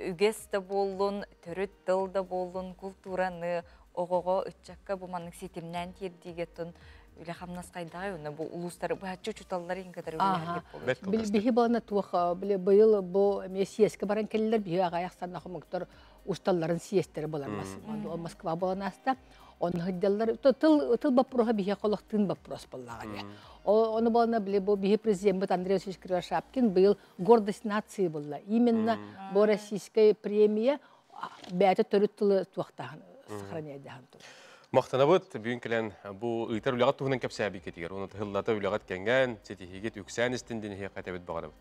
үгэс да буоллун, төрүт тыл да буоллун, култуураны оҕоҕо ыччакка бу маннык ситимнээн тиэрдиигеттон үлэ хамнас хайдаҕай уонна бу улуустары быһаччы учуталларын кытары үлэлэһэргит буолуо. Биһи буолана туох быйыл бу эмиэ съезкэ баран кэллилэр биһи аҕайах санна хомуктар усталларын съезтэрэ буолар Москва буолан ааста. Онно сылдьаллар тыл тыл боппуруоһа биһиэхэ олохтуун боппуруос буоллаҕа дии. Ону буолана били бу биһи президеммит Андрей Васильевич Кривошапкин быйыл гордость нации булла. Именно бу российская премия бэйэтэ төрүт тылы туохтааһын сохраняйдаһан тур. Махтанабыт бүгүн кэлэн бу ыытар үлэҕит туһунан кэпсээбиккитигэр, уонна тыһыллата үлэҕит кэҥээн, ситиһиигит үксээн истин диэн эһиэхэ этэбит баҕарабыт.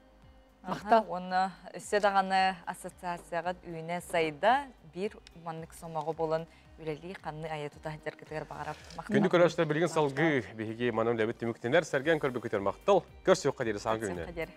Махтал. Уонна өссө даҕаны ассоциацияҕыт үүнэ сайда биир маннык сомоҕо буолан үлэлии ханны айа тута сылдьаргытыгар баҕарабыт. Күндү көрөөччүлэр билигин салгыы биһиги манан үлэбит түмүктэнэр сэргээн көрбүккүтүгэр махтал. Көрсүөххэ диэри саҥа күнүнэн.